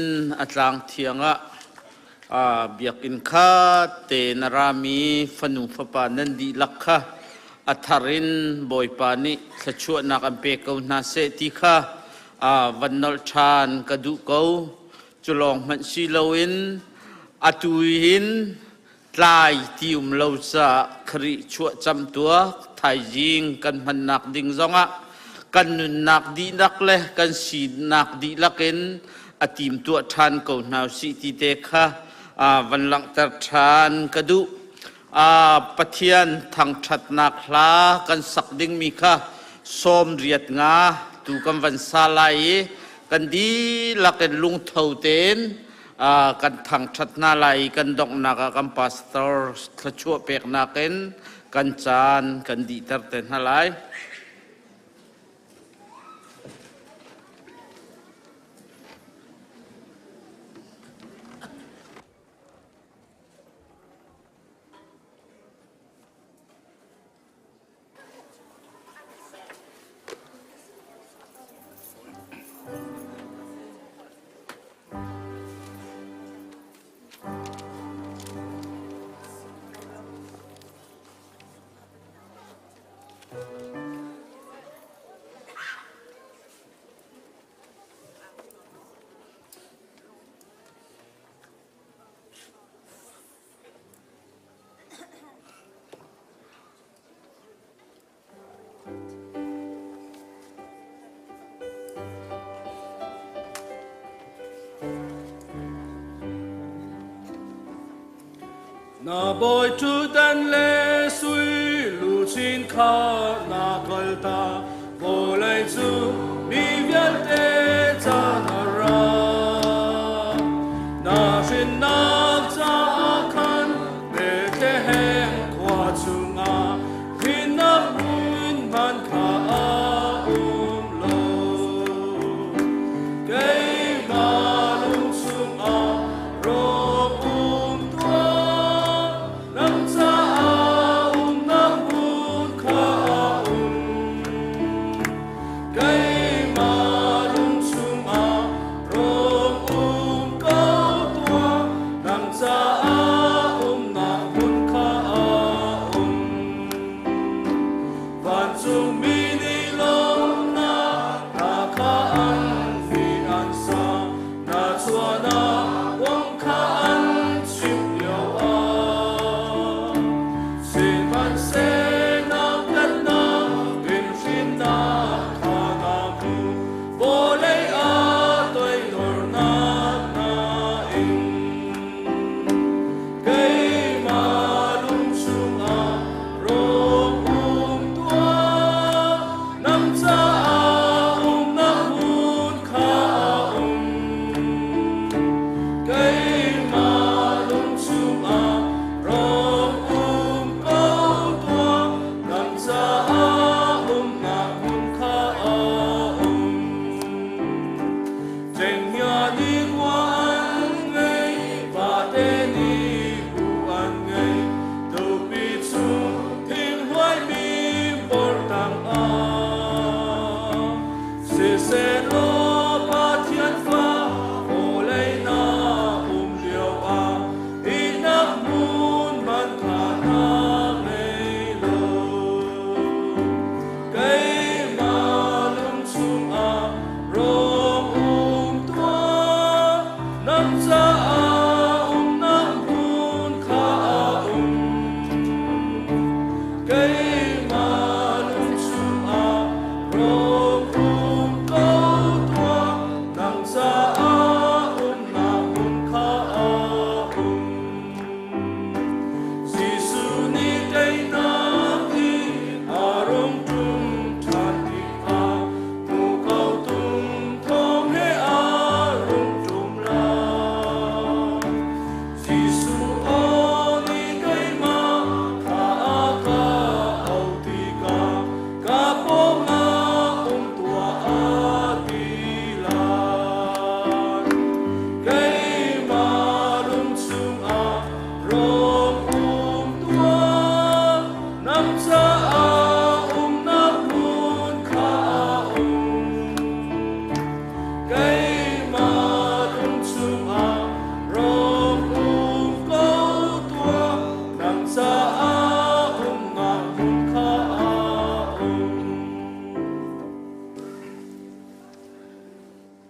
a tlang thiang ah biakinn khat tein a rami fanu fapa nan dihlak kha a thar in Bawipa nih thluachuahnak an pe ko hna seh ti kha van nolh ṭhan ka duh ko. Cu lawng hmanh si loin atu hin tlai ti um lo caah Khrih chuah camtuak thaizing kan hmannak ding zongah kan nunnak dihlak le kan sinak dihlak in a timtuah ṭhan ko hna usih ti te kha van langhter ṭhan ka duh. Pathian thangṭhatnak hla kan sak dingmi kha 75 tu kan van sa lai i kan dihlak in lungtho tein kan thangṭhat hna lai i kan donghnak ah kan pastor thluachuah peknak in kan caan kan dihter te hna lai. Na bawi ṭhutdan le sui luchin kha na kalta, vawlei cu mi vialte ca na ra. Na hrinnak caah khan Bethlehem khua cu.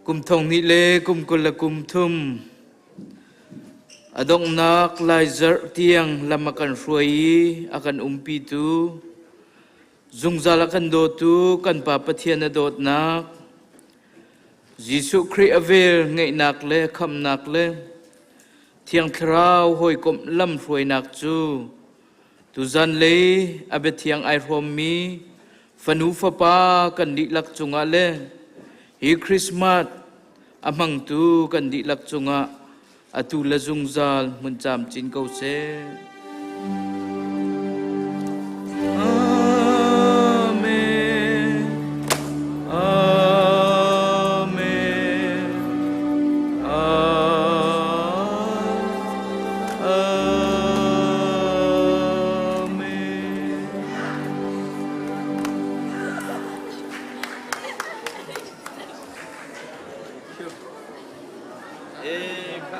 Kum thong hnih le kum 20 le kum 30 a donghnak lai zarh tiang lam a kan hruai i a kan umpitu zungzal a kan dawtu kan Pa Pathian a dawtnak Jesuh Khrih a vel ngeihnak le khamnak le Thiang Thlarau hawikomh lam hruainak cu tuzan lei a biathiang ai hrawmmi fanu fapa kan dihlak cungah le hi Christmas a hmangtu kan dihlak cungah atu le zungzal hmun camcin ko seh. Amen. Amen. Amen. Eh, kha,